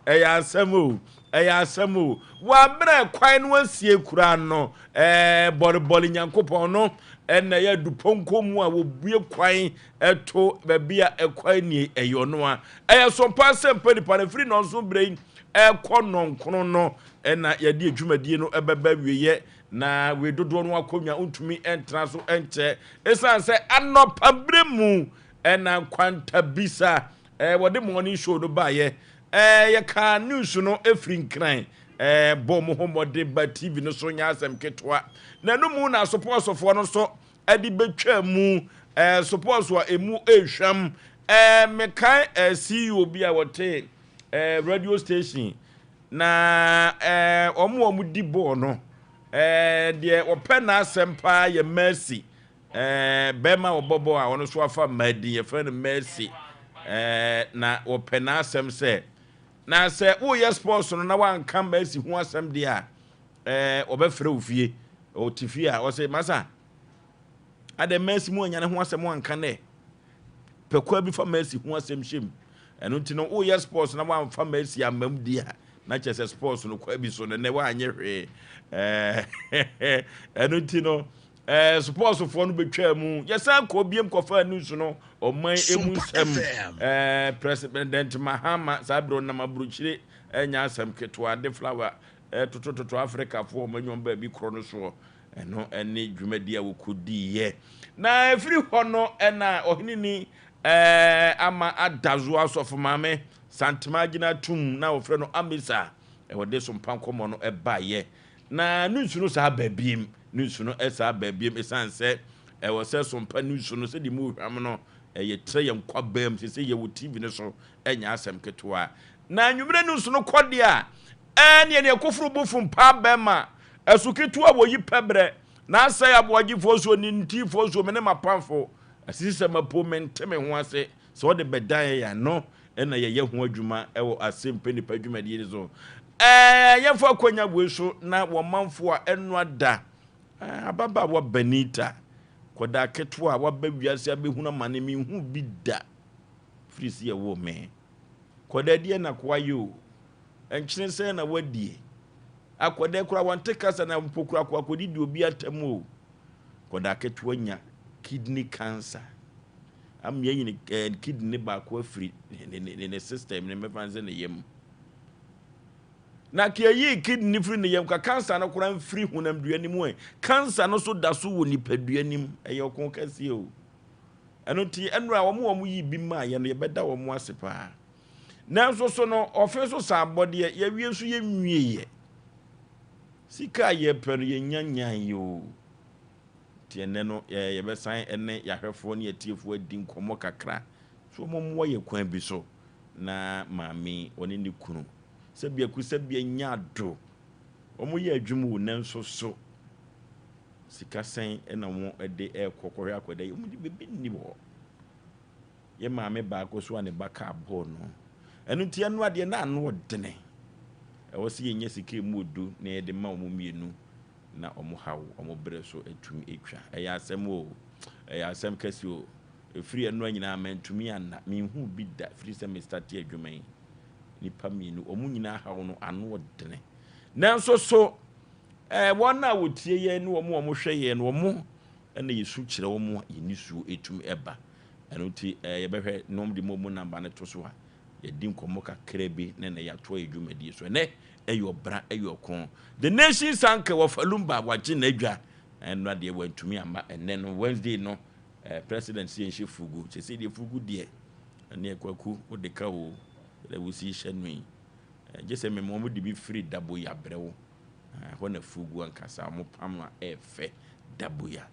Ɛyɛ asɛm o, ɛyɛ asɛm o. Wɔabrɛ kwan no asie koraa no, ɛɛ bɔrebɔre Nyankopɔn no ɛna ɛyɛ dupɔnkɔ mu a wɔbue kwan ɛto baabi a ɛkwan nie, ɛyɛ ɔno a. Ɛyɛ sompa sɛ mpa nipa no firi nɔnso berɛ yi ɛkɔ nɔnkron no ɛna yɛde adwumadie no ɛbɛba wieɛ, na wei dodoɔ no akonnwa ntumi ntena so nkyɛ ɛsiane sɛ anɔpa berɛ mu ɛna Nkwantabisa wɔde morning show no baeɛ. Yɛka news no ɛfiri Nkran, bɔ mo ho mmɔde ba TV no so, nyɛ asɛm ketewa na ɛno mu na asopɔɔsofoɔ no nso ɛde bɛtwa mu sports a emu ehwam. Mekae CEO bi a wɔte radio station na wɔn a wɔn di bɔɔl no, deɛ wɔpɛ n'asɛm paa yɛ Mercy, bɛrima a wɔbɔ bɔɔl a ɔno nso afa mmaa din, yɛfrɛ no Mercy, na wɔpɛ n'asɛm sɛ na sɛ woyɛ sports no na wanka Mercy ho asɛm deɛ a, wɔbɛfrɛ wo fie. Ɔte fie a ɔsɛ masa adɛ Mercy mu anya ne ho asɛm wanka nɛ pɛkwa bi fa Mercy ho asɛm hyɛ mu. Ɛno nti no, woyɛ sports na wamfa Mercy amam di a, na kyerɛ sɛ sports no kwa bi so no nɛ woanyɛ hwee. Ɛno nti no, sportsfoɔ no bɛtwaa mu, yɛsan kɔ biem kɔfa news no, ɔman emu nsɛm. President Mahama saa berɛ ɔnam aburokyire, ɛnyɛ asɛm ketewa, de flower totototo Afrikafoɔ ɔmo anwom baabi korɔ no soɔ. Ɛno ɛne dwumadi a wɔkɔdiiɛ, na ɛfiri hɔ no ɛna ɔhene ni ama adazo asɔfo maame Santema gyina tum na wɔfrɛ no Amisa, ɛwɔde so mpa nkɔmmɔ no ɛbaeɛ, na ne nsu no saa baabiem, ne nsu no ɛsaa baabiem, ɛsiane sɛ ɛwɔ sɛ sompa ne nsu no sɛdeɛ mu hwam no ɛyɛ trɛ yɛn kwabam sɛ sɛ yɛwɔ TV no so, ɛnyɛ asɛm ketewa. Na anwummerɛ ne nsu no kɔ deɛ a, ɛneɛ neɛ koforo bofo mpa bɛma ɛso ketewa wɔyi pɛbrɛ na asɛe aboagyefoɔ so ne ntifoɔ so. Me ne mapamfo asisi sɛ mapo mente me ho ase sɛ ɔde bɛdan yɛ ano, ɛna yɛyɛ ho adwuma ɛwɔ asɛmpɛ nipa dwumadie no so. Yɛmfa akwanya wei so na wɔmanfo a ɛno ada ababaawa Benita kɔda ketewa a waba wiase abɛhunu amane menhu bi da firi sɛ yɛwɔ me kɔda deɛ na koa yɛ o, nkyene sɛn na wadie akɔda kora wɔnte kasa na mpo kora kɔ akɔdidi obi atam o. Kɔda ketewa nya kidney cancer ama yɛyi ne kidney baako afiri ne system ne mɛfa sɛ ne yam, na ka yɛyi kidney firi ne yam ka, cancer no koraa mfiri honamdua no mu ɛ, cancer no so da so wɔ nipadua nim. Ɛyɛ ɔko kɛseɛ o. Ɛno nti ɛnura wɔn yi bi maa yɛ no, yɛbɛda wɔn ase paa. Nanso so no ɔfe so sa abɔdeɛ yɛwie nso yɛnwie yɛ sika a yɛpɛ no yɛnya nyan yi o. Nti ɛnɛ no yɛbɛsan ɛne yɛahwɛfoɔ ne yɛtiefoɔ adi nkɔmmɔ kakra so wɔn mmoa yɛ kwan bi so na maame ɔne ne kunu sɛbea ku sɛbea nya ado wɔn yɛ adwuma o, nanso so sika sɛn ɛna wɔn de ɛrekɔ kɔhwɛ akɔda yi, wɔn de bebi nni hɔ. Yɛ maame baako so a ne ba kaa bɔɔl no, ɛno nti ɛno adeɛ na ano ɔdene, ɛwɔ sɛ yɛnya sika emu odu na yɛde ma wɔn mmienu na wɔn haw wɔn brɛ so atumi atwa. Ɛyɛ asɛm o, ɛyɛ asɛm kɛse o. Ɛfiri ɛno nyinaa mantumi anna, menhu bi da firi sɛ me start adwuma yi. Nipa mmienu wɔn nyinaa haw no ano ɔdene, nanso so wɔn a wɔtie yɛn ne wɔn a wɔhwɛ yɛn no, wɔn ɛna yɛsu kyerɛ wɔn a yɛni suo ɛtumi ɛba. Ɛno nti yɛbɛhwɛ na wɔn de mo mu namba no to so a yɛdi nkɔmmɔ kakra bi na yɛatoa yɛ dwumadie so. Ɛnɛ ɛyɛ ɔbra, ɛyɛ ɔko. The Nation Sanka wɔfa Lumba wagye n'adwa, ɛno adeɛ wantumi amma. Ɛnɛ no Wednesday no, president si yɛnhyɛ fugu sɛ sɛ deɛ fugu deɛ ɛne Kwaku wode ka o, ɛdɛ wosi hyɛ no yi, gye sɛ mema wɔn de bi firi Daboya brɛ wo hɔ na fugu ankasa wɔn pam a ɛɛfɛ Daboya.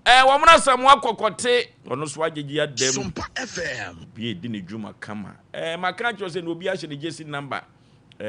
Wɔn na Samoa kɔkɔte ɔno so agyegye adam. Sompa FM. Obi edi ne dwuma kama. Maka akyerɛ sɛ na obi ahyɛ ne jersey number,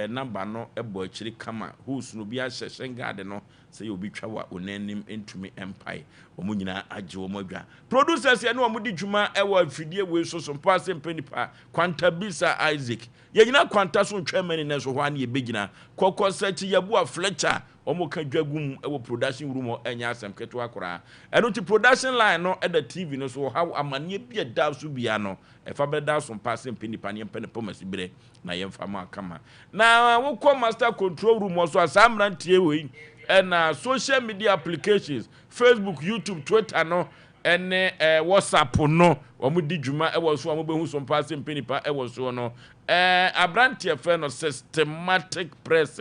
number no ɛbɔ akyire kama, hose no obi ahyɛ shin guard no sɛ yɛ obi twa wa onan anim ntumi mpae. Wɔn nyinaa agye wɔn adwa. Producers yɛ ne wɔn di dwuma ɛwɔ afidie wei so, so mpa ase mpɛ nipa Kwantabisa Isaac, yɛnyina Kwanta so ntwɛn mɛni, nanso hɔ a ne yɛbɛgyina kɔkɔ sɛkyi yɛboa Fletcher. Wɔka dwa gu mu wɔ production room hɔ, ɛnyɛ asɛm ketewa koraa. Ɛno nti production line no da TV no so, ɔhaw, amanneɛ bi a ɛda so biara no, ɛfa bɛda so mpa sɛ mpɛ nipa no yɛmpɛ no pɔmasi berɛ na yɛmfa ma kama. Na wokɔ master control room hɔ so a, saa mmeranteɛ wei ɛna social media applications, Facebook, YouTube, Twitter no ɛne eh, WhatsApp no, wɔn di dwuma ɛwɔ so a wɔbɛhu so mpa sɛ mpɛ nipa ɛwɔ soɔ no. Eh, aberanteɛ fɛ no systematic press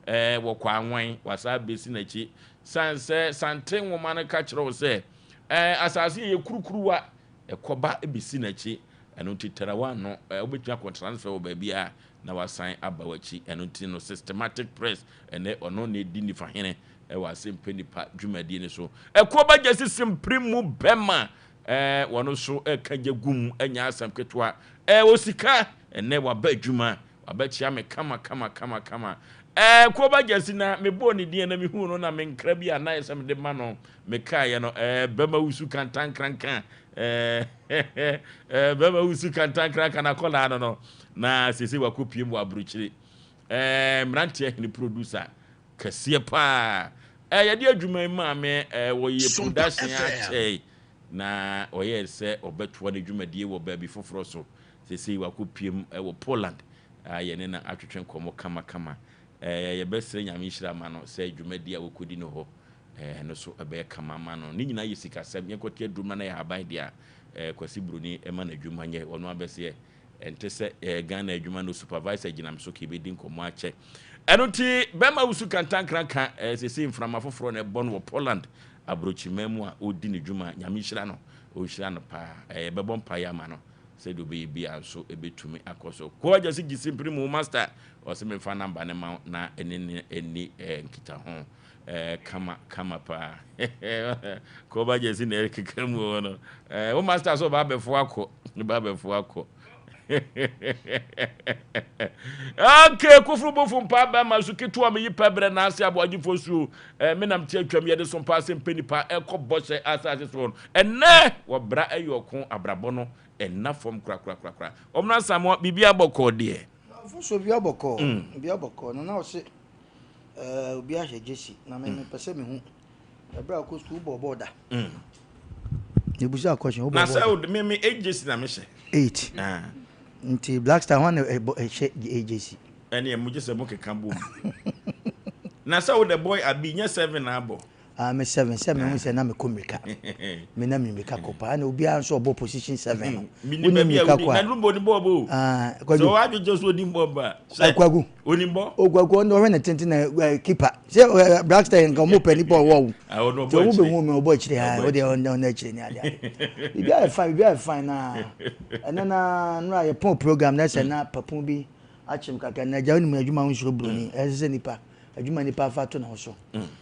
Ɛɛ, wɔkɔ anwan, wɔasan abesi n'akyi. San sɛ Sante nwoma no ka kyerɛ wo sɛ, ɛɛ, asase yɛ kurukuruwa, ɛkɔba besi n'akyi. Ɛno nti tara w'ano, ɛɛ, wobɛtumi akɔ transfer wɔ baabi a na wasan aba w'akyi. Ɛno nti no Systematic Press, ɛnɛ ɔno na edi nifa hene wɔ Asɛmpɛ Nipa dwumadie no so. Ɛkoɔ ba gyasi simprim mu bɛma, ɛɛ, wɔn nso ɛka gya gum, ɛnyɛ asɛm ketewa. Ɛɛ, osika, ɛnɛ waba adwuma, Wabɛkyea me kama kama kama kama. Ɛɛ Koba Gyasi na mebɔɔ ne din na mehuu no na me nkra bi a na ayɛ sɛ mede ma no mekaeɛ no ɛɛ bɛma wusu kantankranka ɛɛ ɛɛ bɛma wusu kantankranka na akɔlaa no no na sese wakɔpiem wɔ aburokyire ɛɛ mmeranteɛ hene producer kɛseɛ paa ɛɛ yɛde adwuma yi maa me ɛɛ wɔyɛ production akyɛe na ɔyɛɛ sɛ ɔbɛtoa ne dwumadie wɔ baabi foforɔ so. Seesei wakɔpuem wɔ Poland a yɛne no atwetwe nkɔmmɔ kamakama. Yɛbɛsrɛ Nyame nhyira ama no sɛ dwumadi a wɔkɔdi no hɔ no so ɛbɛyɛ kama ama no. Ne nyinaa yɛ sikasɛm. Yɛnkɔte aduru ma no yɛ ahaban deɛ a, Kwasi Broni ma n'adwuma nyɛ. Ɔno abɛseɛ. Ɛnte sɛ Ghana adwuma no supervisor gyina me so ka yɛbɛdi nkɔmmɔ akyɛ. Ɛno nti bɛrima wusu kantankranka seesei mframa foforɔ na ɛbɔ no wɔ Poland aburokyiman mu a ɔredi ne dwuma. Nyame nhyira no. Ɔnhyira no paa. Yɛbɛbɔ mpaeɛ ama no. Sɛdeɛ ɔbɛyɛ biara nso ɛbɛtumi akɔ so. Kɔ agya se gyesi mpene mu master ɔse memfa number no ma wo na ɛne no ɛni nkitaho kama kama paa. Kɔ ba gyesi na ɛkeka mu hɔ no. Wo master sɛ ɔba abɛfo akɔ ɔba abɛfo akɔ. Okay, koforo bofo mpa bɛma so ketewa meyi pɛ brɛ na ase aboagyefo suo. Me nam te atwam yɛde so mpa ase mpɛ nipa ɛkɔ bɔhyɛ asase soɔ no. Ɛnnɛ wɔ bra ɛyɛ ɔko abrabɔ no ɛnna fam korakorakorakora. Ɔmena Asamoah biribiara bɔkɔɔ deɛ. Mfomsoɔ biara bɔkɔɔ, biribiara bɔkɔɔ. No na ɔse ɛɛ obi ahyɛ gyesi na me mepɛ sɛ mehu ɛberɛ a wokɔ sukuu wobɔɔ bɔɔl da? Mebusa question wobɔɔ bɔɔl da? Na sɛ wo me me eight gyesi na mehyɛ. Eight. Ah. Nti Black Star hwan na ɛbɔ ɛhyɛ eight gyesi? Ɛneɛ mo gye sɛ mo keka bom. Na sɛ wo the boy abi nyɛ seven na abɔ. Ah me seven sɛ mehu sɛ na mekɔ mmirika me na me mmirika kɔ paa na obiara nso ɔbɔ position seven no woni mmirika kɔ a na bɔ ni bɔ bɔ ah kwadu so adwodwo so oni bɔ ba sɛ kwagu oni bɔ o kwagu ɔno ɔhwɛ ne tenten na keeper sɛ black star nka ɔmo pɛ nipa ɔwɔ wo nti ɔmo bɛ hu mi ɔbɔ akyire ha ɔde ɔno akyire ni ade ade bibi ayɛ fine bibi ayɛ fine na ɛnɛ na nora yɛ pɔn program na ɛsɛ na papun bi akyem kakra na agya onim adwuma ho nsoro buroni ɛsɛ sɛ nipa adwuma nipa afa ato ne ho so.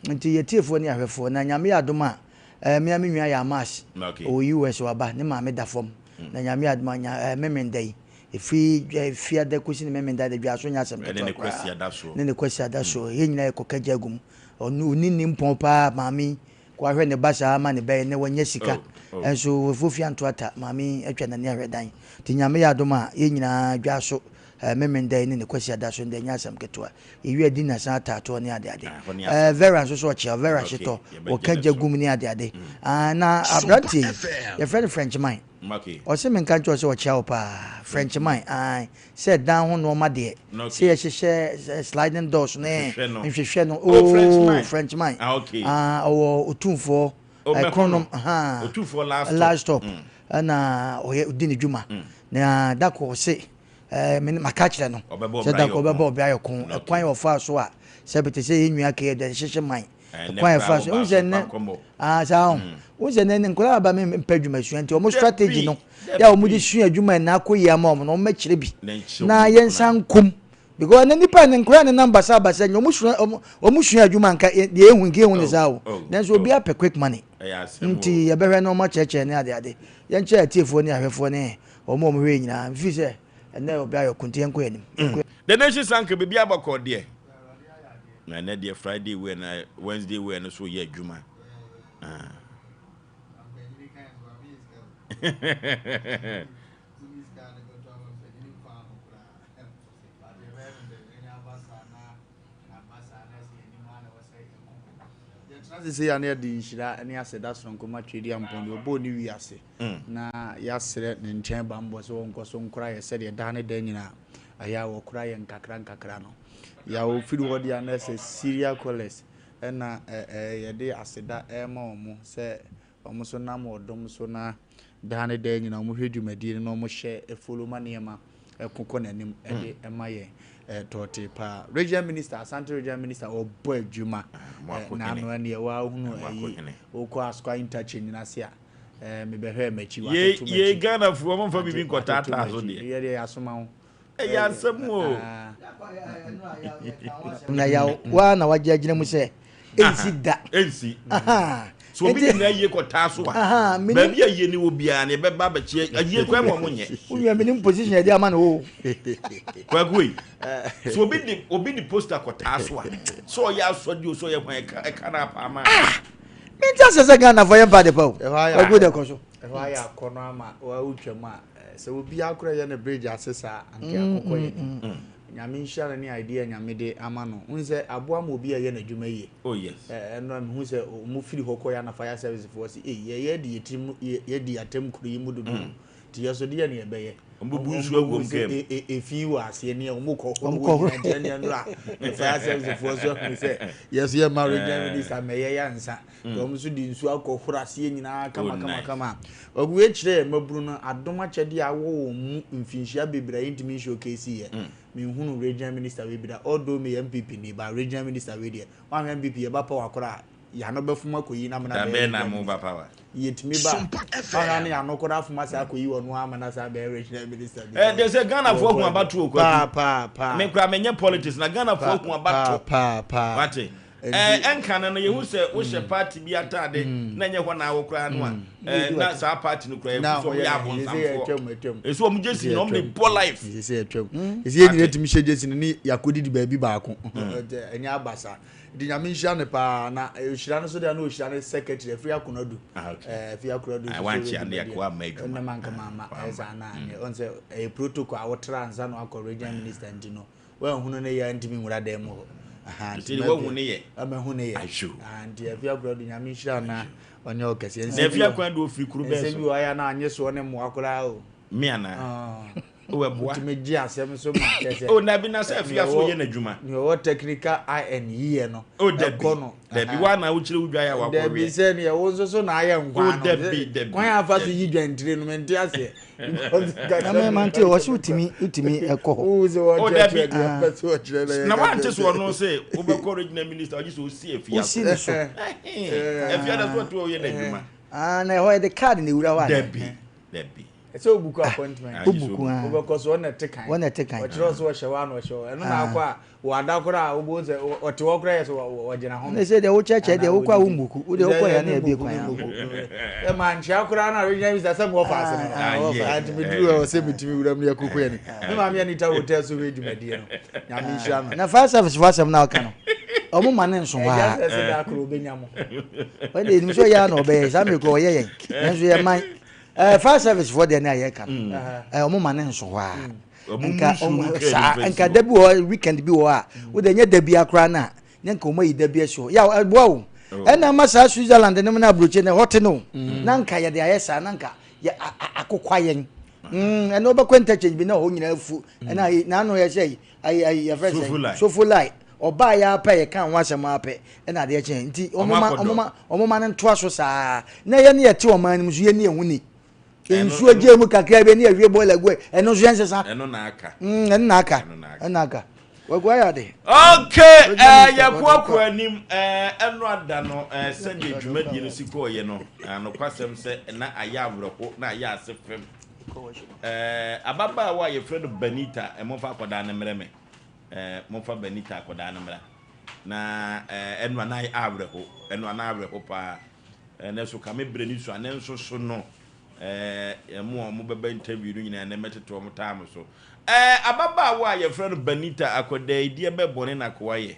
Nti yɛ tiefoɔ ne ahwɛfoɔ na Nyame yɛ adom a eh, me a me nua yɛ Amas ɔwɔ US waba ne maame da fam na Nyame yɛ adom a nya eh, Memenda yi ɛfiri eh, Fiada kɔsi ne Memenda da dwa so nyɛ asɛm ketewa koraa ne ne Kwasiada soɔ yɛn nyinaa yɛkɔka gya agu mu ɔno ɔni ne mpɔn paa maame yi kɔ ahwɛ ne ba saa ma ne bɛyɛ ne wanya sika nso wɔfo fia nto ata maame yi atwa n'ani ahwɛ dan nti Nyame yɛ adom a yɛn nyinaa dwa so eh, Memenda yi ne ne Kwasiada so ndɛ nyɛ asɛm ketewa Yɛwie a dinner san ataatoɔ ne adeade. Eh, Vera nso so ɔkyea, Vera hyetɔ, wɔka gya gum ne adeade. Ah, na aberanteɛ yi, yɛfrɛ no French man. Ɔse menka nkyerɛ wo sɛ ɔkyea wo paa. French man, ae, sɛ dan ho nnoɔma deɛ, sɛ yɛhyehyɛ sliding doors ne nhwehwɛ no, oh, French man. Ah, ɔwɔ Otumfoɔ, Kronom, ahaa, last stop, ɛna ɔyɛ, ɔdi ne dwuma. Na da koro ɔse, Ɛɛ, me maka akyerɛ no sɛ da koro ɔbɛba ɔbea yɛ ko. Ɛkwan a ɔfaa so a sɛ bete sɛ yɛn nua kɛyɛ dɛ hyehye man. Ɛkwan a ɛfaa so. Wohu sɛ nnɛ, ah, saa ho. Wohu sɛ nnɛ nkwadaa aba me mpɛ adwuma sua nti wɔn strategy no yɛ a wɔn de sua adwuma na akɔ yie ama wɔn no wɔn mɛkyerɛ bi na yɛn nsa nkom. Because ɛnɛ nipa ne nkwadaa ne nam basa basa nyɛ wɔn sua wɔn sua adwuma nka deɛ ehu nka ehu ne saa o. Nanso obi apɛ quick money. Nti yɛbɛhwɛ na wɔn akyerɛkyerɛ ne ade ade. Yɛnkyerɛ atiefoɔ ne ahwɛfoɔ ne Wɔn a wɔhwɛ yɛn nyinaa, mfiri sɛ ɛnnɛ yɛ ɔbea yɛ ɔko nti yɛnkɔ yɛn anim. Yɛnkɔ yɛn. The Nation Sanka biribi abɔkɔ deɛ. Na ɛnɛ deɛ Friday wei na Wednesday wei no so yɛ adwuma. Ah. Yɛtena ase sei a na yɛde nhyira ne aseda sononko ma Tweediampɔn deɛ ɔbɔɔ ne wiase na yɛasrɛ ne nkyɛn bammɔ sɛ ɔnkɔ so nkora yɛ sɛdeɛ daa ne daa nyinaa ɛyɛ a wɔkora yɛn nkakra nkakra no. Yɛ ɔfiri hɔ deɛ a na ɛsɛ Syria College ɛna yɛde aseda ɛrema wɔn sɛ Wɔn nso nam ɔdom so na daa ne daa nyinaa wɔhwɛ dwumadie no na wɔhyɛ follow ma nneɛma ɛko kɔ n'anim ɛde ɛma yɛn tɔɔtee paa. Regional minister, Asante regional minister ɔbɔ adwuma n'ano ɛne ɛwɔ ahunu ɛyi wokɔ Asukwa interchange n'ase a mebɛhwɛ m'akyi watoto m'akyi. Yei Ghanafoɔ momfa biribi nkɔtaataa so deɛ. Yɛ deɛ yɛasoma wo. Ɛyɛ asɛm o. Na yaw waa na wagye agyina mu sɛ ɛnsi da. Ɛnsi. So obi de n'ayie kɔtaa so a, baabi a yie ne wɔ biara no yɛbɛba abɛkye ayie kwan ma wɔn nyɛ. Wo nua menim position yɛde ama no o. Kwaku ei, so obi de obi de poster kɔtaa so a, sɛ ɔyɛ asɔde o, sɛ ɔyɛ hwan ɛka ɛka no apaa ma. Ah! Mente asɛ sɛ Ghanafoɔ yɛ mpa ade pa o. Kwaku de kɔ so. Ɛhɔ ayɛ akɔnɔ ama wotwa mu a sɛ obiara koraa yɛ ne bridge ase saa anka akokɔ yɛ ni. Nyame nhyira no ne idea Nyame de ama no. Wohu sɛ aboa ma obi a ɛyɛ n'adwuma yie. Oh yes. Ɛno a mehu sɛ ɔmo firi hɔ kɔ yɛ ana fire service foɔ se ei yɛyɛ adi yɛ tirim yɛdi atɛm kuro yi mu dodo nti yɛ so deɛ ne yɛbɛyɛ. Ɔmo bɛbu nsuo agu ɔmo kaa mu. Efi wɔ aseɛ ne ɔmo kɔ horo wɔ nyina nti ɛne ɛno a fire service foɔ so ahunu sɛ yɛ so yɛ ma regional minister mɛyɛ yɛ ansa. Wɔn nso de nsuo akɔhoro aseɛ nyinaa kama kama kama. Wei kyerɛ mmabunu no adom akyɛdeɛ a awɔ wɔn mu mfinhyia bebree a yɛntumi nshowcase yɛ. Menhunu regional minister wei bi da although meyɛ NPP ni but regional minister wei deɛ woanhwɛ NPP yɛba power koraa a yɛano bɛfom akɔyi no amena bɛyɛ regional minister. Yɛtumi ba a woanhwɛ a ne yɛano koraa afom asan akɔyi ɔno ara ama no asan abɛyɛ regional minister because Ɛɛ sɛ Ghanafoɔ ahu abatoɔ o Kwaku. Paa paa paa. Me koraa menyɛ politics na Ghanafoɔ ahu abatoɔ. Paa paa paa. Wate? Ɛɛ ɛnka no no yɛhu sɛ wohyɛ party bi ataade na ɛnyɛ hɔ na awɔ koraa no a ɛɛ na saa party no koraa yɛhu sɛ wɔyɛ abonsamfoɔ. Ɛsɛ wɔn gyesi no wɔn de bɔ life. Ɛsɛ yɛtwam. Ɛsɛ yɛn nyinaa tumi hyɛ gyesi no ne yɛakɔdidi baabi baako. Ɛnyɛ abasa. Nti Nyame nhyira no paa na ɔhyira no so deɛ na ɔhyira ne secretary Afiri Akonadu. Afiri Akonadu nso so yɛ dwumadie. Ɛnna manka mamma ɛyɛ saa na anyɛ. Ɔn sɛ ɛyɛ protocol a wotra ansa na wakɔ regional minister nti no. Wanhunu ne yɛ ntumi nwura dan mu hɔ. Aha, nti wahu ne yɛ. Mahu ne yɛ. Ayo. Aha, nti Afia Akura do Nyame nhyira na ɔnyɛ ɔkɛseɛ. Na Afia Akura do ofiri kuro bɛɛ so. Nsɛm bi wɔ ayɛ na anye soɔ ne mmoa koraa o. Me ana? O ɛboa. Wotumi gye asɛm so ma kyɛ sɛ. O dabi na sɛ Afia so yɛ n'adwuma. Nea ɔwɔ technical IN yiyɛ no. O dabi. Ɛkɔ no. Dabi wa na wokyerɛ wo dwan a wakɔ wiɛ. Dabi sɛ nea wo nso so na ayɛ nkwan no. O dabi dabi. Kwan a afa so yi dwantire no mente aseɛ. Na me mante wɔ se wotumi wotumi ɛkɔ hɔ. O dabi. Na wante so ɔno se wobɛkɔ regional minister ɔgye sɛ osi afia so. Osi ne so. Afia da so ɔte ɔyɛ n'adwuma. Ah na ɛhɔ yɛde card na ewura hɔ ana. Dabi dabi. Ɛsɛ obuku appointment. Obuku ah. Wobɛkɔ so ɔna ɛte kan. Wɔna ɛte kan. Ɔkyerɛ sɛ ɔhyɛ hɔ ana ɔhyɛ hɔ. Ɛno na akɔ a Wada koraa a wobɛhu sɛ ɔte hɔ koraa yɛ sɛ ɔgyina ho. Ne sɛ deɛ wokyerɛkyerɛ deɛ wokɔ a wommuku wo deɛ wokɔ yɛ na ɛbie kwan a. Mankyea koraa na regional minister sɛ mewɔ faase no nti meduru hɔ sɛ metumi wura mu yɛkoko yɛ ne me maame Anita hotel so hwɛ dwumadie no Nyame nhyira no. Na fire service fo asɛm na ɔka no ɔmo ma ne nso hɔ a. Ɛgya sɛ sɛ da koro obɛnya mo. Wɔn deɛ enim sɛ ɔyɛ a na ɔbɛyɛ saa mmerɛ kura ɔyɛ yɛn nanso yɛ man ɛɛ fire service foɔ deɛ ne a yɛka no ɛɛ ɔmo ma ne nso hɔ a. Nka ɔmo saa nka da bi wɔ hɔ weekend bi wɔ hɔ a wode nyɛ da bi akora no a ne nka ɔmo ayi da bi asi hɔ yaw ɛboa wo ɛna ama saa Switzerland no mu na aburokyi no ɛhɔ te no na nka yɛde ayɛ saa na nka yɛ akokwa yɛn ɛna wobɛkɔ interchange bi na ɛhɔ nyinaa afu ɛna ayi n'ano yɛ sɛ ayi ayi yɛfrɛ sɛ sofolai ɔbaa yɛ apɛ yɛ kan ho asɛm apɛ ɛna adeɛ kyɛn nti ɔmo ma ɔmo ma ɔmo ma no ntoa so saa na yɛn ne yɛte ɔman no mu so yɛn ne yɛn ho ni. Nsuo gye mu kakra bi ne yɛhwie bɔɔla gu ɛno nso yɛnsesa. Ɛno na aka. Ɛno na aka. Ɛno na aka. Wagu ayɛ ade. Okay, eh, yɛkɔ akɔ anim eh, ɛno ada no eh, sɛdeɛ dwumadie no si kɔɔyɛ no nokwasɛm sɛ na ayɛ awerɛho na ayɛ ase fam eh, ababaawa a yɛfrɛ no Benita eh, momfa akɔdaa no mmerɛ me eh, momfa Benita akɔdaa no mmra na eh, ɛno ana ayɛ awerɛho ɛno ana awerɛho paa Ɛnɛ so ka me brɛ ne sua ne nso so no ɛɛ ɛmo a wɔn bɛba interview no nyinaa ɛnɛ mɛtete wɔn time so. Ɛɛ ababaawa a yɛfrɛ no Benita akwadaa yi deɛ bɛ bɔne na akoa yɛ.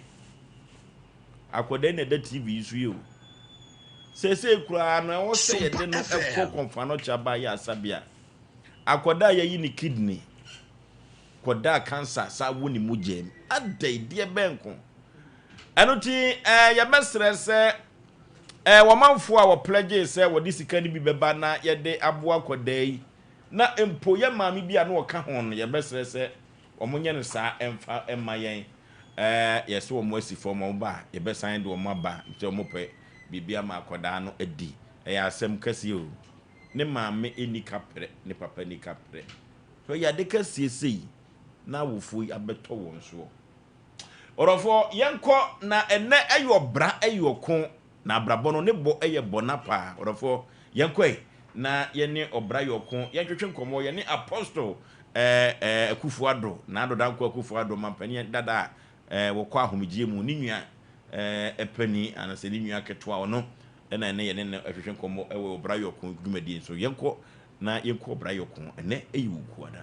Akwadaa yi na ɛda TV yi so yi o. Seesei koraa no ɛwɔ sɛ yɛde no ɛkɔ kɔnfanɔkye aba yɛ asabea. Akwadaa a yɛyi ne kidney kɔdaa cancer saa wɔ ne mogya mu. Adɛn deɛ bɛn ko. Ɛno ti ɛɛ yɛbɛsrɛ sɛ. Wɔmanfoɔ a wɔplɛgyee sɛ wɔde sika no bi bɛba na yɛde aboa akwadaa yi, na mpo yɛn maame bi a na ɔka ho no, yɛbɛsrɛ sɛ wɔnyɛ no saa mfa mma yɛn. Yɛse wɔn asi fam, wɔn ba a, yɛbɛsan de wɔn aba sɛ wɔpɛ biribi ama akwadaa no adi. Ɛyɛ asɛm kɛseɛ o. Ne maame nni kaprɛ, ne papa nni kaprɛ. Hwɛ yade kɛseɛ sei na awofoɔ yi abɛtɔ wɔn soɔ. Ɔdɔfoɔ, yɛnkɔ na ɛnnɛ ɛyɛ ɔbra ɛyɛ ɔko, na abrabɔ no ne bɔ ɛyɛ bɔna paa. Ɔdɔfoɔ, yɛnkɔ ɛ na yɛne ɔbra yɛ ɔko, yɛntwetwe nkɔmmɔ, yɛne Apostle ɛɛ ɛɛ Akufo Addo, Nado Dankwa Akufo Addo, mampanin dada a ɛɛ wɔkɔ ahomegyeɛ mu, ne nua ɛɛ panin anasɛ ne nua ketewa, ɔno ɛna ɛnɛ yɛne no ɛtwetwe nkɔmmɔ ɛwɔ ɔbra yɛ ɔko dwumadie nso. Yɛnkɔ na yɛnkɔ ɔbra yɛ ɔko, ɛnɛ ɛyɛ Wukuada.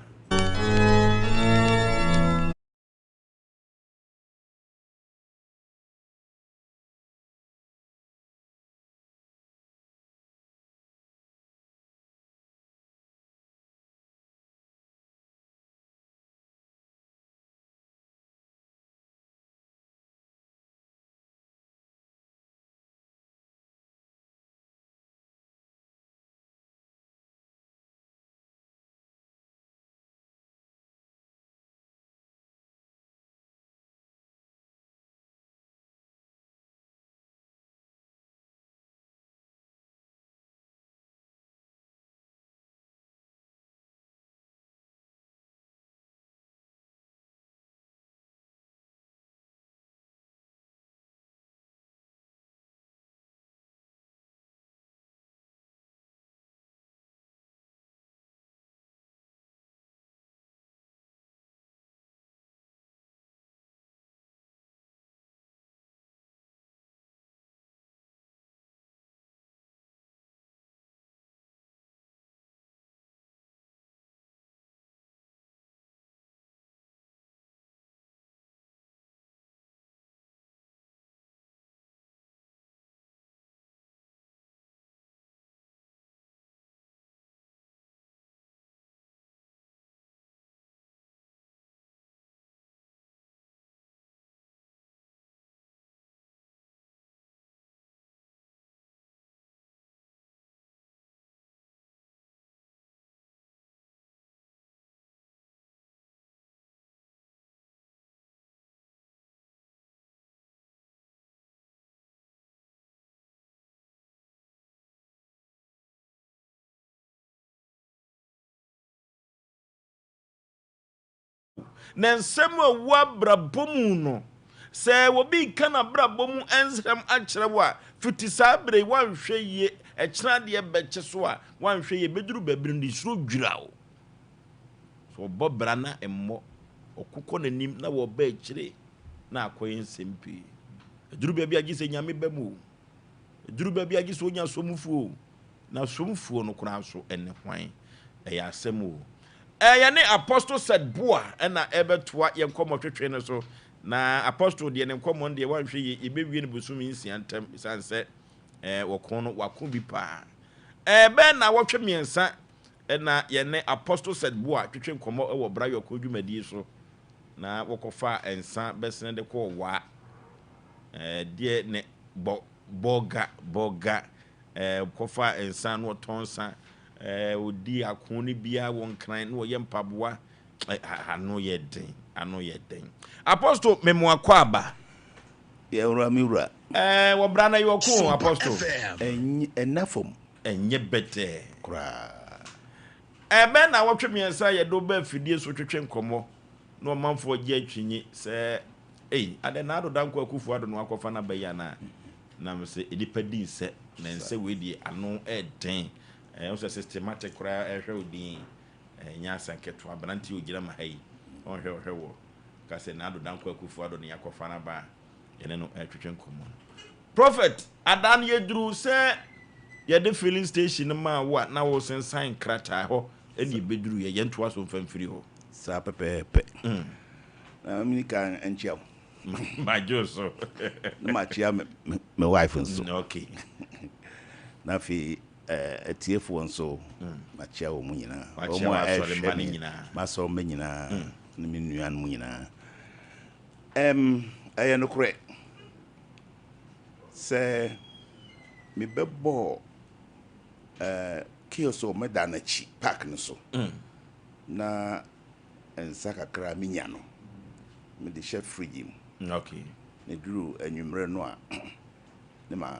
Na nsɛm a ɛwɔ abrabɔ mu no, sɛ obi reka n'abrabɔ mu nsɛm akyerɛ wo a, fiti saa berɛ yi, woanhwɛ yie, ɛkyena adeɛ bɛkye so a, woanhwɛ yie, ɛbɛduru baabi no, suro dwira wo. Sɛ ɔbɔ bra na mmɔ, ɔko kɔ n'anim na wɔba akyire na akɔyɛ nsɛm pii. Ɛduru baabi a gye sɛ Nyame ba mu o. Ɛduru baabi a gye sɛ ɔnya somfoɔ o. Na somfoɔ no koraa nso ne hwan? Ɛyɛ asɛm o. Yɛne Apostle Seth Boa na ɛrebɛtoa yɛn nkɔmmɔtwetwe no so. Na Apostle deɛ ne nkɔmmɔ no deɛ wanhwɛ yie, yɛbɛwie no bosome nsia ntam ɛsiane sɛ wɔko no wako bi paa. Ɛbɛyɛ nnawɔtwe mmiɛnsa na yɛne Apostle Seth Boa twetwe nkɔmmɔ wɔ Bra Yɔko dwumadie so. Na wɔkɔfaa nsa bɛsene de kɔɔ Waa. Deɛ ne bɔ bɔga bɔga Ɛɛ, ɔkɔfa nsa na ɔtɔn nsa. Ɛɛ, ɔdi ako no biara wɔ Nkran na ɔyɛ mpaboa. Ɛ, ano yɛ den, ano yɛ den. Apostle, memo akwaaba. Yɛ wura, me wura. Ɛɛ, wɔ bra na yɛ ɔko o, Apostle. Ɛnyɛ, ɛnna fam. Ɛnyɛ bɛtɛɛ. Koraa. Ɛbɛn naawɔtwe mmiɛnsa a yɛde wo ba afidie so twetwe nkɔmmɔ na ɔmanfoɔ gye akyinnye sɛ, ei, adɛn na Addo Dankwa Akufo Addo na wakɔfa no aba yi anaa? Na me sɛ nnipa di nsɛ, na nsɛ wei deɛ ano ɛden. Ɛɛ wo sɛ systematic koraa ɛhwɛ wo din. Ɛnyɛ asɛm ketewa. Aberanteɛ ogyina ma ha yi, ɔnhwɛ ɔhwɛ wɔ. Ka sɛ Nado Dankwa Akufo Addo ne yɛakɔfa no aba a, yɛne no ɛretwetwe nkɔmmɔ no. Prophet, ada no yɛduru sɛ yɛde filling station no maa wo a na woresensan nkrataa hɔ ɛne yɛbɛduruiɛ. Yɛntoa so mfa mfiri hɔ. Saa pɛpɛɛpɛ. Na menni kan nkyia wo. Magye wo so. Na makyia me me wife nso. Okay. Na afei atiefoɔ nso makyia wɔn nyinaa. Wakyia w'asɔre mma no nyinaa. M'asɔre mma nyinaa ne me nuanom nyinaa. Ɛm ɛyɛ nokorɛ sɛ. Mebɛbɔɔ eh, kiosk wɔ mɛda no akyi park no so. Na nsa kakra a menya no, mede hyɛ fridge mu. Okay. Na ɛduru anwummerɛ no a, ne ma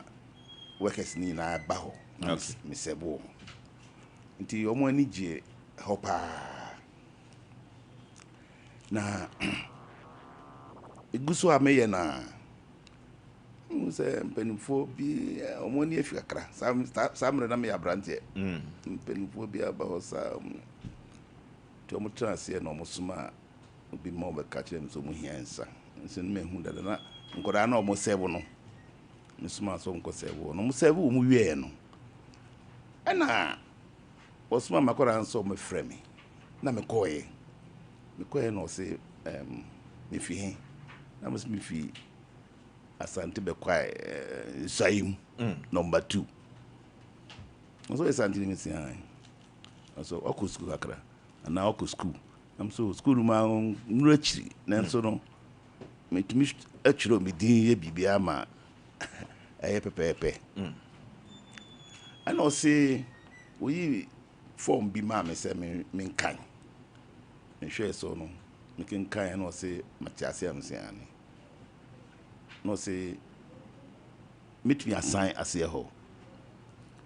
workers no nyinaa ba hɔ na Okay. mesɛbo wɔn. Nti wɔn ani gye hɔ paa. Na ɛgu so a meyɛ no a, mehu sɛ mpanimfoɔ bi wɔn ani afi kakra. Saa saa mmerɛ na meyɛ aberanteɛ. Mpanimfoɔ bi aba hɔ saa. Nti wɔn tena aseɛ na wɔn soma obi ma ɔbɛka kyerɛ me sɛ wɔn hia nsa. Nso no mehu dada na nkwadaa na wɔn sɛbo no. Mesoma sɛ wɔn kɔ sɛbo. Na wɔn sɛbo wɔn wieɛ no, ɛna wɔsoma m'akwadaa no sɛ wɔmɛfrɛ me. Na mekɔɔɛ. Mekɔɔɛ na ɔse mefi he? Na mese mefi Asante Bɛkwae Nsuae mu, number 2. Ɔsɛ ɔyɛ Asante ni? Mese ae. Ɔsɛ ɔkɔ sukuu kakra anaa ɔkɔ sukuu? Na mese sukuu no ma nnuru akyiri, nanso no metumi atwerɛ me din yɛ biribiara ma ɛyɛ pɛpɛɛpɛ. Ɛna ɔse oyi form bi maa me sɛ menkan. Mehwɛɛ so no, mekenkan, ɛna ɔse mate ase a? Mese aane. Na ɔse mɛtumi asan aseɛ hɔ.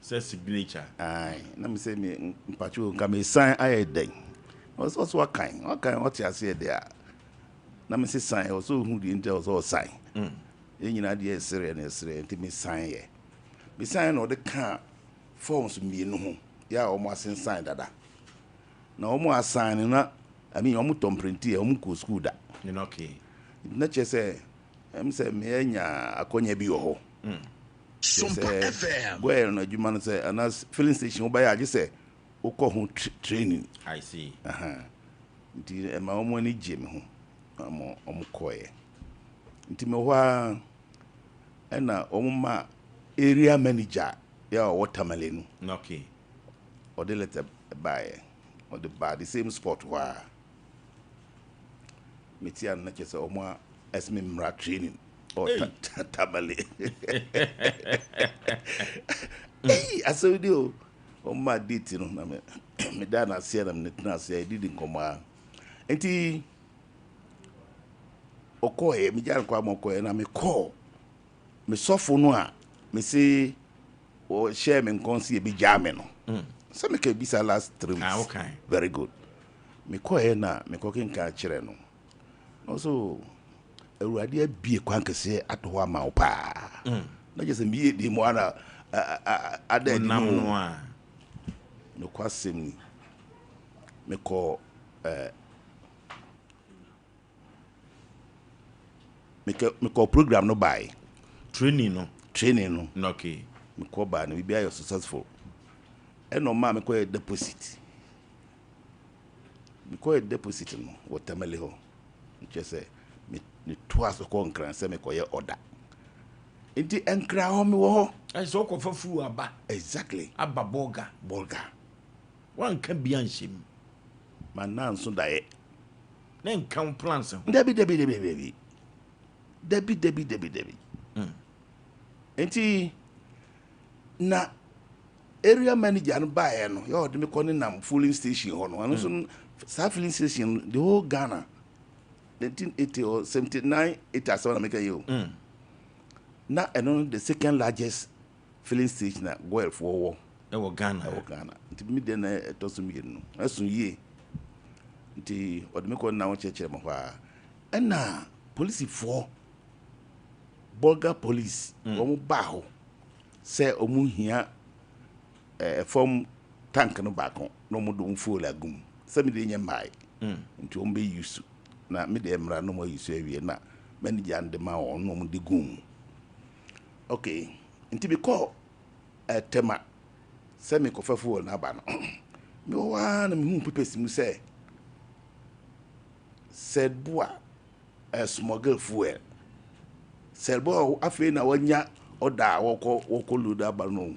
Sɛ signature. Ae, na me sɛ me mpatwo nka mesan ayɛ dɛn? Ɔsɛ wakan ɔte aseɛ deɛ a, na me se san. Ɔsɛ ohu deɛ nti a ɔsɛ ɔsan. Yɛn nyinaa deɛ ɛsereɛ na ɛsereɛ, nti mesan yɛ. Mesan na ɔde kaa forms mmienu ho yɛ a wɔn asensan dada. Na wɔn asan no na, I mean, wɔn tɔ mprenti a wɔn kɔ school da. Nti na kyerɛ sɛ sɛ mmea nya akɔnya bi wɔ hɔ. Kyerɛ sɛ goil no adwuma no sɛ anaa filling station wobɛyɛ agye sɛ wokɔ ho training. I see. Aha. Nti ɛma wɔn ani gye me ho na wɔn kɔɛ. Nti mewɔ hɔ ara ɛna wɔn ma area manager yɛ a ɔwɔ Tamale no. Ɔde letter baeɛ. Ɔde baa the same spot hɔ a. Metia no na kyerɛ sɛ wɔn a ɛsɛ me mmra training. Ɔ Tamale. Ei, asɛm ni o. Wɔn maa date no na me meda n'aseɛ na me tena aseɛ yɛdidi nkɔmmɔ a. Nti ɔkɔɔɛ, megya no kɔ ama ɔkɔɔɛ na mekɔɔ me sɔfo no a mese wɔhyɛɛ me nkɔn sɛ yɛbɛgyaa me no. Sɛ meka bisa last 3 weeks. Ah, okay. Very good. Mekɔɛ na mekɔkenka kyerɛ no. Na ɔsɛ Awurade abie kwan kɛseɛ ato hɔ ama wo paa. Na kyerɛ sɛ meyɛ di mu ana ada adi Wonam no. no a. Nokwasɛm ni. Mekɔ mekɔ program no bae. Training no. Training no. Mekɔ baa no, biribiara yɛ successful. Ɛna ɔmaa mekɔyɛ deposit. Mekɔyɛ deposit no wɔ Tamale hɔ. Nkyerɛ sɛ metoa so kɔ Nkran sɛ mekɔyɛ order. Nti Nkran hɔ mewɔ hɔ. Ɛsɛ sɛ wokɔfa fuel aba. Exactly. Aba Bolga. Bolga. Wanka bi anhyɛ mu. Manna nso daeɛ. Na nka wo plans ho. Dabi, dabi, dabi, dabi. Dabi, dabi, dabi, dabi. Nti na area manager no baeɛ no, yɛ ɔde me kɔ ne nam filling station hɔ no. Ɛno nso no, saa filling station no, the whole Ghana, 1980 or 79, 80 asɛm na meka yi o. Na ɛno no the second largest filling station a Goil foɔ wɔ. Ɛwɔ Ghana. Ɛwɔ Ghana. Nti mi deɛ na ɛtɔ so mmienu no. Ɛso yie. Nti ɔde me kɔ nam kyerɛkyerɛ me hɔ a. Ɛna polisifoɔ, Bolga police, wɔn baa hɔ sɛ wɔn hia fam tank no baako na wɔn de wɔn fuel agu mu. Sɛ mi deɛ nyɛ mmae. Nti wɔn bɛ use na mi deɛ mmara na wɔn ayi so awie na manager no de ma wɔn na wɔn de gu mu. Okay. Nti mi kɔ Tema sɛ mi kɔfa fuel no aba no, mi wɔ hɔ ara na mi hu papers mu sɛ Sɛdboa smuggle fuel. Sɛdboa afei na wanya ɔda a wɔkɔ load aba no.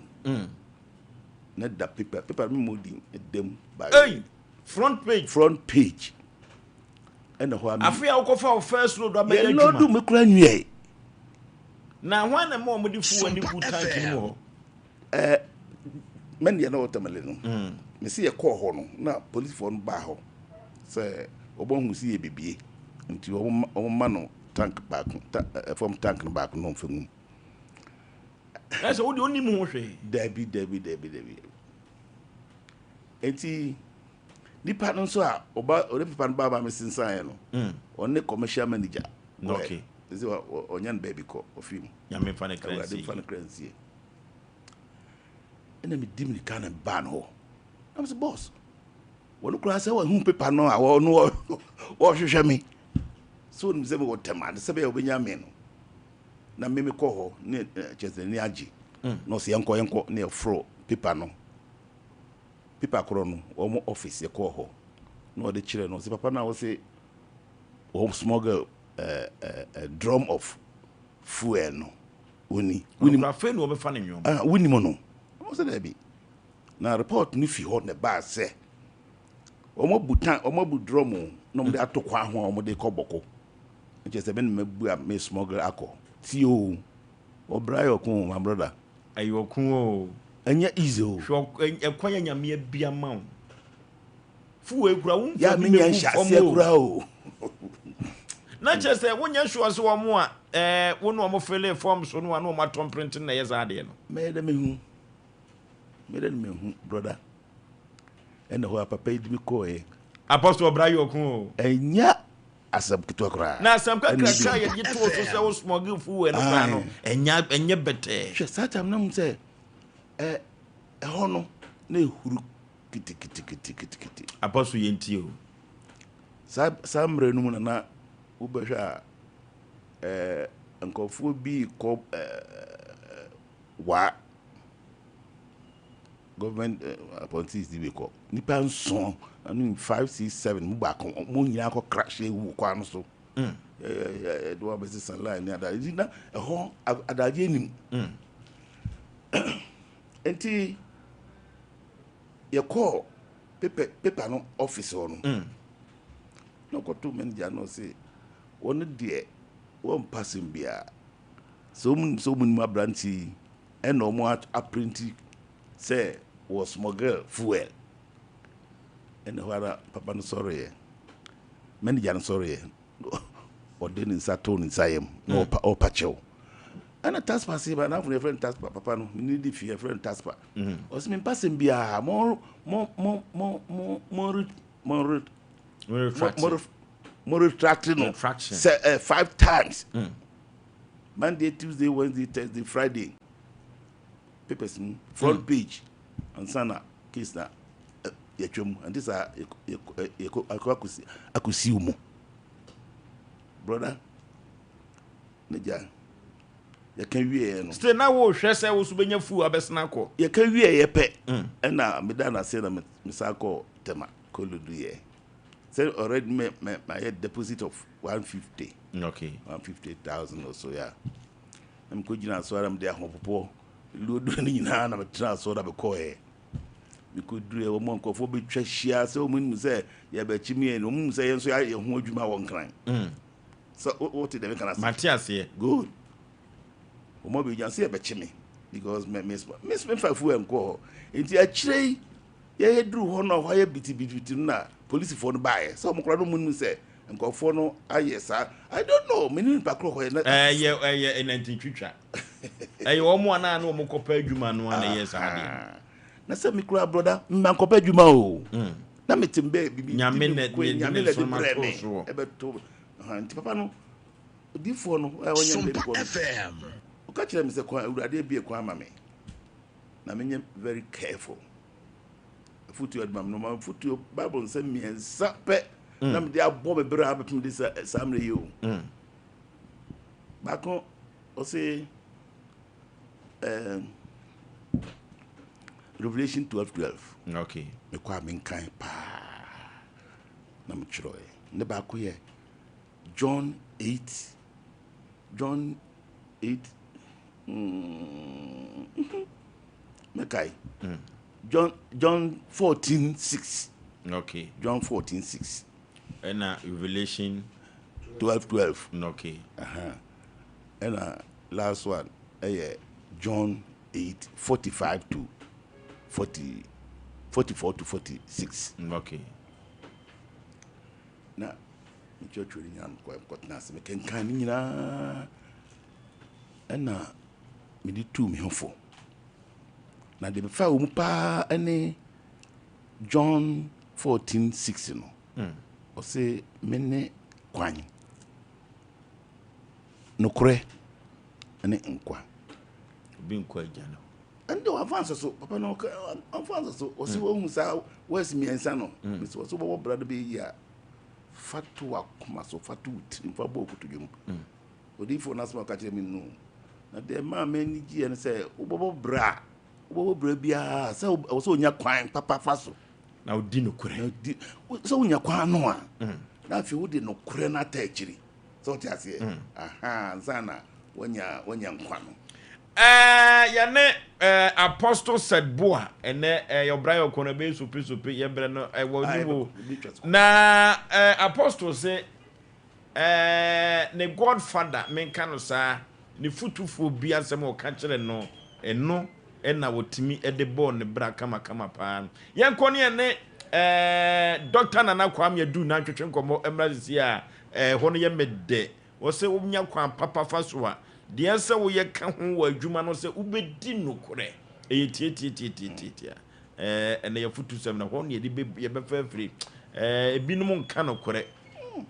Na da paper mi mo din ɛdam. Hey, front page. Front page. Ɛna hɔ a mi. Afei a wokɔfa wo first load abɛyɛ Yɛ adwuma. load mi kura nwiɛ. Na hwan na ma wɔn de fuel ne gu tank no mu hɔ? Ɛɛ mɛndeɛ na ɔtamale no mesi yɛkɔɔ hɔ no na polisifoɔ no baa hɔ sɛ wɔbɛhu si yɛ bibie nti wɔn ma no tank baako ta ɛfam tank no baako na ɔmfa ngum. Ɛsɛ wo deɛ onim ho hwee. Dabi dabi dabi dabi. Nti nipa no nso a ɔba ɔde pepa no ba ba me sensan no ɔne commercial manager. Okay. Ɛsɛ ɔnya no baabi kɔ ɔfi mu. Nyame fa ne kra nsie. Awurade fa ne kra nsie. Ɛna medi mirika na baa no hɔ. Na mesɛ boss, wɔn koraa sɛ wɔahu pepa no a wɔn wɔhwehwɛ me. So wɔnim sɛ mewɔ tɛm ade sɛ bɛyɛ wɔbɛnya me no. Na me mekɔ hɔ ne kyerɛ sɛ n'ani agye. Na ɔsɛ yɛnkɔ yɛnkɔ na yɛforo pepa no. Pepa korɔ no wɔn office yɛkɔɔ hɔ. Na ɔde kyerɛ no ɔsɛ papa no a wɔsɛ wɔn smuggle drum of fuel no. Woni. Wonim. Afei na wɔbɛfa ne nnwom. Ah, wonim no. Wɔn sɛ daabi. Na report no fi hɔ na ɛbaa sɛ wɔn abu tan wɔn abu drum na wɔn de ato kwan ho a wɔn de kɔ Bɔko. Nkyɛ sɛ me na mabu a me smuggle akɔ. Tie o, ɔbra yɛ ɔko o, my brother. Ɛyɛ ɔko o. Ɛnyɛ easy o. Hwɛ ɛkwan a Nyame abi ama wo. Fuel kura wo mfa bi megu fam o. Kura o. Na kyerɛ sɛ wonyɛ sure sɛ wɔn a ɛɛ wo ne wɔn fele fam so no a na wɔn atɔ mprenten na ɛyɛ saa adeɛ no. Mɛyɛ dɛ mehu. Mɛyɛ dɛ mehu brother. Ɛna hɔ a papa yi di mi kɔɔɛ. Apostle ɔbra yɛ ɔko o. Ɛnyɛ asɛm ketewa koraa. Na asɛm kakraka a yɛgye too so sɛ wo smuggle fuel no koraa no ɛnyɛ ɛnyɛ bɛtɛɛ. Hwɛ saa time na mu sɛ ɛ ɛhɔ no na ehuru kitikitikitikiti. Apostle yɛn tie o. Saa saa mmerɛ no mu na na wobɛhwɛ a ɛɛ nkurɔfoɔ bi kɔ ɛɛ waa government appointees bi kɔ nipa nson, I mean 5, 6, 7 mu baako mo nyinaa kɔ crash ewu kwan no so. Ɛɛ ɛde wɔn abɛsesa line ne adagye nti na ɛhɔ adagye nim. Nti yɛkɔɔ paper paper no office hɔ no na ɔkɔto manager no ɔse wɔn deɛ wɔn mpa asɛm biara sɛ wɔn sɛ wɔn nim aberante yi ɛna wɔn aprinti sɛ wɔ smuggle fuel. Ɛna hɔ ara papa no sɔreɛ, manager no sɔreɛ, ɔde ne nsa too ne nsa yam na ɔpa ɔpa kyɛw. Ɛna Taspa se ba n'afɔ yɛfrɛ no Taspa papa no ne di fi yɛfrɛ no Taspa. Ɔsɛ me mpa asɛm biara mo mo mo mo mo mo mo mo mo mo retract no sɛ 5 times. Monday, Tuesday, Wednesday, Thursday, Friday. Papers mu front page ansa na case na yɛtwa mu ante saa yɛkɔ akɔsi akɔsi mu. Brother, ne gya yɛka wieɛ no. Still na wohwɛ sɛ wo so bɛnya fuel abɛsena akɔ. Yɛka wieɛ pɛ ɛna meda no ase na mesan kɔ Tema kɔludu yɛ sɛ already me me mayɛ deposit of 150. Okay. 150,000 or so, yeah. Na mekɔgyina so ara mede ahopopoɔ luodu no nyinaa na metena so na mekɔɛ. Mekɔduruɛ wɔn nkurɔfoɔ bɛtwa hyia sɛ wɔn nim sɛ yɛbɛkye mmienu, wɔn nim sɛ yɛn nso yɛayɛ ho adwuma wɔ Nkran. Sɛ wote deɛ meka no ase? Mate aseɛ. Good. Wɔn abɛgyina sɛ yɛbɛkye me because me me me mefa fuel nkɔ hɔ. Nti akyire yi yɛyɛ duru hɔ no a hɔ ayɛ bitibitibiti no na polisifoɔ no baeɛ sɛ wɔn koraa no wɔn nim sɛ nkurɔfoɔ no ayɛ saa. I don't know, me ne nipa korɔ hɔ yɛ na. Ɛyɛ ɛyɛ ɛnantintwitwa. Ɛyɛ wɔn a na ne wɔn kɔpɛ adwuma no a na ɛyɛ saa deɛ. Na sɛ me kura broda mma nkɔpɛ adwuma o. Na me te mbɛ bibi. Nyame na nyame na de brɛ me. Ɛbɛto. Nti papa no odiifoɔ no a ɔnyɛ mbɛ bikɔ no. Ɔka kyerɛ me sɛ kwan Awurade abie kwan ama me. Na menyɛ very careful. Afotuo adwuma me no ma afotuo Bible nsɛm mmiɛnsa pɛ na mede abɔ me bra abɛpem de saa mmerɛ yi o. Baako ɔse Revelation 12:12. Okay. Mekɔ a menkan paa na metwerɛɛ. Ne baako yɛ John 8 John 8 mɛkae. John 14:6. Okay. John 14:6. Ɛna Revelation 12:12. Okay. Ɛna last one ɛyɛ John 8 45 to 40 44 to 46. Okay. Na mekyerɛkyerɛ no nyinaa mekɔ mekɔtena ase mekenkan ne nyinaa ɛna mede tuu me ho fo. Na deɛ mefaa wɔ mu paa ne John 14 6 no. Ɔse mene kwan, nokorɛ ne nkwa. Obi nkɔ agya no. Ɛnde wamfa ansɔ so papa no wamfa ansɔ so ɔse wahu saa words mmiɛnsa no. Mese ɔse wobɛbɔ bra no bɛyɛ yie a fa to w'akoma so fa to wo tirim fa bɔ wo kotodwe mu. Odiyifoɔ no asɛm a ɔka kyerɛ me no na deɛ ɛmaa m'ani gyeeɛ ne sɛ wobɛbɔ bra a wobɛbɔ bra biara sɛ ɛwɔ sɛ wonya kwan papa fa so. Na wodi nokorɛ. Na di sɛ wonya kwan no a na afei wode nokorɛ no ata akyiri sɛ wote aseɛ aha ansa na wanya wanya nkwa no. Ɛɛ yɛne ɛɛ Apostle Seth Boa ɛnɛ ɛyɛ ɔbra yɛ ɔkɔ no ɛbɛyɛ sope sope yɛ brɛ no ɛwɔ ne wo na ɛɛ Apostle se Ɛɛ, ne godfather, menka no saa, ne fotufoɔ bi asɛm a ɔka kyerɛ no, ɛno na ɔtumi de bɔɔ ne bra kamakama paa. Yɛnkɔ ne yɛne ɛɛ Dɔkta Nana Kwame Adu na ntwetwe nkɔmmɔ mmra sisi a ɛhɔ no yɛ me dɛ. Ɔsɛ wonya kwan papa fa so a, deɛ ɛsɛ woyɛ ka ho wɔ adwuma no sɛ wobɛdi nokorɛ. Ɛyɛ tiatiatiatiatia. Ɛɛ, ɛnɛ yɛ fotusɛm no, ɛhɔ na yɛde bɛ yɛbɛfa afiri. Ɛɛ, ebinom nka nokorɛ.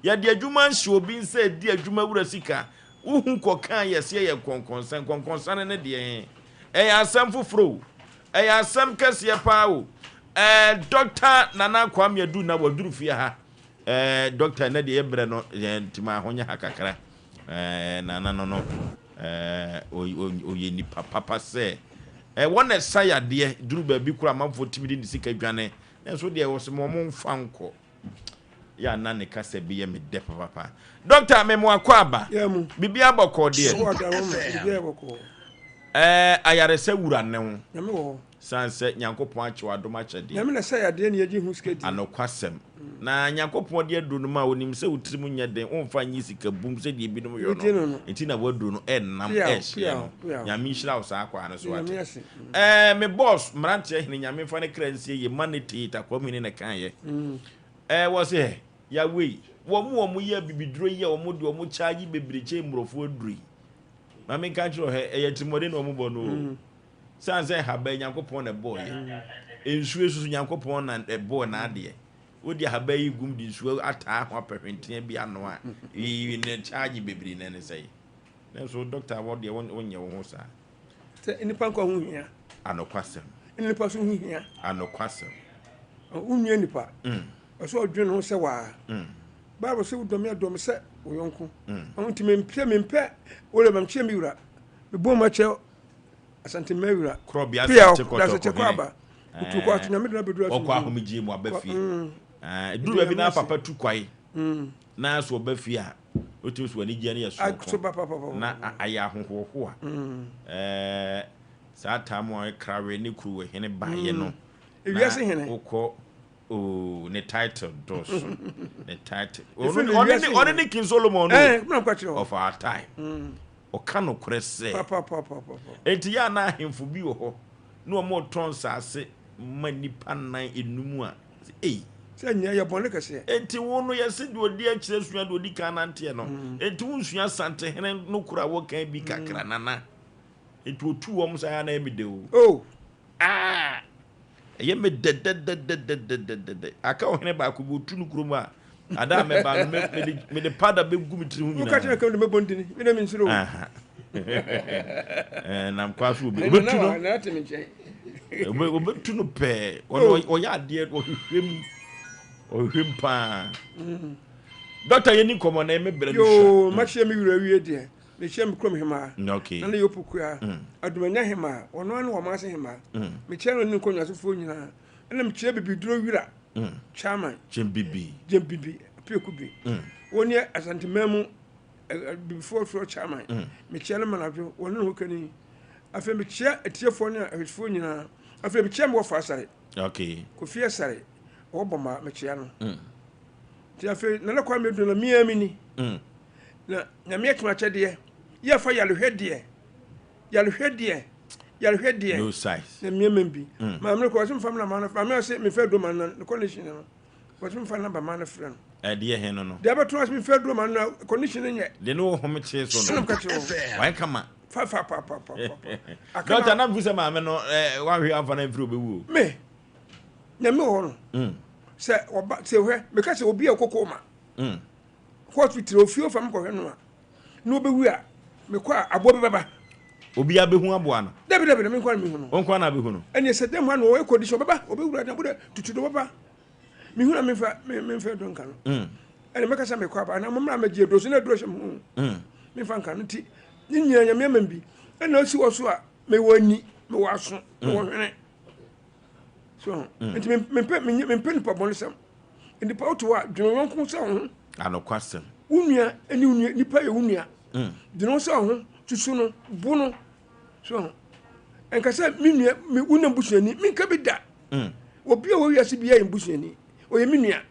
Yɛde adwuma nhyɛ obi nsa edi adwuma wura sika. Wohu kɔka a yɛse ɛyɛ nkɔnkɔnsa. Nkɔnkɔnsa no ne deɛ he? Ɛyɛ asɛm foforɔ o. Ɛyɛ asɛm kɛseɛ paa o. Ɛɛ, Dɔkta Nana Kwame Adu na waduru fie ha. Ɛɛ, Dɔkta, ɛnɛ deɛ yɛbrɛ no, yɛn nti ma ho nyɛ ha kakra. Ɛɛ, Nana no no, ɛɛ, ɔyɛ nipa papa sɛ. Ɛɛ, wɔn na ɛsa yadeɛ duru baabi koraa amanfoɔ tumi de ne sika dwane. Nanso deɛ wɔse ma wɔn mfa nkɔ. Yɛ a na ne kasa bi yɛ me dɛ papapa. Dɔkta, me mo akɔ aba. Biribiara bɔkɔɔ deɛ. Ɛɛ, ayaresa wura ne wo. San sɛ Nyankopɔn akyɛ wo adom akyɛdeɛ. Nyame na ɛsa yadeɛ na yɛgye ho sika di. Anokwasɛm. Na Nyankopɔn de aduro no ma wo, onim sɛ wo tirim nyɛ den, womfa nye sika bum sɛdeɛ ebinom yɔ no, nti na w'aduro no ɛnnam ɛhyeɛ no. Nyame nhyira wo saa kwaa no so wate. Ɛɛ me boss mmeranteɛ hene Nyame mfa ne kra nsie yie ma ne tee takwamhene na ɛkaeɛ. Ɛɛ wɔ se hɛ Yawei, wɔn a wɔyɛ abibiduro yi a wɔn de wɔn charge bebree kyɛn mmorɔfo aduro yi. Ma menka nkyerɛ wo hɛ, ɛyɛ atirimuɔden na wɔn bɔ no o. Sane sɛ nhaban Nyankopɔn na ɛbɔɔ yɛ. Nsuo nso so Nyankopɔn na ɛbɔɔ n'adeɛ. Wode ahaban yi gum de nsuo ataa ho apɛ hwenteaa bi anoa a, yi ne charge bebree na ɛne sɛe. Nanso dɔkta wɔ deɛ wonyɛ wo ho saa. Sɛ nnipa nkwa ho hia. Anokwasɛm. Nnipa nso ho hia. Anokwasɛm. Wonwia nipa. Ɔsɛ ɔdwene ho sɛ waa. Bible sɛ wodɔ me adɔ me sɛ wo yɔnko. Nti mempɛ mempɛ wode mamkyerɛ me wura. Mebɔ mu akyerɛ Asante Mawura. Korɔbea Asante Kɔtɔkɔ hene. Otu kɔ ato nyame de abɛduru asomdwoe. Ɔkɔ ahomegye mu aba fie. Ɛduru baabi na papa tu kwae na so ɔba fie a, wotumi so anigyeɛ no yɛ soronko na ayɛ ahohoahoa. Saa tam a Krawe ne Kuruwe hene baeɛ no, na wokɔ Oh, ne title dɔɔso. Ne title. Ɔno ne King Solomon no. Of our time. Ɔka nokorɛ sɛ. Enti yɛ a na ahemfo bi wɔ hɔ na wɔretɔn nsase ma nnipa nnan enum a, ei. Sɛ nyɛ yɛ bɔne kɛseɛ. Enti wo no yɛse deɛ ɔdi akyire sua deɛ ɔdi kan nanteɛ no. Enti wonsua Asantehene no koro a wɔkan bi kakra nana. Enti ɔtuu wɔn saa yɛ a na ɛyɛ me dɛ o. Oh. Ah! Ɛyɛ me dɛdɛdɛdɛdɛdɛdɛ. Aka ɔhene baako bi, ɔtu no kurom a, ada a mɛba no, mede, mede powder bɛgu me tiri ho nyinaa. Woka kyerɛ kɛm de mɛbɔ ntini, me na mensuro wo. Eh, nam kwa so obi, obetu no. Obetu no pɛɛ. Ɔno ɔyɛ adeɛ, ɔhwehwɛ mu. Ɔhwehwɛ mu paa. Dɔkta, yɛni nkɔmmɔ na ɛmɛ brɛ no sua. Yoo, makyerɛ me werɛ awie deɛ. Mekyia me kurom hemaa, Nana Yopokua, Adomanya hemaa, ɔno ara ne Wamase hemaa. Mekyia no ne nkonnwasofoɔ nyinaa. Ɛna mekyia Bibiduro Wira, Chairman. Gyembibi. Gyembibi, Apiekubi. Wɔn ne Asanteman mu Abibifoɔ soɔ Chairman. Mekyia no Manadwo, wɔne ne hokani. Afei mekyia atiefoɔ ne ahwɛsofoɔ nyinaa. Afei mekyia me wɔfa Asare. Okay. Kofi Asare, ɔwɔ Bɔmaa, mekyia no. Nti afei Nana Kwame Adu na mea mini. Na Nyame atum akyɛdeɛ yɛ fa yarehwɛ deɛ yarehwɛ deɛ Yarehwɛ deɛ. No size. Na mmea mɛm bi. Maame no kɔ ɔsɛ mfa na maa no maame ɔsɛ mefa aduro ma no ne condition no. Ɔsɛ mfa namba maa no frɛ no. Ɛdeɛ he no no. Deɛ abɛto ase mefa aduro ma no na condition no nyɛ. De ne wo home kyee so no. Ɛna mka kyerɛ wo. Wayɛ kama. Fa fa pa pa pa pa. Dɔkta na mfu sɛ maame no wanhwɛ amfa no amfiri obɛwu o. Me nyame wɔ hɔ no. Sɛ ɔba sɛ hwɛ meka sɛ obi a ɔkɔ koma. Hospital ofie ofa me kɔhwɛ no a na ɔbɛwu a mekɔ a aboa bi bɛba. Obiara bɛhu aboa no. Dabi dabi na me nko na mehu no. Wo nko na bɛhu no. Ɛnneɛ sɛ dɛm hɔ na ɔyɛ condition ɔbɛba ɔbɛwura na bɔdɛ tutu do ɔbɛba. Mehu na memfa memfa aduro nka no. Ɛnna mɛka sɛ mekɔ aba na mommra mɛgye aduro so na aduro hyɛ me ho. Memfa nka no nti ne nyinaa nyame ama bi. Ɛnna ɔsi wɔ so a mewɔ ani mewɔ aso mewɔ hwene. So nti mempɛ mempɛ nipa bɔne sɛm. Nipa woto hɔ a dwene wo yɔnko sɛ wo ho. Anokwasɛm. Wo nua ne wo nua nipa yɛ wo nua. Dwene wo sɛ wo ho susu no bo no. So nka sɛ me nua me wo nam busuani menka bi da. Obi a wɔ wiase biara yɛ busuani. Ɔyɛ me nua.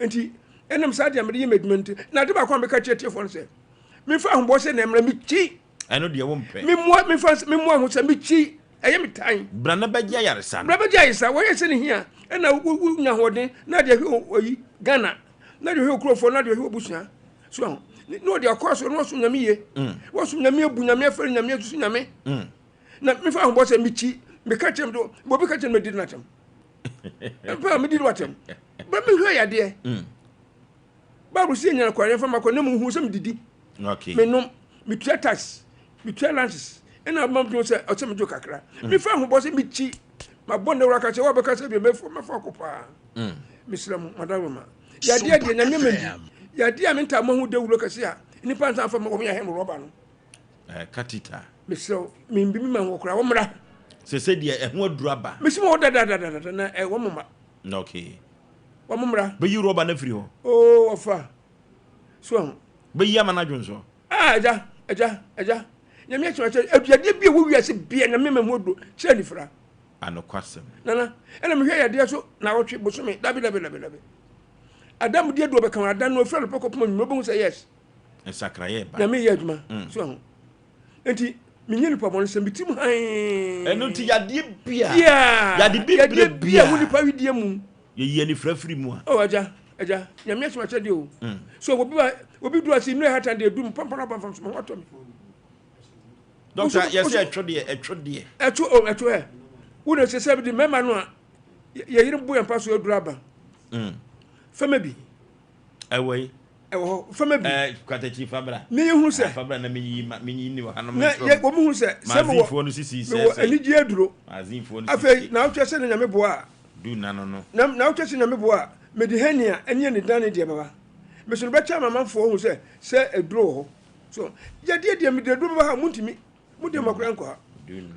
Nti ɛnam saa deɛ mede yɛ m'adwuma nti na ade baako a meka kyerɛ tiefoɔ no sɛ memfa ahobɔ sɛ na mmerɛ mekyi. Ɛno deɛ wompɛ. Memmoa memfa memmoa ho sɛ mekyi ɛyɛ me tan. Bra na bɛgye ayaresa no. Bra bɛgye ayaresa wɔyɛ sɛ ne hia ɛna wonya ahoɔden na deɛ hwɛ oyi Ghana na deɛ hwɛ okurofoɔ na deɛ hwɛ obusua so ho na ɔde akɔ so na wɔsom nyame yie wɔsom nyame abu nyame afɛre nyame asusu nyame na mefa ahobɔ sɛ mekyi meka kyerɛ me do obi ka kyerɛ me medi no atɛm mpa medi no atɛm bɛ mehwɛ yadeɛ Bible sɛ yɛnya nokware mfa ma kɔ na mmom hu sɛ medidi, okay. menom, metua tax, metua lances, ɛna ma dwo sɛ ɔsɛ medwo kakra. Mefa ahobɔ sɛ mekyi mabɔ nnawura ka sɛ wɔbɛka sɛ bi mɛfo mɛfo akɔ paa. Mesrɛ mo madawoma. Yadeɛ deɛ nyame ma bi. Yadeɛ a mentaa mo ho dawuro kɛse a nnipa nsa mfa ma wɔn yɛ hɛn rɔba no. Katita. Mesrɛ wo membi me ma ho koraa wɔmmra. Sɛ sɛ deɛ ɛho aduru aba. Mesi mo hɔ dadadadada na ɛwɔ mo ma. Okay. Wɔn mmra. Bɛyi rɔba no afiri hɔ. Oo ɔfa. So ahu. Bɛyi ama no adwonsɔ. Ah agya, agya, agya. Nyame akyerɛ akyerɛ aduadeɛ bi a ɛwɔ wiase bia nyame ma mu aduro kyerɛ nifira. Anokwasɛm. Nana, ɛna mehwɛ yadeɛ so na awɔtwe bosome dabi dabi dabi dabi. Adam di aduro bɛka ho adan no ofira no pɛ kɔpem anwummerɛ wobɛhu sɛ yes. Nsakraeɛ ba. Nyame yɛ adwuma. So ahu. Nti menyɛ nipa bɔne sɛ metirim hann. Ɛno nti yadeɛ bia. Bia. Yade bibire bia. Yadeɛ bia wɔ nipa wedeɛ mu. Yɛyi anifira firi mu a. Oh agya, agya, nyame asɛm akyɛdeɛ o. So obi ba obi du ase nnura hatan deɛ dum pampana aba mfam so ma ho atɔ me. Doctor, yɛsɛ ɛtwo deɛ, ɛtwo deɛ. Ɛtwo o, ɛtwo ɛ. Wo na sɛ sɛ de mmarima no a yɛ yere bo yɛn mpa so aduru aba. Fɛmɛ bi. Ɛwɔ yi. Ɛwɔ hɔ fɛmɛ bi. Ɛɛ katakyi fabra. Ne yɛ hu sɛ. Fabra na mi yi ma mi yi ni wɔ hanom. Na yɛ wɔn hu sɛ sɛ mi wɔ mi wɔ anigye aduro. Mazinfoɔ no sisi. Afei na awotwe sɛ ne nyame boa a. Du nna no no. Na na awotwe sɛ nyame boa a mede hɛnia ɛne anidan deɛ bɛba. Meso no bɛkyɛ ama amanfoɔ hu sɛ sɛ aduro wɔ hɔ. So yadeɛ deɛ mede aduro bɛba ha mo ntumi mo deɛ mo akora nkɔ ha.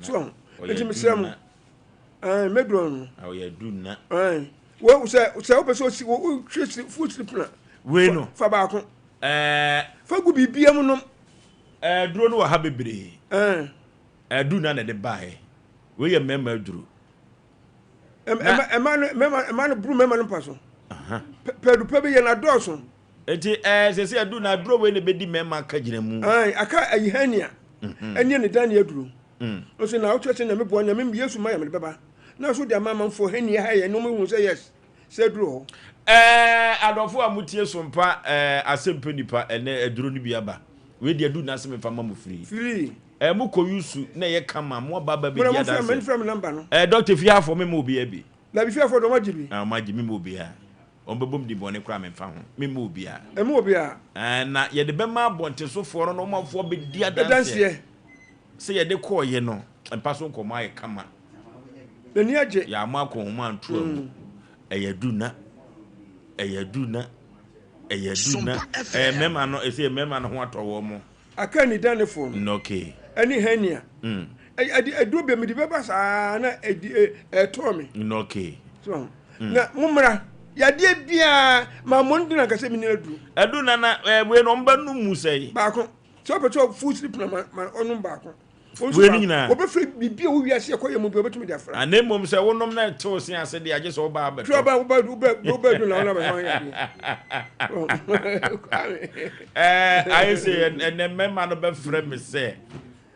So ho nti mesrɛ mo. Ɛn mɛduro no. Ɔyɛ du nna. Ɛn wo sɛ sɛ wopɛ sɛ osi wo wohwɛ siri full siri pena. Wei no. Fa baako. Ɛɛ. Fa gu biribiara mu nom. Ɛɛ duro no wɔ ha bebree. Ɛn. Ɛɛ du nna na ɛde baeɛ. Wei yɛ mmarima aduro. Ɛma ɛma no mmarima ɛma no buru mmarima no mpa so. Pɛdu pɛ bi yɛ na dɔɔso. Eti ɛɛ sɛ sɛ adu na aduro wei na ebedi mmarima aka gyina mu. Ɛn aka ayi hɛnia. Ɛne ne dan ne aduro. Ɔsɛ na ɔkyerɛ sɛ nyame boa nyame yesu ma yɛ mede bɛba na so de ama amanfoɔ hɛnia ha yɛ nneɛma hu sɛ yes sɛ aduro hɔ. Ɛɛ adɔfo a motie sompa ɛɛ asɛmpɛ nipa ɛnɛ aduro no bi aba wei deɛ adu na se mefa ma mo firi. Firi. Ɛɛ mo kɔ yusu na ɛyɛ kama mo aba aba bɛdi adanseɛ. Mo frɛ me number no. Ɛɛ dɔkta fiafoɔ me ma obiara bi. Dabi fiafoɔ deɛ ɔmo agye bi. Ah ɔmo agye me ma obiara. Wɔn bɛbɔ me din bɔne koraa memfa ho. Memma obiara. Mma obiara. Ɛɛ, na yɛde bɛma abɔntensofoɔ no na wɔn afoɔ bɛdi adanseɛ. Adanseɛ. Sɛ yɛde kɔeɛ no, mpa so nkɔmmɔ ayɛ kama. N'ani agye. Yɛammɔ akɔnhoma anto agu. Ɛyɛ adu na. Ɛyɛ adu na. Ɛyɛ adu na. Ɛɛ, mmarima no, ɛsɛ mmarima no ho atɔ wɔn. Aka anidanefoɔ no. Okay. Ɛne hernia. Ɛde aduro bɛ mede bɛba saa na ɛdi ɛtɔɔ me. Okay. So na mo mmra yadeɛ biara ma mo ndena nkasa mi ni aduro. Adu na na ɛɛ wei na ɔmo bɛ num mu sɛ. Baako sɛ ɔpɛ sɛ full sleep na ma ma ɔnom baako. Wei no nyinaa. Wɔbɛfrɛ biribi a ɛwɔ wiase ɛkɔ yɛ mu bi wɔbɛtumi de afra. Na mmom sɛ wonom na ɛtew se ase deɛ agye sɛ woba abɛtɔ. Tiri ɔba woba woba woba du na wɔn abɛhwɛ wɔn yadeɛ. Ɛɛ ayɛ sɛ ɛnɛ mmarima no bɛfrɛ me sɛ.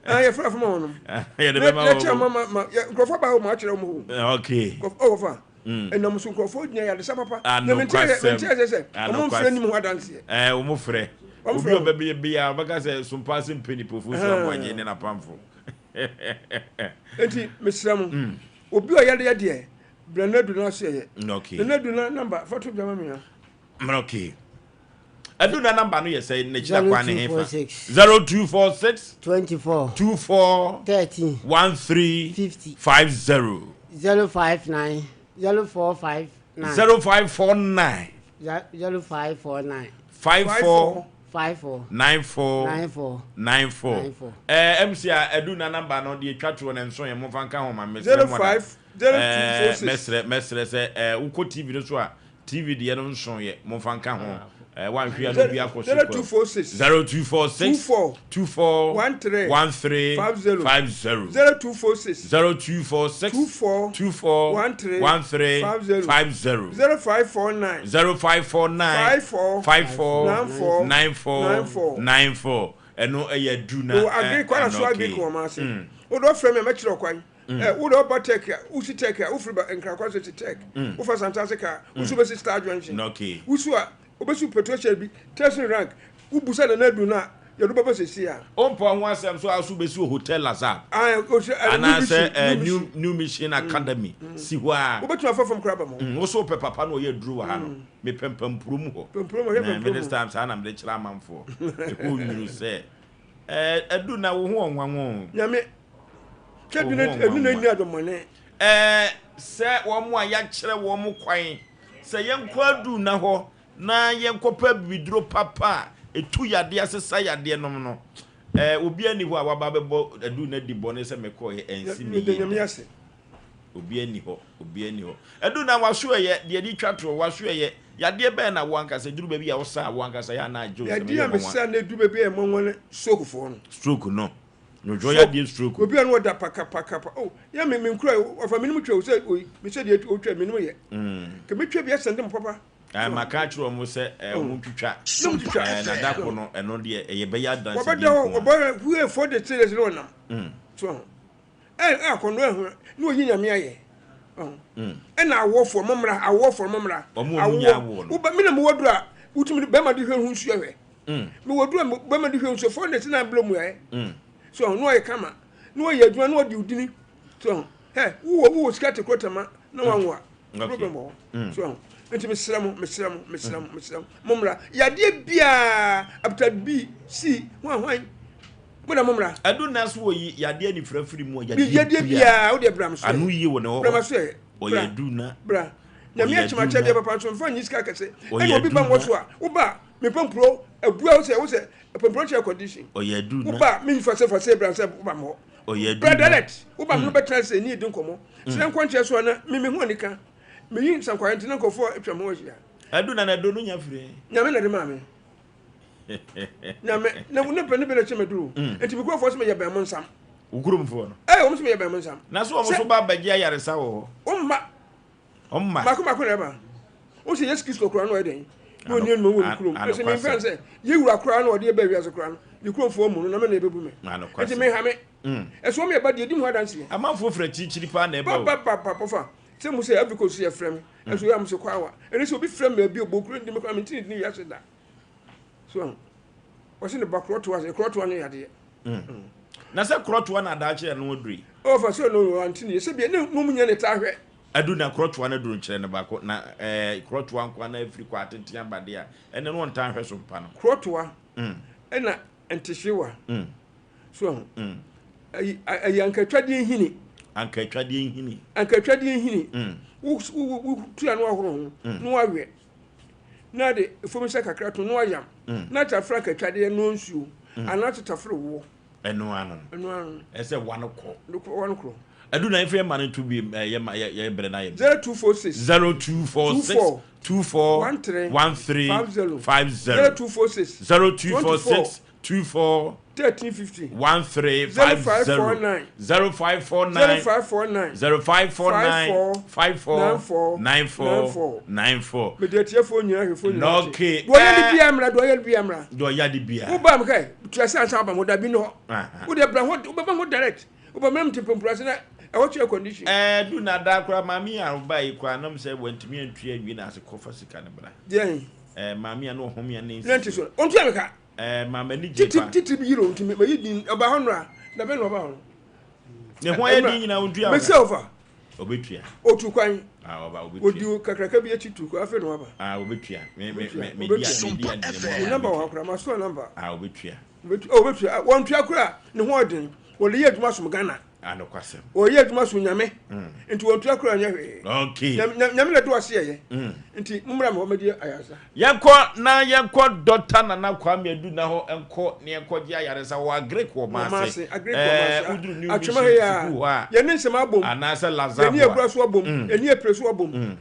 Ah, yɛfrɛ fama wɔnom. Yɛde bɛma wɔn. Yɛkyɛ ma ma ma nkurɔfoɔ ba hɔ ma akyerɛ wɔn hɔ. Okay. Nkurɔfoɔ ɔwɔ fa. Ɛnam so nkurɔfoɔ gyina yadesa papa. Ah, Na mente nokwasɛm. mente sɛ sɛ wɔn mfrɛ nim ho adanseɛ. Ɛɛ wɔn frɛ. Wɔn Obi frɛ a ɔbɛbɛyɛ biara ɔbɛka sɛ Sompaase mpanyinfoɔ so aboagye ne n'apamfo. Enti mesrɛ mo, obi a ɔyare deɛ, brɛ no adu n'asoɛeɛ. Okay. Nana adu na number fa to dwa ma me ha. Okay. Adu na number no yɛ sɛ n'akyira kwan ne hefa. 0246 0246 24 24 13 13 50 50 059 0459 0549 0549 54 54 94 94 94. 94. Ɛɛ MC a adu na number no deɛ etwa toɔ na nso yɛ mo fa nka ho ma mesrɛ mo da. 05 0246. Mɛsrɛ mɛsrɛ sɛ ɛɛ wokɔ TV no so a TV deɛ no nso yɛ mo fa nka ho. Ɛɛ wanhwɛ a no bi akɔ so. 0246 0246 24 24 13 13 50 50 0246 0246 24 24 13 13 50 50 0549 0549 54 54 94 94 94. 94 ɛno ɛyɛ du na Wɔ agric kwan ɛno so agric okay. wɔ ma ase. Wode ɔfrɛ me a mɛkyerɛ ɔkwan. Ɛ wode ɔba tech a wosi tech a wofiri ba nkrakwa so si tech. Wofa Santase kaa wosu bɛsi Star Junction. Okay. Wosu a wobɛsi petrol shell bi Tertiary rank wobusa Nana Adu no a yɛde wobɛba sɛsi a. Wompɛ ho asɛm so a so bɛsi wɔ Hotel Lazar Ae, ɔsi ɛ, New anaasɛ Mission, ɛ, New New Mission. New Mission Academy si hɔ a. Wobɛtumi afa fam koraa aba mu. Wo so wopɛ papa na ɔyɛ aduro wɔ ha no mepɛ mpampurom hɔ. Pampurom hɔ, hwɛ Na Pampurom me this hɔ. time saa na mede kyerɛ amanfoɔ. Ɛhɔ nwunu sɛ ɛ, adu na wo ho ɔnwanwa o. Nyame, hwɛ Wo adu na ho adu na ɔnwanwa. nni adɔmmɔne. Ɛɛ, sɛ wɔn a yɛakyerɛ wɔn kwan sɛ yɛnkɔ adu na hɔ na yɛnkɔpɛ abibiduro papa a ɛtu yadeɛ asesa yadeɛ nom no, ɛɛ, obiara nni hɔ a waba abɛbɔ adu na di bɔne sɛ mekɔeɛ ɛnsi me Meda yie Nyame da. ase. Obiara nni hɔ, obiara nni hɔ. Adu na waso ɛyɛ, deɛ de twa toɔ, waso ɛyɛ. Yadeɛ bɛn na wo ankasa, ɛduru baabi a wosa a wo ankasa yɛ anaa agye wo sɛ Yadeɛ meyɛ a nwanwa? mesa na ɛduru baabi a ɛyɛ nwanwa ne stroke foɔ no. Stroke no, nwodwo Stroke. yadeɛ stroke. Obi a na ɔda pakapakapa. Oh, yɛ me me nkura ɔfa menim twa o sɛ oyi, me sɛ deɛ ɔtwa menim yɛ. Ka metwa bi asɛnde mo papa. Ɛɛ, maka akyerɛ wɔn sɛ ɛɛ wɔn ntwitwa. Na wɔn twitwa. Ɛɛ, na da ko no ɛno deɛ ɛyɛ bɛyɛ adansedie Wɔbɛda hɔ, nko a. wɔbɛyɛ hue fɔ de three days na wɔnam. So ho. Ɛ ɛ akɔnnɔ ɛho na wɔyi nyame ayɛ. Ɛna awɔfoɔ mo mmra, awɔfoɔ mo mmra. Wɔn a wɔn nya awoɔ no. Woba me na mewɔ duro a wotumi de bɛrima de hwɛ ho nsuo hwɛ. Mewɔ duro a bɛrima de hwɛ nsuo fɔ de tena aburo mu ɛ. So ho na ɔyɛ kama na ɔyɛ adwuma na ɔde odini. So ho hɛ wowɔ wowɔ sika te kuro tama na wanwo a. Problem wɔ hɔ. So ho nti mesrɛ mo mesrɛ mo mesrɛ mo mesrɛ mo mo mmra yadeɛ biara hepatitis B C hwan hwan mo na mo mmra. Ɛdu na so wɔ yi yadeɛ ne firafiri mu a yadeɛ yadeɛ biara wo deɛ bra me so ano yie wɔ ne hɔ bra ma so yɛ ɔyɛ du na bra nyame akyem akyɛdeɛ papa nso mfa nyi sika kɛse ɛna obi ba nwɔ so a woba me pampuro abua wo sɛ wo sɛ pampuro kyerɛ condition ɔyɛ du na woba me nfa sɛ fa sɛ bra sɛ woba mɔ ɔyɛ du bra direct woba me no bɛtena sɛ ni edi nkɔmmɔ sɛ nkɔnkyerɛ so na me me ho anika meyi nsankwaɛ nti na nkurɔfoɔ atwa me ho ahyia ɛdu na na ɛdu no nya firi nyame na de maa me nyame na ne pɛ ne bɛ na kyɛ maduru nti me kurɔfoɔ sɛ meyɛ bɛn mo nsam wo kuromfoɔ no ɛyɛ wɔn sɛ meyɛ bɛn mo nsam na so wɔn so ba bɛgye ayaresa wɔ hɔ wɔn mma wɔn mma mako mako na ɛba wɔn sɛ Yesu Kristo koraa no ɔyɛ dɛn na ɔni anum wɔ ne kurom ɛsɛ mi nfɛn sɛ yɛ wura koraa na ɔde ɛbɛ wiase koraa no ne kuromfoɔ mu no na mɛ na ɛbɛbu mɛ nti mi ha mi ɛsɛ wɔn yɛ ba deɛ di mu adanseɛ amanfoɔ fira akyirikyiri paa na ɛba o ba ba ba pɔfa sɛ mo sɛ Africa osu yɛ frɛ mi ɛso yɛ mo sɛ kɔ awa ɛne sɛ obi frɛ mi abi obo kuro ndi mi koraa mi ntini di wiase da so wɔsi ne ba korɔtoa sɛ korɔtoa ne yadeɛ na sɛ korɔtoa na adaakye ɛno aduri ɔfa sɛ no no antini yɛ sɛ bia ne nom nyɛ ne taa hwɛ adu na korɔtoa no aduru nkyerɛ no baako na ɛɛ korɔtoa nkoa na afiri kɔ atenten abade a ɛne no ɔntaa hwɛ so mpa no korɔtoa ɛna ntehyewa so ayi ayi ankatwadeɛ nhini ankatwadeɛ nhini ankatwadeɛ nhini wo wo wo tua no ahoro ho na wawɛ na de efom sɛ kakra to na wayam na tafra ankatwadeɛ no nsuo anaa tafra woɔ ɛno ano ɛno ano ɛsɛ wa no kɔ wa no korɔ ɛdu na efe ɛma no to bi ɛyɛ ma yɛ yɛ brɛ na yɛ 0246 0246 24 13 13 50 50 0246 0246 24 13 50. 13 50 0549. 0549 0549. 0549 54 54 94 94. Mede atiefoɔ nyinaa ahwɛfoɔ nyinaa ase. Okay, Deɛ ɔyɛ ne eh, bia mmra, deɛ ɔyɛ ne bia mmra. Deɛ ɔyɛ ade bia. Wo ba mu kɛ, tua sɛ ansa woaba ho, dabi ne hɔ. Aha. Wo deɛ bra ho, wobɛba ho direct. Woba mmerɛ mte mpɔmpura ase na ɛhɔ kyerɛ condition. Ɛɛ du na da koraa maame yi a ɔbaa yi koraa nam sɛ wantumi antua anwie na ase kɔfa sika no bra. Deɛn? Ɛɛ maame a na ɔhome a na Na nti nsi so, ɔntua me ka. Ɛɛ maa m'ani gye Titi paa. titi bi yere o, nti mayi din, ɔbaa hɔ nnora, da bɛn na ɔbaa hɔ no? Ne ho ayɛ den nyinaa ɔntua wo Mese ka. ɔfa. Ɔbɛtua. Ɔtu kwan. Ah ɔba ɔbɛtua. Ɔdi kakraka bi akyi tu kwan, afei na waba. Ah ɔbɛtua. Me me Ɔbɛtua, me me di ɔbɛtua. me di ade ne Wo mu a number wɔ ɔbɛtua. ha koraa, masoa number. Ah ɔbɛtua. Ɔbɛtua, oh ɔbɛtua. Ah, wɔntua koraa, ne ho ɔden. Wɔde yɛ adwuma som Ghana. Ah nokwasɛm. Wɔyɛ adwuma som Nyame. Nti wɔntua koraa nyɛ hwee. Okay. Nyame Nyame na ɛde wase yɛyɛ. Nti mommra me hɔ mɛdi ayaresa. Yɛnkɔ na yɛnkɔ Dɔkta Nana Kwame Adu na hɔ nkɔ na yɛnkɔgye ayaresa wɔ Agric wɔ Wɔ Maase. Maase, Agric wɔ Maase. Ɛɛ woduru New Atwema Mission ha yi a, sukuu hɔ a, yɛne nsɛm abom. anaasɛ Yɛne Lazabo a. Abura so abom. Yɛne Apire so abom.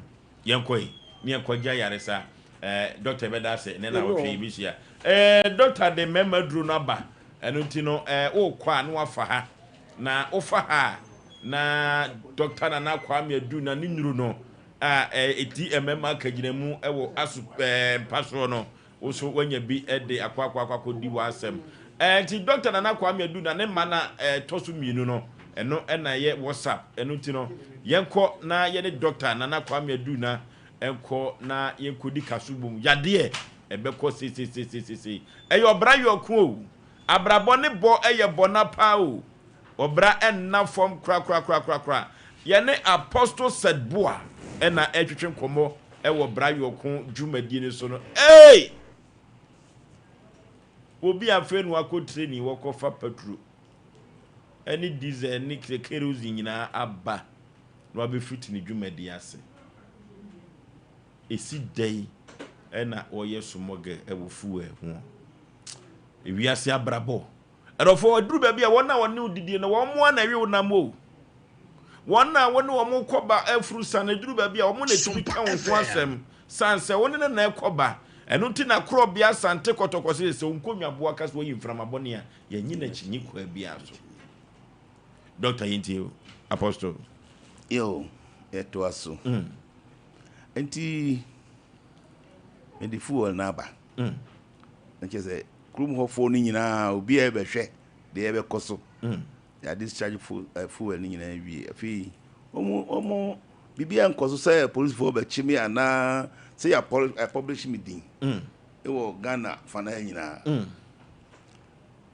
Yɛnkɔ yi na yɛnkɔgye ayaresa. Ɛɛ dɔkta yɛbɛda ase nnɛ Yɛne naawɔtwe wɔ. yɛbɛhyia. Ɛɛ dɔkta de mmarima aduro no aba. Ɛno nti no ɛɛ wokɔ a na wafa ha. Na wofa ha a na Dɔkta Nana Kwame Adu na ne nnuru no a ɛdi mmarima akagyinamu wɔ aso ɛɛ mpa soɔ no, wo nso woanya bi de akɔ akɔ akɔ akɔdi w'asɛm. Ɛɛ nti Dɔkta Nana Kwame Adu na ne mma no a ɛtɔ so mmienu no, ɛno na ɛyɛ WhatsApp. Ɛno nti no, yɛnkɔ na yɛne Dɔkta Nana Kwame Adu na nkɔ na yɛnkɔdi kaso bom. Yadeɛ ɛbɛkɔ seiseiseisei. Ɛyɛ ɔbra yɔko o. Abrabɔ ne bɔ yɛ bɔna paa o. Ɔbra nna fam korakorakorakorakora. Yɛne Apostle Seth Boa na ɛretwetwe nkɔmmɔ wɔ Bra Yɔko dwumadie no so no. Ei! Obi afei na wakɔ training wɔkɔfa patro ne diesel ne kerosene nyinaa aba na wabɛfiti ne dwumadie ase. Ɛsi dɛn na wɔyɛ somɔgɛ wɔ fuel ho? Ewiase abrabɔ. Ɛdɔfoɔ, ɛduru baabi a wɔn a wɔne wo didie no, wɔn mmoa na ɛwe wo nam o. Wɔn a wo ne wɔn kɔ ba afuru sa no, ɛduru baabi a wɔn na ɛtumi ka wo ho asɛm sane sɛ wo ne no na ɛkɔ ba. Ɛno nti na Korɔbea Asante Kɔtɔkɔ se sɛ wo nkonnwaboa ka sɛ wayi mframa bɔne a, yɛnnye no akyinnye kwan biara so. Dɔkta yɛntie o, Apostle. Yo, yɛtoa so. Nti, mede fuel no aba. Na kyerɛ sɛ kurom hɔfoɔ no nyinaa obiara bɛhwɛ deɛ ɛbɛkɔ so. Yɛ discharge fuel no nyinaa wie. Afei wɔn wɔn biribiara nkɔ so sɛ polisifoɔ bɛkye me anaa sɛ yɛ publish me din wɔ Ghana fanaa nyinaa.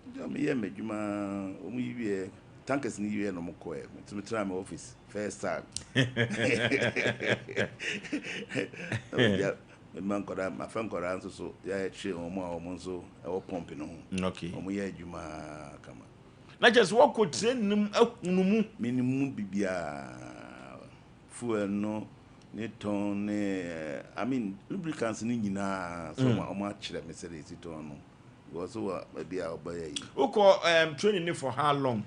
Nti meyɛ m'adwuma wɔn yi wieɛ tankers no yi wieɛ na wɔn kɔɛ. Nti metenaa me office first time. Mema nkwadaa, mafa nkwadaa nso so yɛakyerɛ wɔn a wɔn nso wɔ pump no ho. Okay. Wɔn yɛ adwuma kama. Na kyerɛ sɛ wɔkɔ train no mu ahunu mu. Menim mu biribiara. Fuel no ne tɔn ne I mean lubricants no nyinaa so wɔn mm. akyerɛ me sɛdeɛ ɛsi tɔn no. Because wɔ baabi a ɔbɛyɛ yi. Wokɔ um, training ne for how long?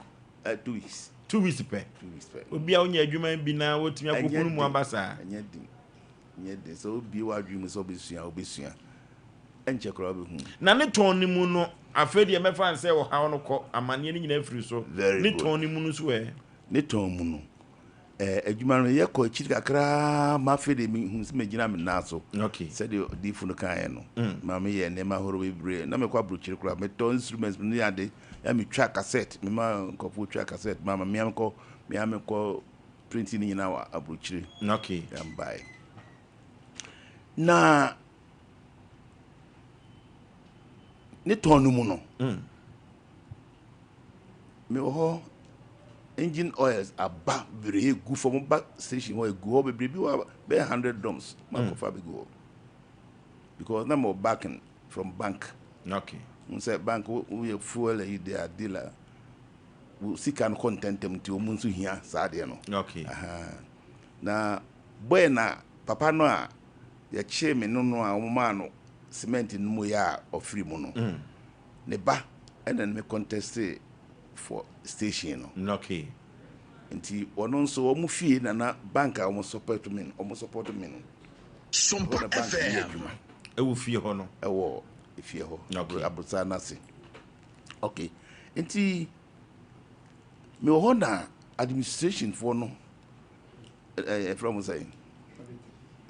2 weeks. 2 weeks pɛ. 2 weeks pɛ. Obi a wonya adwuma bi na wotumi akɔkunu mu aba saa. Ɛnyɛ den. Nyɛ den sɛ wobue w'adwene mu sɛ wobɛsua a, wobɛsua. Ɛnkyɛ koraa wobɛhu. Na ne tɔn no mu no, afei deɛ mɛfa no sɛ ɔhaw no kɔ, amaneɛ no nyinaa firi so. Very Ne good. tɔn no mu no nso ɛ? Ne tɔn mu no, eh, adwuma no yɛkɔ akyiri kakraa ma afei deɛ mehu sɛ megyina me nan so. Okay. Sɛdeɛ odiifo no kaeɛ no, ma meyɛ nneɛma ahorow bebree. Na mekɔ aburokyire koraa, metɔ instruments ne ade, na metwa cassette, mema nkurɔfoɔ twa cassette ma me, mea mekɔ, mea mekɔ printing no nyinaa wɔ aburokyire. Okay. Yɛn bae. Na ne tɔn no mu no, mewɔ hɔ engine oils aba bebree egu fam ba station hɔ egu hɔ bebree bi wɔ bɛyɛ 100 drums ma kɔfa bɛgu hɔ because na mewɔ backing from bank. N sɛ bank woyɛ fuel ayi de a dealer wo sika no kɔ ntɛntɛm nti wɔn nso hia saa adeɛ no. Okay. Aha. Na boy na papa no a yɛkyee me no a wɔn maa no cement no mu yɛ a ɔfiri mu no. Ne ba ɛna ne me contest for station no. Okay. Nti ɔno nso wɔn fie nana bank a wɔn support me no wɔn support me no. Sompa Ɛhɔ na bank yɛ FM. adwuma. Ɛwɔ fie hɔ no. Ɛwɔ fie hɔ. Okay. Aborosan n'ase. Okay, nti mewɔ hɔ na administration foɔ no ɛɛ ɛfrɛ mo sɛn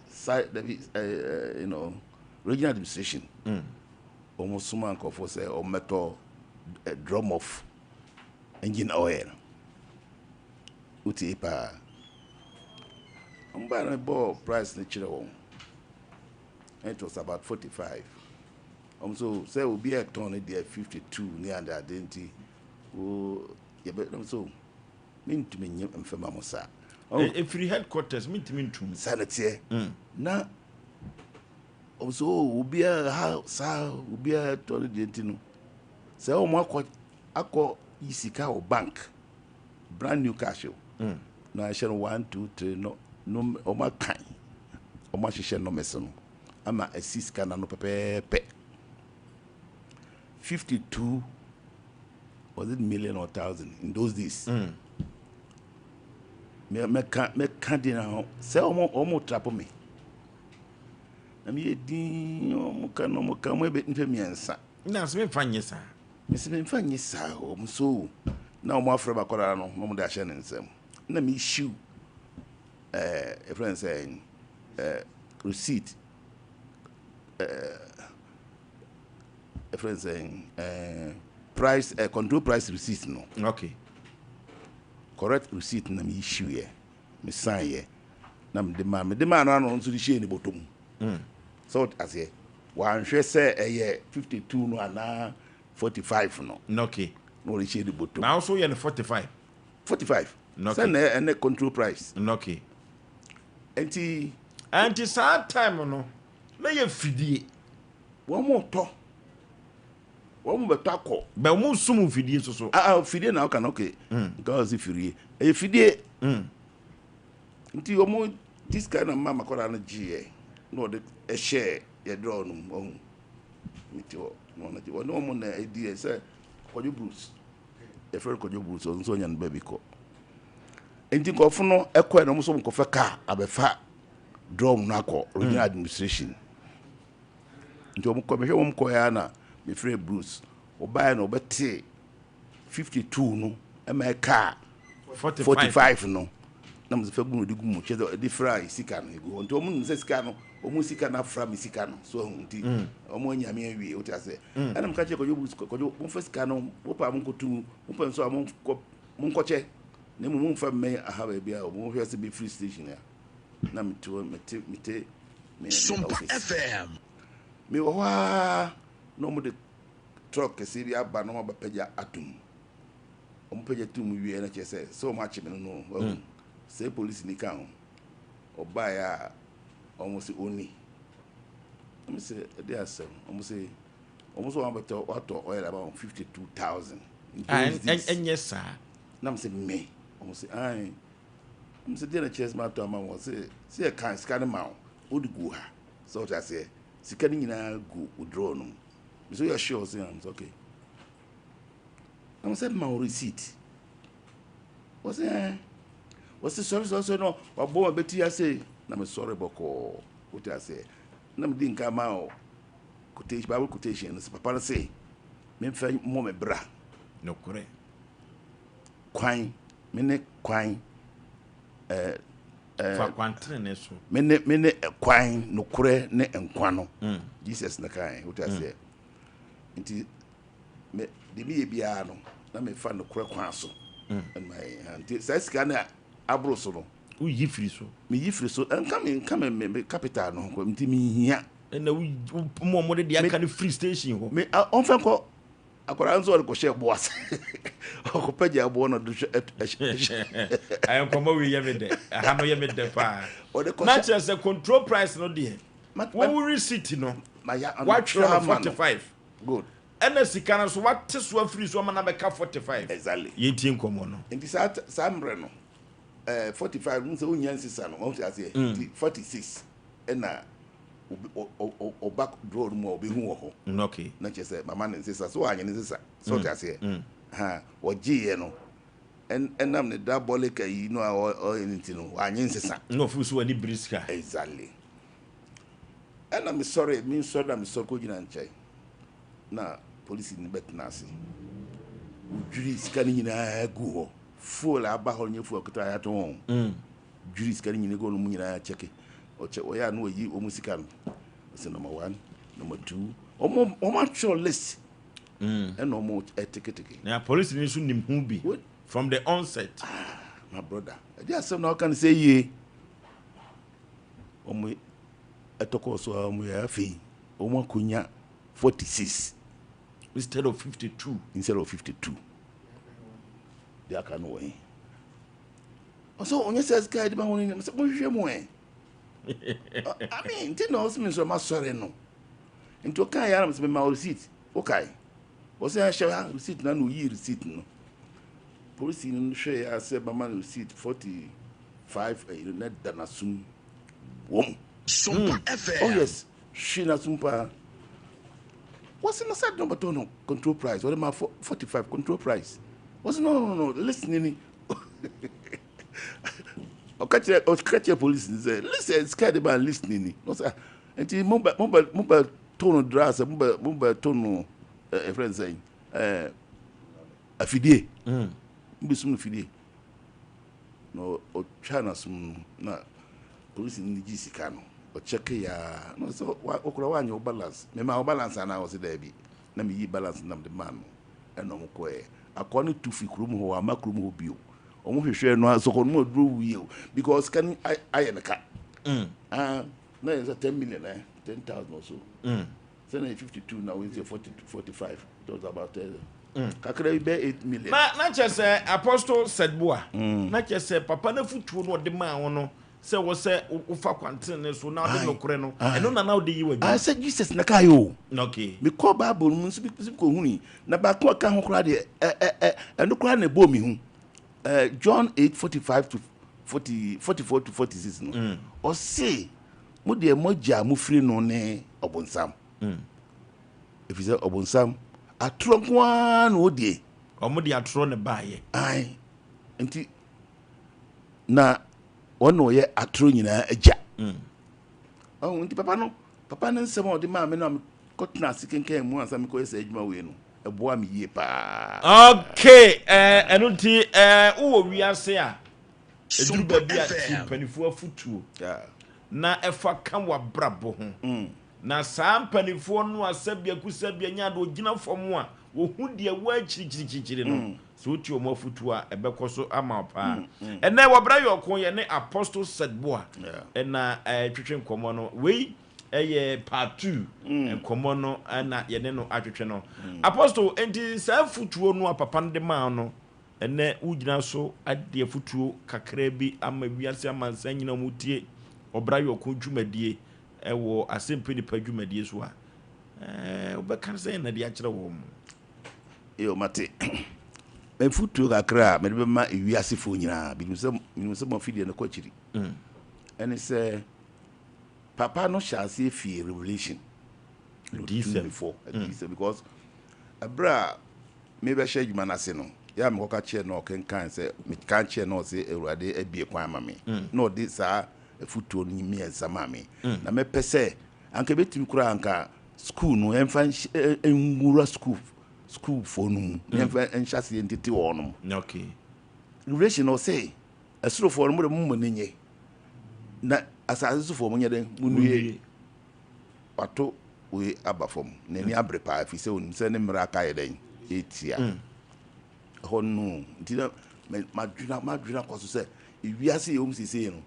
sa dabi ɛɛ regional administration wɔn soma nkurɔfoɔ sɛ wɔn mɛtɔ drum of engine oil. Wotie paa, wɔn baa no bɔɔ price no kyerɛ wɔn. It was about 45. Wɔn nso sɛ obi a ɛtɔn no deɛ 52 ne ade ade nti wo yɛbɛ wɔn nso mentumi nye mfɛma mo saa. Ɛfiri headquarters mentumi ntum. Saa na teɛ na wɔn nso oh, obiara ha saa obiara tɔ no deɛ nti no sɛ wɔn akɔ yi sika wɔ bank, brand new cash o, na ɛhyɛ no one, two, three no, wɔn akan wɔn ahyehyɛ numbers no ama ɛsi sika n'ano pɛpɛɛpɛ. 52, was it million or thousand in those days? Mɛka di na ho sɛ wɔn trap me na meyɛ din. Wɔn ka na wɔn ka wɔn ebe nipa mmiɛnsa. Na sɛ memfa nyɛ saa. Mesi memfa nye saa. Wɔn so na wɔn afrɛ bakɔdaa no na wɔn de ahyɛ ne nsam na me issue ɛfrɛ no sɛ receipt, ɛfrɛ no sɛ price control price receipt no. Correct receipt na me issue yɛ, me sign yɛ na me de maa no ano nso de hyɛ ne bɔtɔ mu sɛ ɔte aseɛ. Wanhwɛ sɛ ɛyɛ 52 no anaa 45 no. Na ɔde hyɛ ne bɔtɔ mu. Na wo so yɛ no 45. 45. Sɛ na ɛne control price. Nti Ɛnti saa time no na yɛ fidie. Wɔn mo tɔ, wɔn mo bɛtɔ akɔ. Bɛ wɔn sum fidie soso. Ah ah, fidie na ɔka no. Okay, nka ɔsi firie ɛyɛ fidie. Nti wɔn ti sika na mma makɔda no gyeeɛ na ɔde ɛhyɛ yɛ drawer no mu. Ɔho mi ti hɔ na ɔno gye wɔne wɔn na ɛdi yɛ sɛ Kwadwo Bruce, yɛfrɛ no Kwadwo Bruce. Ɔno nso ɔnya no baabi kɔ. Nti nkɔfo no ɛkɔɛ na wɔn nso nkɔfɛ kaa abɛfa drum no akɔ regional administration. Nti wɔn kɔ mehwɛ wɔn kɔ ya na mefrɛ Bruce. Ɔbaeɛ na ɔbɛte 52 no ɛma ɛkaa 45 no na mo sɛ fɛ gu no de gu mu kyerɛ sɛ ɛde fra sika no egu hɔ. Nti wɔn nim sɛ sika no, wɔn sika no afra mi sika no so ɛho. Nti wɔn anya mi awie, wote ase. Ɛna mo ka kyerɛ Kwadwo Bruce, Kwadwo, mo fɛ sika no, mo pa mo nkotu mo pɛ nso a mo nkɔ mo nkɔkyɛ na emu mo nfa mmɛn aha baabi a wɔn hwɛ sɛ bɛ free station a na me te hɔ mete me Sompa office. FM. Me wɔ hɔ ara na wɔn de truck kɛseɛ bi aba na wɔn abɛpagya atum. Wɔn pagya tum wie na kyerɛ sɛ wɔn akye me no, wahu sɛ polisi ni ka ho. Ɔbaeɛ a wɔn sɛ ɔni wɔn sɛ ɛde asɛm. Wɔn sɛ wɔn nso wɔn abɛtɔ watɔ oil ama wɔn 52,000. Ɛnyɛ saa. Na mo sɛ me wɔn sɛ ayi wɔn sɛ deɛ na kyerɛ sɛ ma atɔ ama wɔn sɛ yɛ kan sika no ma wɔn wɔde gu ha sɛ ɔte aseɛ. Sika no nyinaa gu wo drawer no mu. Sɛ woyɛ sure sɛ am sɛ okay na mo sɛ ma wo receipt. Wɔsɛ wɔsɛ sɔre sɔre sɔre no wabɔ ma bɛti ase na me sɔre bɔkɔɔ, wote aseɛ. Na me di nka ma wo quotation, Bible quotation no sɛ papa no sɛ memfa mmɔ me bra. Nokorɛ. Kwan me ne kwan ɛɛ ɛɛ fa kwantenene so. Me ne kwan, nokorɛ ne nkwa no. Jesus na kan, wote aseɛ. Nti me de mi yɛ biara no na mefa nokorɛ kwan so. Ɛnma yɛ ha nti saa sika no a aboro so no woyi firi so. Meyi firi so, nka me nka me capital no ho nti mehia. Ɛna wo mo ɔmo de deɛ aka no free station hɔ. Me ɔmfɛ nkɔ akwadaa nso ɔde kɔhyɛ ɛboɔ ase, ɔkɔpɛgya ɛboɔ na ɔde hwɛ ɛhyɛ. Ayɛ nkɔmɔ wei yɛ me dɛ, ɛha no yɛ me dɛ paa. Ɔde kɔhyɛ. Na kyerɛ sɛ control price no deɛ wɔn receipt no watwerɛ no 45. Good. Ɛna sika no so wate so afiri so ama na bɛka 45. Exactly. Yɛntie nkɔmɔ no. Nti saa mmerɛ no 45 n sɛ wonya nsesa no wɔn ti aseɛ. Nti 46 ɛna ɔba drawer no mu a ɔbɛhu wɔ hɔ. Na kyerɛ sɛ mama ne nsesa so wanyɛ ne nsesa sɛ ɔte aseɛ ha ɔgyeeɛ no ɛnam ne diabolic ayi no a ɔyɛ ne ti no wanyɛ nsesa. Na ɔfiri so wani biri sika. Exactly. Ɛna mesɔre, mensɔre na mesɔre kɔgyina nkyɛn na polisi ni bɛtena ase. Wodwiri sika no nyinaa gu hɔ. Fuel a aba hɔ no nyɛ fuel ketewa a yɛatɔn o. Dwiri sika no nyinaa gu hɔ na wɔn nyinaa kyɛke. Ɔkyɛ ɔyɛ a na wɔyi wɔn sika no. Ɔsɛ number one, number two. Wɔn wɔn atwerɛ list. Ɛna wɔn ɛteketeke. Na polisi ni nso nim ho bi from the onset. Ah, my brother. Ɛde asɛm na ɔka no sɛ yie. Wɔn ɛtɔkɔɔ so a wɔn yɛ afei wɔn akɔnya 46. Instead of 52. Instead of 52. Deɛ aka no wɔ he? Ɔsɛ ɔnyɛ sɛ sika yɛde ma wɔn nyinaa sɛ monhwehwɛ mu ɛ. I mean, nti na ɔsɛ me nso masɔre no. Nti ɔka yɛ ara sɛ mema receipt. Wokae. Ɔsɛ ahyɛ ha receipt na na oyi receipt no. Polisi no hwɛ yɛ asɛ mama no receipt 45 ɛyi na da n'asom wɔm. Sompa FM. Oh yes, hwe n'asom paa. Wɔsi na sɛ dɔn bɛtɔ no control price wɔde ma 45 control price. Wɔsi no no no list ni ni. Ɔka kyerɛ ɔka kyerɛ polisi ni sɛ list ɛ sika de ma list ni ni. Ɔsɛ ah nti mo bɛ mo bɛ mo bɛ to no dra sɛ mo bɛ mo bɛ to no ɛ ɛfrɛ nsɛn ɛɛ afidie. Mo bɛ sum no fidie. Na ɔtwa n'asom no na polisi no gye sika no ɔkyɛke yaa na ɔsɛ ɔkora wanyɛ wo balance mema wo balance anaa ɔsɛ daabi na meyi balance nam de maa no ɛna ɔmo kɔɛ akoa no tu fi kurom hɔ wamma kurom hɔ bio ɔmo hwehwɛ no asɔkɔ no mu aduro wuye o because sika no ayɛ no ka ah na yɛ sɛ 10 million eh 10,000 or so sɛ na yɛ 52 na wɔn sɛ 40 45 it was about kakra bi bɛ 8 million. Na kyerɛ sɛ Apostle Sedboa na kyerɛ sɛ papa no afotuo no ɔde maa wo no sɛ wɔ sɛ wofa kwantene so na wode nokorɛ no ɛno na na wode yi w'adwuma. Sɛ Jesus na kae o. Okay. Mekɔ Bible no mu nso bi kɔhuni na baako a ɛka ho koraa deɛ ɛno koraa na ɛbɔɔ me hu. John 8 45 to 40 44 to 46 no ɔse mo deɛ mo agya a mofiri no ne ɔbonsam. Ɛfiri sɛ ɔbonsam atorɔ nko ara na ɔdie. Ɔmo de atorɔ na ɛbaeɛ. Ae, nti na wɔn na ɔyɛ atorɔ nyinaa agya. Ɔho nti papa no, papa no nsɛm a ɔde maa me no a mekɔtena ase kenkan mu ansa mekɔyɛ saa adwuma wei no, ɛboa me yie paa. Okay, ɛno nti wowɔ wiase a, ɛduru baabi a tie mpanimfoɔ afotuo na ɛfa ka w'abrabɔ ho. Na saa mpanimfoɔ no a sɛbea kusɛbea nya ade ɔgyina fam a wɔhu deɛ ɛwɔ akyirikyirikyirikyiri no, sɛ wotie wɔn afotuo a, ɛbɛkɔ so ama wo paa. Ɛnnɛ wɔ Bra Yɛ Ɔko, yɛne Apostle Seth Boa na ɛretwetwe nkɔmmɔ no. Wei yɛ part 2 nkɔmmɔ no na yɛne no atwetwe no. Apostle, enti saa afotuo no a papa no de maa wo no, ɛnnɛ wogyina so de afotuo kakra bi ama wiase amansan nyinaa a wɔtie Ɔbra Yɛ Ɔko dwumadie wɔ Asɛmpa Nipa dwumadie so a, wobɛka sɛn na de akyerɛ wɔn? Yo, mate. M'afotuo kakra a mede bɛma ewiasefoɔ nyinaa, menim sɛ menim sɛ mo afidie no kɔ akyiri, ɛne sɛ papa no hyɛ aseɛ fie revelation. Adiyisɛm. Before adiyisɛm because ɛberɛ a mebɛhyɛ adwuma no ase no, yɛ a mekɔka kyerɛ no ɔkenkan sɛ meka kyerɛ no ɔse Awurade abie kwan ama me na ɔde saa afotuo no mmiɛnsa maa me na mɛpɛ sɛ anka ɛbɛtumi koraa anka sukuu no yɛmfa nwura sukuu sukuufoɔ no mu na yɛmfa nhyɛ aseɛ ntete wɔn nom. Okay. Revelation ɔse ɛsorofoɔ no mo de mo mo ani nye na asase sofoɔ mo nyɛ dɛn mo nue. Wato wei aba fam n'ani abere paa ɛfiri sɛ onim sɛ ne mmerɛ aka yɛ dɛn ɛtia. Ɛhɔ no nti na madwena madwena kɔ so sɛ ewiase yɛ wɔm seesei no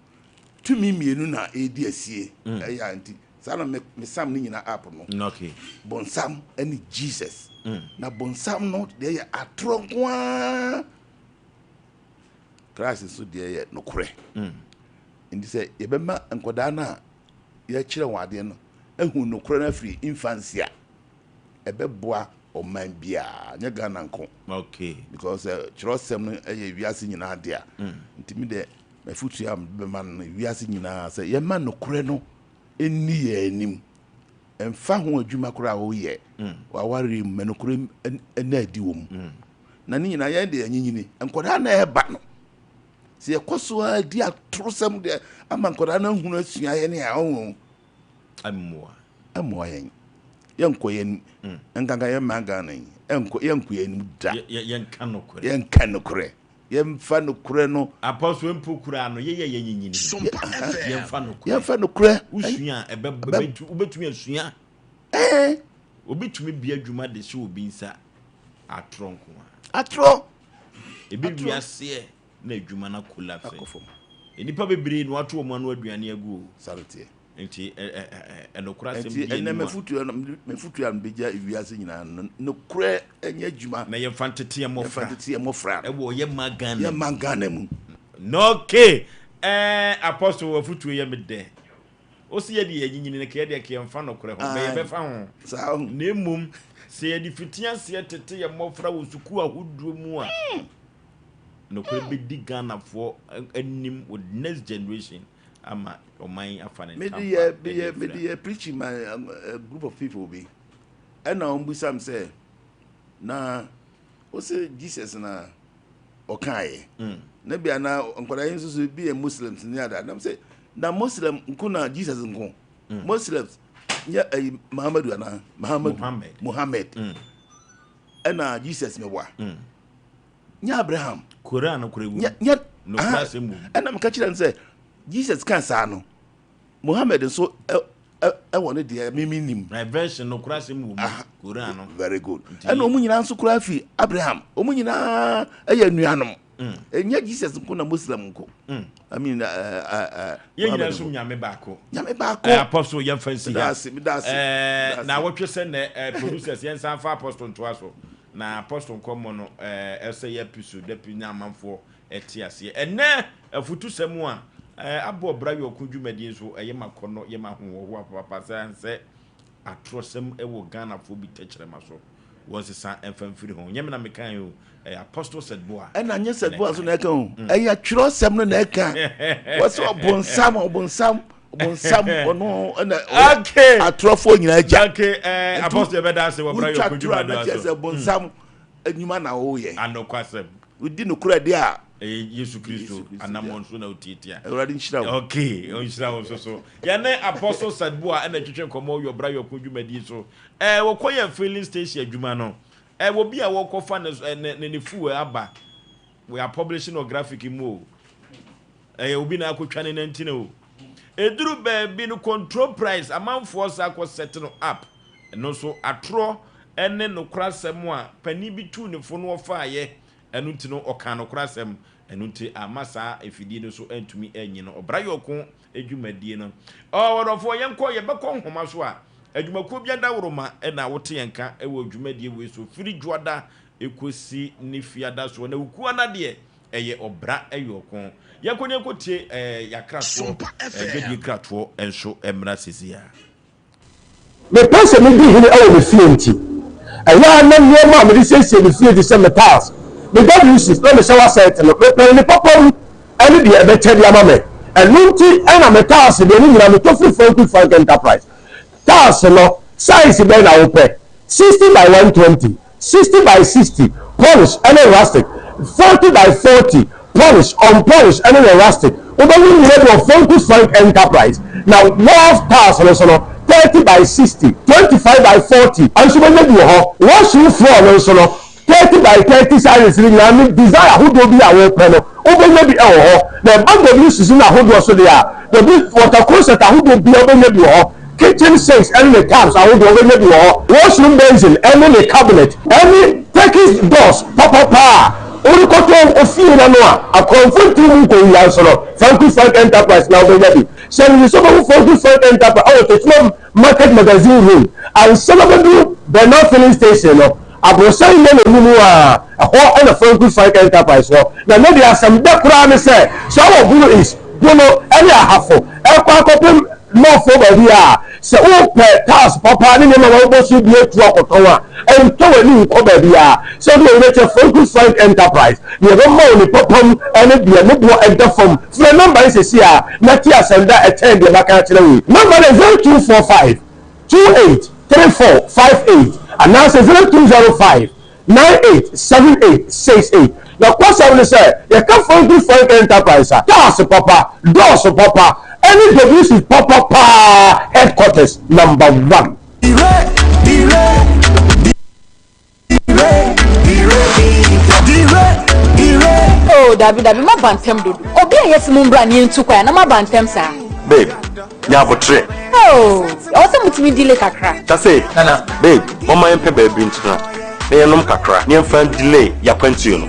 tumi mmienu na ɛredi asie ɛyɛ a nti saa na me mesam ne nyinaa app no. Okay. Bonsam ne Jesus. Na bonsam no deɛ yɛ atorɔ nko ara. Christ nso deɛ yɛ nokorɛ. Nti sɛ yɛbɛma nkwadaa no a yɛkyerɛ wɔn adeɛ no ahu nokorɛ no afiri infancy a, ɛbɛboa ɔman biara, nyɛ Ghana nko. Okay. Because kyerɛwsɛm no yɛ wiase nyinaa dea. Nti me deɛ m'afotuo a mede bɛma no no wiase nyinaa sɛ yɛma nokorɛ no nni yɛn anim. Ɛmfa ho adwuma koraa a woyɛ, w'awareɛ mu, ma nokorɛ nna adi wɔ mu. Na ne nyinaa yɛn deɛ yɛnyinyini. Nkwadaa na ɛreba no, sɛ yɛkɔ so ara di atorosɛm deɛ ama nkwadaa no ahunu asua yɛn a, ɔho. Ɛmmoa. Ɛmmoa yɛn. Yɛnkɔ yɛn anim. Nkanka yɛn man Ghana yi, ɛnkɔ, yɛnkɔ yɛn anim da. Yɛnka nokorɛ. Yɛnka nokorɛ. Yɛmfa nokorɛ no. Apostle mpo koraa no, yɛyɛ yɛn nyinyini. Yɛmfa nokorɛ. Yɛmfa nokorɛ. Wosua a, ɛbɛ, wobɛtumi asua. Ɛɛ. Obi tumi bia adwuma de hyɛ obi nsa atorɔ nko ara. Atorɔ. Ebi wiaseɛ na adwuma no collapse. Akɔ fam. Nnipa bebree na wɔato wɔn ano aduane agu o. Saa na ɛteɛ. Nti ɛnokorɛ asɛm Nti bi ɛnɛ anim a. m'afotuo no, m'afotuo a mebɛgya ewiase nyinaa no, nokorɛ nyɛ adwuma. Na yɛmfa ntete yɛn Yɛmfa mmɔfra. ntete yɛn mmɔfra. Ɛwɔ yɛn man Ghana mu. Yɛn man Ghana mu. Okay, ɛɛ Apostle w'afotuo yɛ me dɛ. Ose yɛde yɛn nyinyini no ka yɛdeɛ ka yɛmfa nokorɛ ho, bɛ yɛbɛfa ho. Saa ho. Na mmom sɛ yɛde fiti aseɛ tete yɛn mmɔfra wɔ sukuu ahodoɔ mu a, nokorɛ bɛdi Ghanafoɔ anim wɔ next generation ama ɔman yi afa ne Mede ntampa yɛ de meyɛ afira. mede yɛ preaching ma a group of people bi ɛna wɔn bisa me sɛ na wose Jesus na ɔkaeɛ mm. na bia na nkwadaa yi nso so bi yɛ Muslims ne ada nam sɛ na Muslim nko na Jesus nko mm. Muslims nyɛ ɛyi Muhammadu anaa Muhammadu Muhammad mm. ɛna Jesus mɛwa mm. nyɛ Abraham Koran no kora wu nyɛ nyɛ ɛna meka kyerɛ no sɛ Jesus kan saa no Muhammad nso ɛwɔ ne deɛ mimi nim. Na version no kora asɛm wɔ mu. Koran no. Very good. Ɛna wɔn nyinaa nso kora fi Abraham. Wɔn nyinaa ɛyɛ nuanom. Ɛnyɛ Jesus nko na Muslim nko. I mean, yɛn nyinaa som Nyame baako. Nyame baako. Apostle yɛn fa nsi ha. Medase, medase. Na wɔtwe sɛ nɛ producers yɛn nsa fa apostle ntoa so. Na apostle nkɔmmɔ no ɛsɛ yɛ episode dapi nya amanfoɔ te aseɛ. Ɛnnɛ afutusɛm a abɔ ɔbra yɔko dwumadie nso ɛyɛ m'akɔnnɔ, yɛ m'ahohoahoa papaapa sɛ ansɛ atorɔsɛm wɔ Ghanafoɔ bi tɛkyerɛma so. Wɔnsesa mfa mfiri ho. Nyɛ me na mekaeɛ o, ɛyɛ Apostle Sɛdboa Ɛna nyɛ na Sɛdboa nso na ɛkaeɛ. ɛka o, ɛyɛ twerɛsɛm no na ɛka. Wɔsɛ ɔbonsam, ɔbonsam, ɔbonsam, ɔno ɛna ɔyɛ Okay. atorɔfoɔ nyinaa agya. Okay, eh, Nti Apostle yɛbɛda ase wɔ bra wotwa yɔko torɔ a na dwumadie kyerɛ so. sɛ bonsam nnwuma na woyɛ. Anokwasɛm. Wodi nokorɛ deɛ a. Ɛyɛ Yesu Kristo Yesu Kristo anammɔn so na wotiatia. Awurade nhyira wo. Okay, ɔnhyira wo nso so. Yɛne Apostle Sadbua ɛna ɛtwetwe nkɔmmɔ wɔ Ɔbra Yɔko dwumadie so. Ɛɛ wɔkɔ yɛn filling station adwuma no. Ɛɛ obi a wɔkɔfa ne ne ne ne fuel aba. We are publishing wɔ graphic mu o. Ɛyɛ obi na akɔtwa ne nantin o. Ɛduru baabi no control price amanfoɔ sa akɔ set no up. Ɛno nso atorɔ ne nokorasɛm a panin bi tuu ne fo no ɔfaeɛ. Ɛno nti no ɔkaa nokorasɛm. Ɛno nti amma saa afidie no so antumi anyi no. Ɔbra yɔko dwumadie no. Ɔɔ ɔdɔfoɔ yɛnkɔ yɛbɛkɔ nhoma so a adwumakuo bi adaworoma na wote yɛn nka wɔ dwumadie wei so firi Dwoada kɔsi ne Fiada soɔ na Wukuada deɛ Ɛyɛ ɔbra yɔko. Yɛnkɔ na yɛnkɔ tie eh, yɛakratoɔ, eh, dwadie kratoɔ nso mmra sisi a. Mepɛ sɛ midi hene wɔ me fie nti, ɛyɛ a na nneɛma a mede siesie me fie te sɛ me tiles, me WCs, na me shower set no, mepɛ ne papa mu ne deɛ ɛbɛkyɛ de ama me. Ɛno nti na me tiles deɛ ne nyinaa metɔ firi Frank Frank Enterprise. Tiles no, size bɛn na wopɛ? 60 by 120, 60 by 60, polish ne rustic, 40 by 40, polish, unpolish ne ne rustic. Wobɛhu ne nyinaa bi wɔ Franco Frank Enterprise. Na wall tiles no nso no, 30 by 60, 25 by 40 nso wobɛnya bi wɔ hɔ. Washroom floor no nso no, 30 by 30 sizes no nyinaa ne design ahodoɔ bi a wopɛ no, wobɛnya bi wɔ hɔ. Na ɛba WCC no ahodoɔ so deɛ a, W water closet ahodoɔ biara wobɛnya bi wɔ hɔ. Kitchen sinks ne ne taps ahodoɔ wobɛnya bi wɔ hɔ. Washroom basin ne ne cabinet ne Turkish doors papapa a worekɔtɔ wo fie no ano a akorɔmfo ntumi mu nkɔwia nso no, Franco Frank Enterprise na wobɛnya bi. Hyɛ no nso wobɛhu Franco Frank Enterprise wɔ Techiman Market Magazine Road ansa na wobɛduru Bernard Filling Station no. Aborosan nna n'anim a, ɛhɔ na Franco Frank Enterprise wɔ. Na ne deɛ asɛm dɛ koraa ne sɛ, sɛ wowɔ Bono East, Bono ne Ahafo ɛrekɔ akɔpem North foɔ baabi a, sɛ wopɛ tiles papa ne nneɛma a wɔabobɔ so bi atu akɔtɔn a, ɛntɔ w'ani nkɔ baabiara. Sɛ wode w'ani bɛkyerɛ Franco Frank Enterprise, deɛ ɛbɛma wo ne papa mu ne deɛ ne boɔ ɛda fam. Frɛ nɔmba yi seesei ara na te asɛm da a ɛkyɛn deɛ maka akyerɛ wo yi. Nɔmba no yɛ 0245 28 34 58 anaasɛ 0205 98 78 68. Nokwasɛm ne sɛ, yɛka Franco Frank Enterprise a, cars papa, doors papa, ɛne WC papa paa headquarters number one. Oh dabi dabi moaba ntɛm dodo. Obi a yɛse mombra na yɛntu kwan a na moaba ntɛm saa. Babe, nya aboterɛ. Oh, ɛwɔ sɛ motumi delay kakra. Tase, babe, momma yɛmpɛ baabi ntena na yɛnnom kakra na yɛmfa ndelay y'akwantuo no.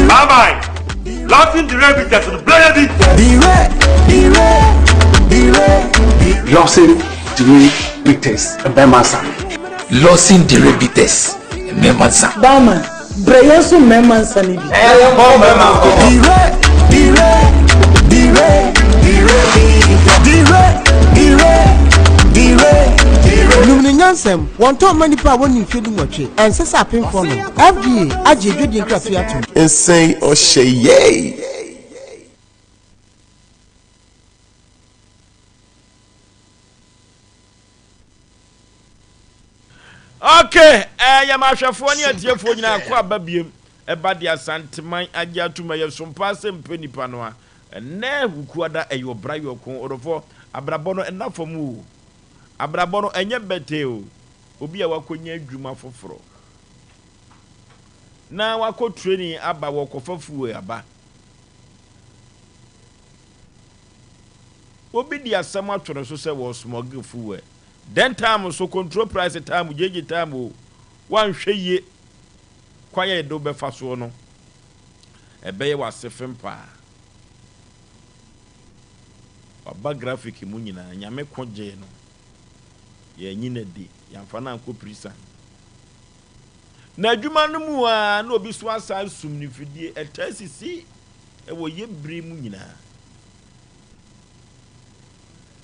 Bye bye. Lawson Dire Bitters no brɛ yɛ bi. Lawson Dire Bitters bɛma nsa. Lawson Dire Bitters mmarima nsa. Barman, brɛ yɛn nso mmarima nsa no bi. Yɛnkɔ mmarima nkɔmmɔ. Dire, dire, dire, dire, dire, dire, dire. Nom no nyansam, Wɔntɔn mma nnipa a wɔnni mfeɛ dunwɔtwe. Ɛnsɛ sɛ apemfoɔ nom. FDA agye adwadie nkratoɔ atom. Nsɛn ɔhyɛ yɛi. Ok, eh, yɛma ahwɛfoɔ ne atiefoɔ nyinaa kɔ aba biem ɛba de Asanteman agye atom ɛyɛ som paa sɛ mpɛ nipa no a ɛnɛ Wukuada ɛyɛ ɔbra yɔko ɔdɔfoɔ abrabɔ no ɛna fam o abrabɔ no ɛnyɛ bɛtɛɛ o obi a wakɔnya adwuma foforɔ na wakɔ training aba wɔkɔfa fuel aba obi de asɛm ato no so sɛ wɔ smuggle fuel Dɛn time so control price time gyegye time o wanhwɛ yie kwan a yɛde wo bɛfa soɔ no ɛbɛyɛ w'ase fem paa waba graphic mu nyinaa nyame ko gyee no yɛanyi no adi yɛamfa no ankɔ prison na adwuma no mu a na obi so asan sum ne mfidie ɛtaa sisi ɛwɔ yɛ bere mu nyinaa.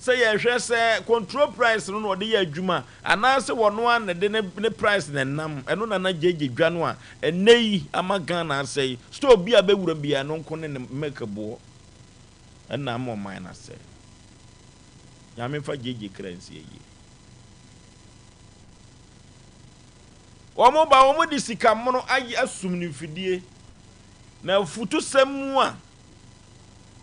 Sɛ yɛhwɛ sɛ control price no na ɔde yɛ adwuma anaasɛ ɔno ara na ɛde ne ne price na ɛnam, ɛno na na gyegye dwa no a ɛnnɛ yi ama Ghana asɛe. Store bi a bɛwura biara ɛno nko ne ne milk boɔ ɛna ama ɔman no asɛe. Nyame mfa gyegye kra nsi ayie. Wɔn ba wɔn de sika mono ayɛ asum ne mfidie na afutusɛm mu a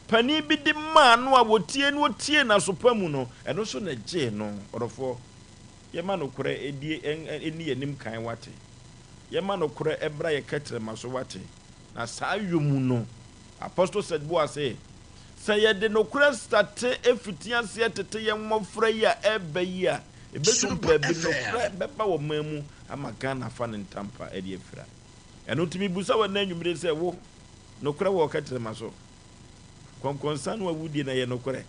panin bi de maa no a wɔtie no ɔtiee no aso pa mu no, ɛno nso na ɛgyee no. Ɔdɔfoɔ, yɛma nokorɛ ɛdie ɛnni yɛn anim kan wate. Yɛma nokorɛ ɛbra yɛn kɛtrɛma so wate. Na saa yɔ mu no, Apostle Seth Boa se, sɛ yɛde nokorɛ state fiti aseɛ tete yɛn mmɔfra yi a ɛreba yi a, ɛbɛduru baabi nokorɛ bɛba wɔ man mu ama Ghana afa ne ntampa de afira. Ɛno nti mebusa wo ɛnnɛ anwummere sɛ, wo, Nokorɛ wɔ kɛtrɛma so. Kɔnkɔnsa no a wodie no ɛyɛ nokorɛ?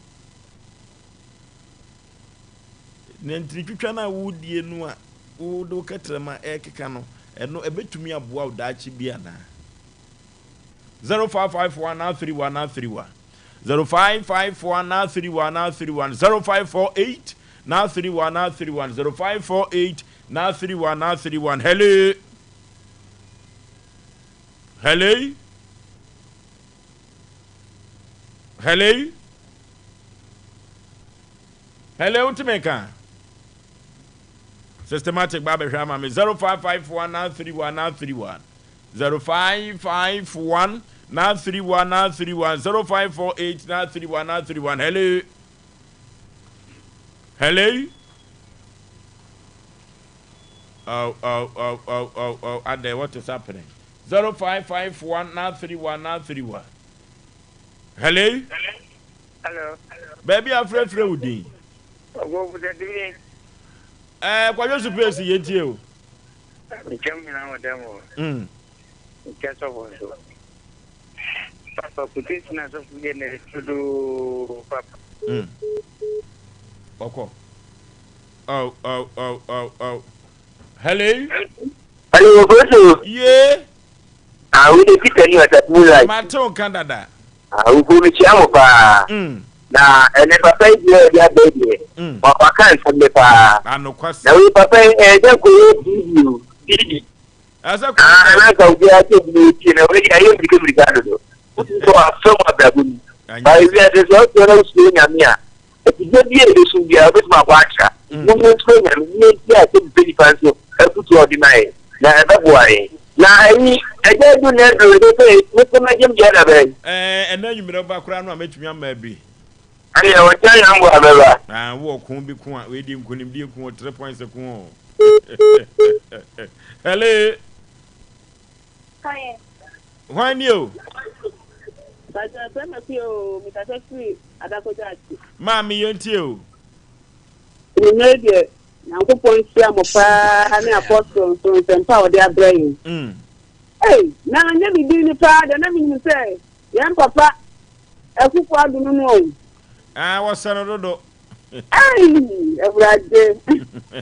Nantinitwitwa no a wodie no a wode wo kɛtrɛma ɛrekeka no, ɛno ɛbɛtumi aboa wo daakye bi anaa? 0554 931 931 0554 931 931 0548 931 931 0548 931 931 Hello. Hello? Hello? Hello, wotumi nka? Systematic ba bɛhwɛ ama me 0551 931 931 0551 931 931 0548 931 931 Hello? Hello? Oh, oh, oh, oh, oh, oh, Ade, what is happening? 0551 931 931. Hello? Hello. Baabi a frɛfrɛ wo din. Ɔgbɔn Eh, kwadwo supesi yɛntie o. Nkyɛm nyinaa wɔ dɛm o. Nkyɛ sɔfo nso. Papa quotation na sɔfo yɛ na dodo papa. Ɔkɔ. Oh, oh, oh, oh, oh. Hello. Hello, Ofosu. Ye. Ah, wo de Peter ni ɔsɛ moonlight. Mate wo ka dada. Ah, wo mi kyia mo paa. Na ɛnɛ papa yi deɛ ɔde abɛ deɛ. Mm. Waka nsɛm de paa. Anokwasɛm. Na wei papa yi ɛyɛ dɛ kɔ yɛ TV o, TV. Ɛsɛ kɔ. Ah, na nka obiara sɛ obi na etie na wei deɛ ayɛ mirika mirika dodo. Wotu sɛ wafɛ mu abrabɔ mu. Ba ewiase sɛ ɔsɛ na wosuro nyame a, Atidie biara a ɛbɛsum biara, wobɛtumi abɔ atra. Momma yɛnsuro Nyame, na yɛntie asɛm pa nifa nso afotuo a ɔde ma yɛn, na ɛbɛboa yɛn. Na ayi ɛgya du na aduru sɛ sɛ mepɛ mɛgye me deɛ da bɛn. Ɛɛ ɛnɛ anwummerɛ woba koraa no a mɛtumi ama bi. Ɛneɛ wɔkyɛ yɛn mboa bɛba. Ah wo ɔko bi ko a wei deɛ nkonimdie ko o 3 points ko o. Hello. Hwan ni o? Bàjẹ́ fẹ́ mọ̀ sí o, mi kasa firi Adakogya akyi. Maame yɛn tie o. Enyimire deɛ Nyankopɔn nhyira mo paa ne Apostle nso nsɛmpa a ɔde abrɛ yɛn. Mm. Ei, na anyɛ me din no paa deɛ na menim sɛ yɛn papa Akufo Addo no no o. Ah, wɔsɛ no dodo. Ei, Awurade.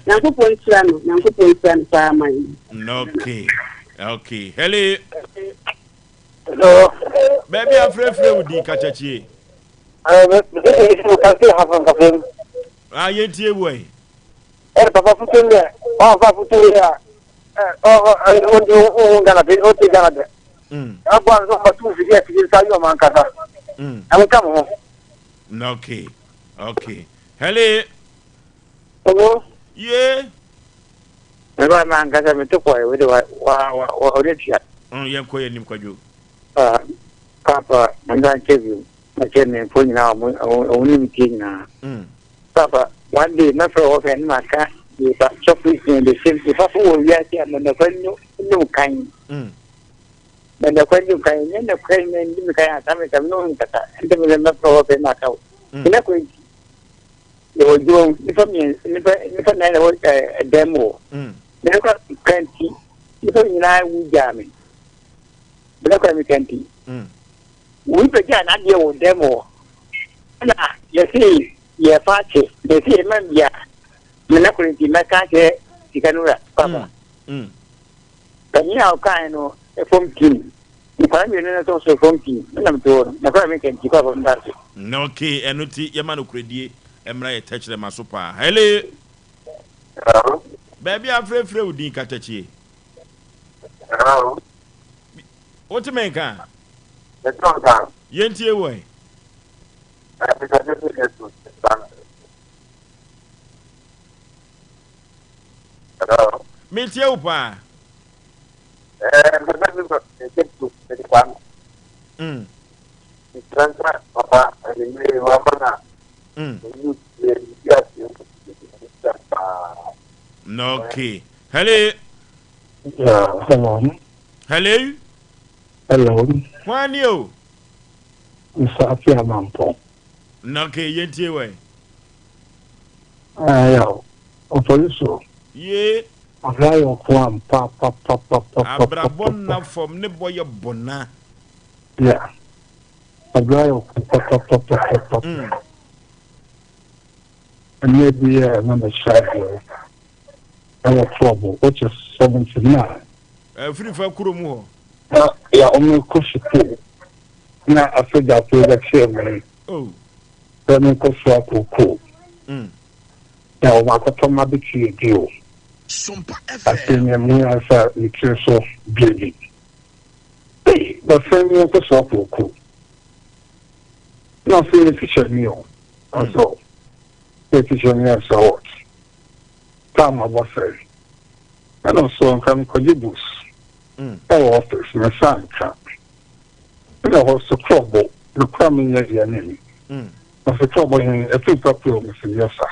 Nyankopɔn nhyira no, Nyankopɔn nhyira no paa ma yɛn. Okay, okay. Hello. Hello. Baabi afrɛfrɛ wo din katakyie. Ah, yɛntie wo ɛ. Ɛne papa futu deɛ ɔmfa futu yi a ɔnti wohu Ghana pe ɔte Ghana dɛ ɛboa no sɛ ɔma tu mfidi afidi nsa yɛ ɔma ankasa ɛmeka mo ho. Okay, okay. Hello. Hello. Yeah. Meba ma ankasa mete kɔɛ wede wa wa wa ɔde tua. Yɛnkɔ yɛn nim kwadwo. Papa, menda nkyɛ bio. Makyɛ me mfo nyinaa ɔmo ne me tie nyinaa. Papa, one day mɛfrɛ wɔ fɛ ne maka deɛ ba sɔfo sua the same thing. Papa wɔ wiase a mɛnɛkwa nnu kan. Mɛnɛkwa nnu kan. Nyɛ nɛkwa nyɛ nnu kan a saa mɛka me ne wo nkasa. Nti mɛ mɛfrɛ wɔ fɛ ne maka wo. Mɛnɛkwa nti. Yɛwɔ adwuma mu nipa mmiɛnsa nipa nipa nan na ɛwɔ ɛdan mu hɔ. Mɛnɛkwa kan ti nipa nyinaa wu gyaa me. Mɛnɛkwa mi kan ti. Wei bɛgyaa n'adeɛ wɔ dan mu hɔ. Ɛna yɛse yɛfa akye, yɛse yɛma bi a, mena koro nti mɛka akyerɛ sika no wura papa. Panyin a ɔkae no fam tim. Nkwadaa mmienu no nso so fam tim. Ɛna mete hɔ no, na kora meka nti papa meda ase. Na okay, ɛno ti yɛma no koredie mmra yɛ tɛkyerɛma so paa. Hello. Hello. Baabi a frɛfrɛ wo din katakyie. Hello. Wote me nka? Mete wo nka. Yɛntie wo ɛ. Hello. Metie wo paa. Mm. Mm. Okay. Hello. Yeah, hello. Hello. Hello. Hwan ni o? Mr. Afia Mampong. Na okay, yɛntie wɛ. Ayo, ɔfɔri so. Ye. Ɔhwɛ ayɛ ɔko ampa pa pa pa pa pa. Abrabɔ nna fam ne bɔ yɛ bɔna. Yeah. Ɔbra ayɛ ɔko pa pa pa pa pa pa. Mm. Ɛnna bi yɛ na mehyɛ adeɛ ɛwɔ Krobo which is 79. Ɛfiri fa kuro mu hɔ. Na ya ɔmo kɔ sukuu na asogyafoɔ bɛkyerɛ me sɛ me nkɔ soa kookoo na ɔmo akɔtɔ ma bɛtie di o. Afei nea mehu ara sɛ me tiri so bie bi. Ei bɛfrɛ me nkɔ soa kookoo. Na ɔsɛ yɛ teacher ni o. Ɔsɛ o yɛ teacher ni ɔsɛ what? Time abɔ sɛe. Ɛna ɔsɛ nka mekɔgye books ɛwɔ office me nsa nka. Ɛna hɔ so krɔbo mekora menyɛ deɛ ne ni. Ɔsɛ krɔbo he ɛfiri pa kuro mese yes sir.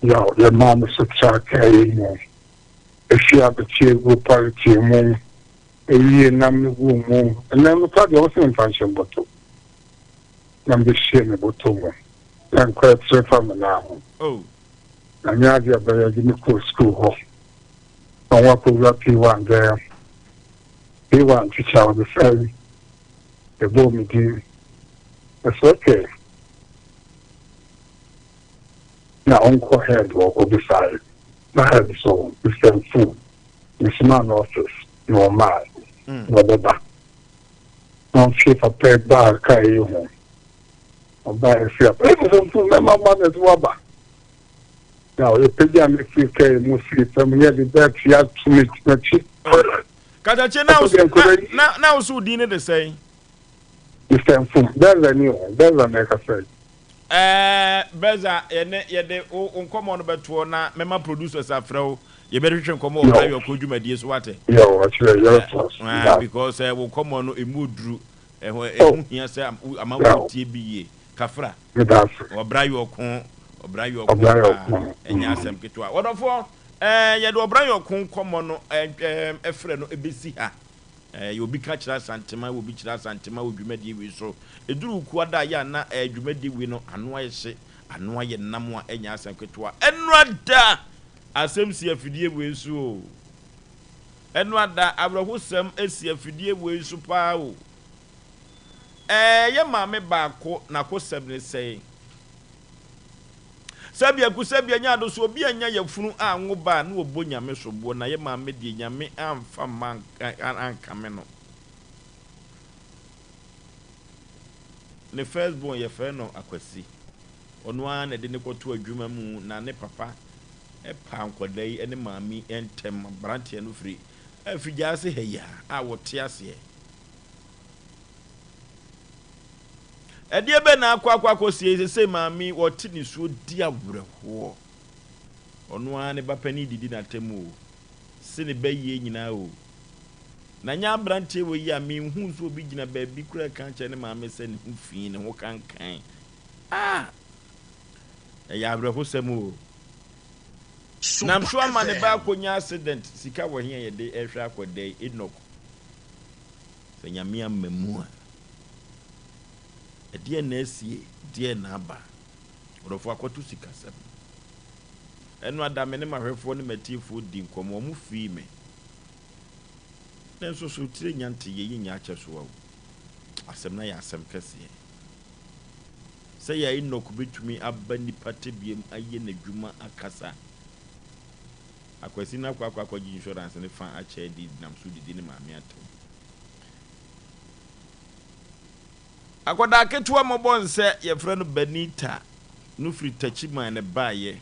Yaw yɛmaa me so tra kaa yi mu. Ɛhwie abeteɛ gu parity mu. Ɛwie nam no gu mu. Ɛnɛ no kora deɛ ɔsɛ memfa nhyɛ mbɔtɔ. Na mede hyɛɛ me bɔtɔ mu. Na nkora ɛkyerɛ fa me nan ho. Na nyɛ adeɛ a ɔbɛyɛ de me kɔɔ sukuu hɔ na wɔn akɔwura P1 dɛm. P1 tikya ɔde sɛn ɛbɔɔ me din. Ɛsɛ okay na ɔnkɔ head hɔ kɔbisae. Na head so Mr. Mfu mesomaa no office na ɔmmae na ɔbɛba. Na ɔmfie papa yi baa kaa yi ho. Ɔbaa ɛfiri apa. Ɛyɛ sɛ mfu mɛma ma na ɛde waba. Na ɔyɛpagya me firi kaa yi mu firi fam yɛde bɛɛte ato me m'akyi. Katakye na na na wo so din ne de sɛn? Mr. Mfum, bɛɛla ni o, bɛɛla na ɛkasa yi. Ɛɛ Bɛza yɛne yɛde wo nkɔmmɔ no bɛtoɔ na mɛma producers afrɛ wo yɛbɛhwehwɛ nkɔmmɔ wɔ Ɔbra Yɔko dwumadie so wate. Yo, ɔkyerɛ yɛretoa so. Ah, because eh, wo nkɔmmɔ no ɛmu oduru ɛho ɛho hia sɛ amanfoɔ tie bi yie. Kafra. Ɔbra Yɔko Ɔbra Yɔko paa ɛnyɛ asɛm ketewa. Wɔdɔfoɔ ɛɛ yɛde Ɔbra Yɔko nkɔmmɔ no ɛɛ ɛfrɛ no ɛbɛsi ha. Ɛɛ obi ka kyerɛ Asantema, obi kyerɛ Asantema wɔ dwumadie wei so. Ɛduru Wukuada a yɛ a na ɛɛ dwumadie wei no ano ayɛ hye, ano ayɛ nam a ɛnyɛ asɛm ketewa. Ɛnora da! Asɛm si afidie wei so o. Ɛnora da, awerɛhosɛm si afidie wei so paa o. Ɛɛ yɛ maame baako n'akosɛm ne sɛn? Sɛbia ku sɛbia nya ado so obi annya yafunu a ngo ba a na ɔbɔ Nyame soboɔ na yɛ maame deɛ Nyame amfa mma ankame no. Ne first born yɛfrɛ no Akwasi ɔno ara na ɛde no kɔto adwuma mu na ne papa paa nkwadaa yi ne maame yi ntɛm abranteɛ no firi afigyaase ha yi a wɔte aseɛ. Ɛdeɛ bɛn na akɔ akɔ akɔsie sesei maame yi ɔte nisuo di awerɛhoɔ ɔno ara ne ba panin didi n'atɛm o se ne ba yie nyinaa o na nyɛ abranteɛ wei yi a menhuu sɛ obi gyina baabi koraa ka kyerɛ ne maame sɛ ne ho fii ne ho kankan ah ɛyɛ awerɛhosɛm o nam so ama ne ba akɔnya accident sika wɔ he a yɛde ɛhwɛ akɔda yi Enoch Sɛ Nyame amma mu a, ɛdeɛn na asie, deɛn na aba? Ɔdɔfoɔ akɔto sikasɛm. Ɛno ada me ne m'ahwɛfoɔ ne m'atiefoɔ di nkɔmmɔ, wɔn firii me. Nanso so tire nya nteyɛ yi nyɛ akyɛsoa o? Asɛm no ayɛ asɛm kɛseɛ. Sɛ yɛ Enoch bɛtumi aba nnipa tebea mu ayɛ n'adwuma akasa. Akwasi no akɔ akɔ akɔgye insurance no fa akyɛ adi nam so didi ne maame atɛm. Akwadaa ketewa mmɔbɔ nsɛ yɛfrɛ no Benita no firi Takyiman na ɛbaeɛ.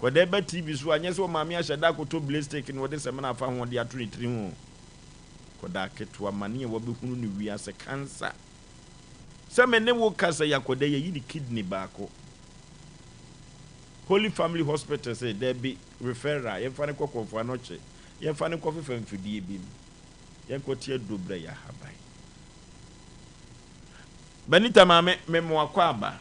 Akwadaa ba TV so a, nyɛ sɛ ɔmaame ahyɛ da akɔtɔ blay stick na ɔde samina afa ho de ato ne tiri ho. Akwadaa ketewa mane a wabɛhunu no wiase cancer. Sɛ me ne wo kasa yi akwadaa yi yɛayi ne kidney baako. Holy Family Hospital se dabi, referral, yɛmfa no nkɔ Komfo Anokye, yɛmfa no nkɔfefa mfidie bi mu, yɛnkɔte aduro brɛ yɛ ahaban. Benita maame, me mo akwaaba.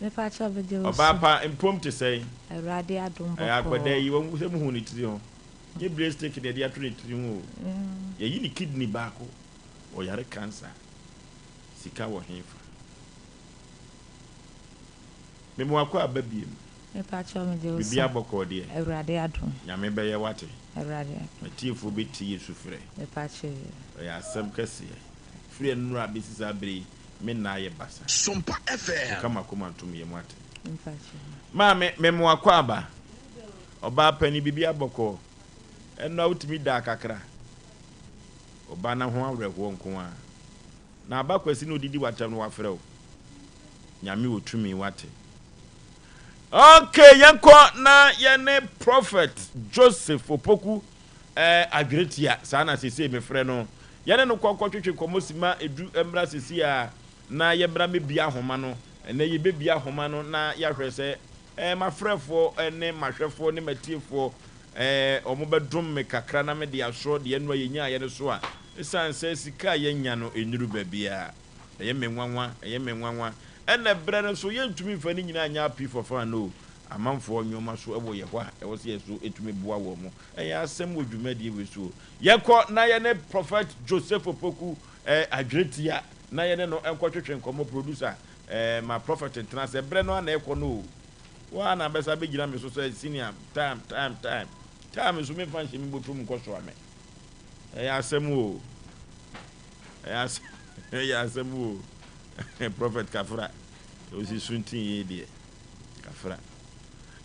Mepakyɛw megye wo so. Ɔbaa pa, mpom te sɛn? Awurade adom bɔkɔɔ. Ɛyɛ akwadaa yi, wahu sɛ muhu ne tiri ho. Nye brace stick na yɛde ato ne tiri ho o. Yɛyi ne kidney baako, ɔyare cancer. Sika wɔ hefa? Me mo akɔ aba biem. Mepakyɛw megye wo so. Biribiara bɔkɔɔ deɛ. Awurade adom. Nyame bɛyɛ wate. Awurade adom. M'atiefoɔ bɛtie yɛ sufrɛ. Mepakyɛw yoo. Ɛyɛ asɛm kɛseɛ. Firi ɛnora bɛsi saa berɛ yi me nna ayɛ basa. Sompa FM. Nka m'akoma ntom yɛ mo ate. Mepakyɛw. Maame me mo akɔ aba. Ɔbaa panin biribiara bɔkɔɔ. Ɛnora wotumi daa kakra. Ɔbaa no ho awerɛhoɔ nko ara. Na aba kwasi na odidi watam no wafrɛ wo Nyame wɔ tumi wate. Ok yɛnkɔ na yɛne prophet Joseph Opoku eh, Adweretia saa na sesei mefrɛ no yɛne no kɔ kɔtwetwe nkɔmmɔ sima edu mmra sesei a na yɛmmra mɛbia ahoma no ɛnɛ yɛbɛbia ahoma no na yɛahwɛ sɛ eh, mafrɛfoɔ ne mahwɛfoɔ ne matiefoɔ Ɛɛ, wɔbɛdom me kakra na mede asɔ deɛ nnora yɛnyaeɛ no so a, ɛsiane sɛ sika a yɛanya no nnuru baabiara. Ɛyɛ me nwanwa, ɛyɛ me nwanwa. Ɛna berɛ no nso, yɛntumi mfa ne nyinaa nyɛ apii for fun o. Amanfoɔ nnoɔma nso wɔ yɛn hɔ a ɛwɔ sɛ yɛn nso tumi boa wɔn. Ɛyɛ asɛm wɔ dwumadie wei so o. Yɛnkɔ na yɛne Prophet Joseph Opoku eh, Adweretia na yɛne no nkɔtwetwe nkɔmmɔ. Producer, eh, ma Prophet ntena ase. Berɛ no ara na ɛrekɔ no o. Wo ara na abɛsa abɛgyina me so sɛ senior time time time time nso memfa nhyɛ me bɔtɔ mu nkɔsoa me. Ɛyɛ asɛm o. Ɛyɛ asɛm ɛyɛ asɛm o. Prophet Kafra osi suntin yie deɛ Kafra.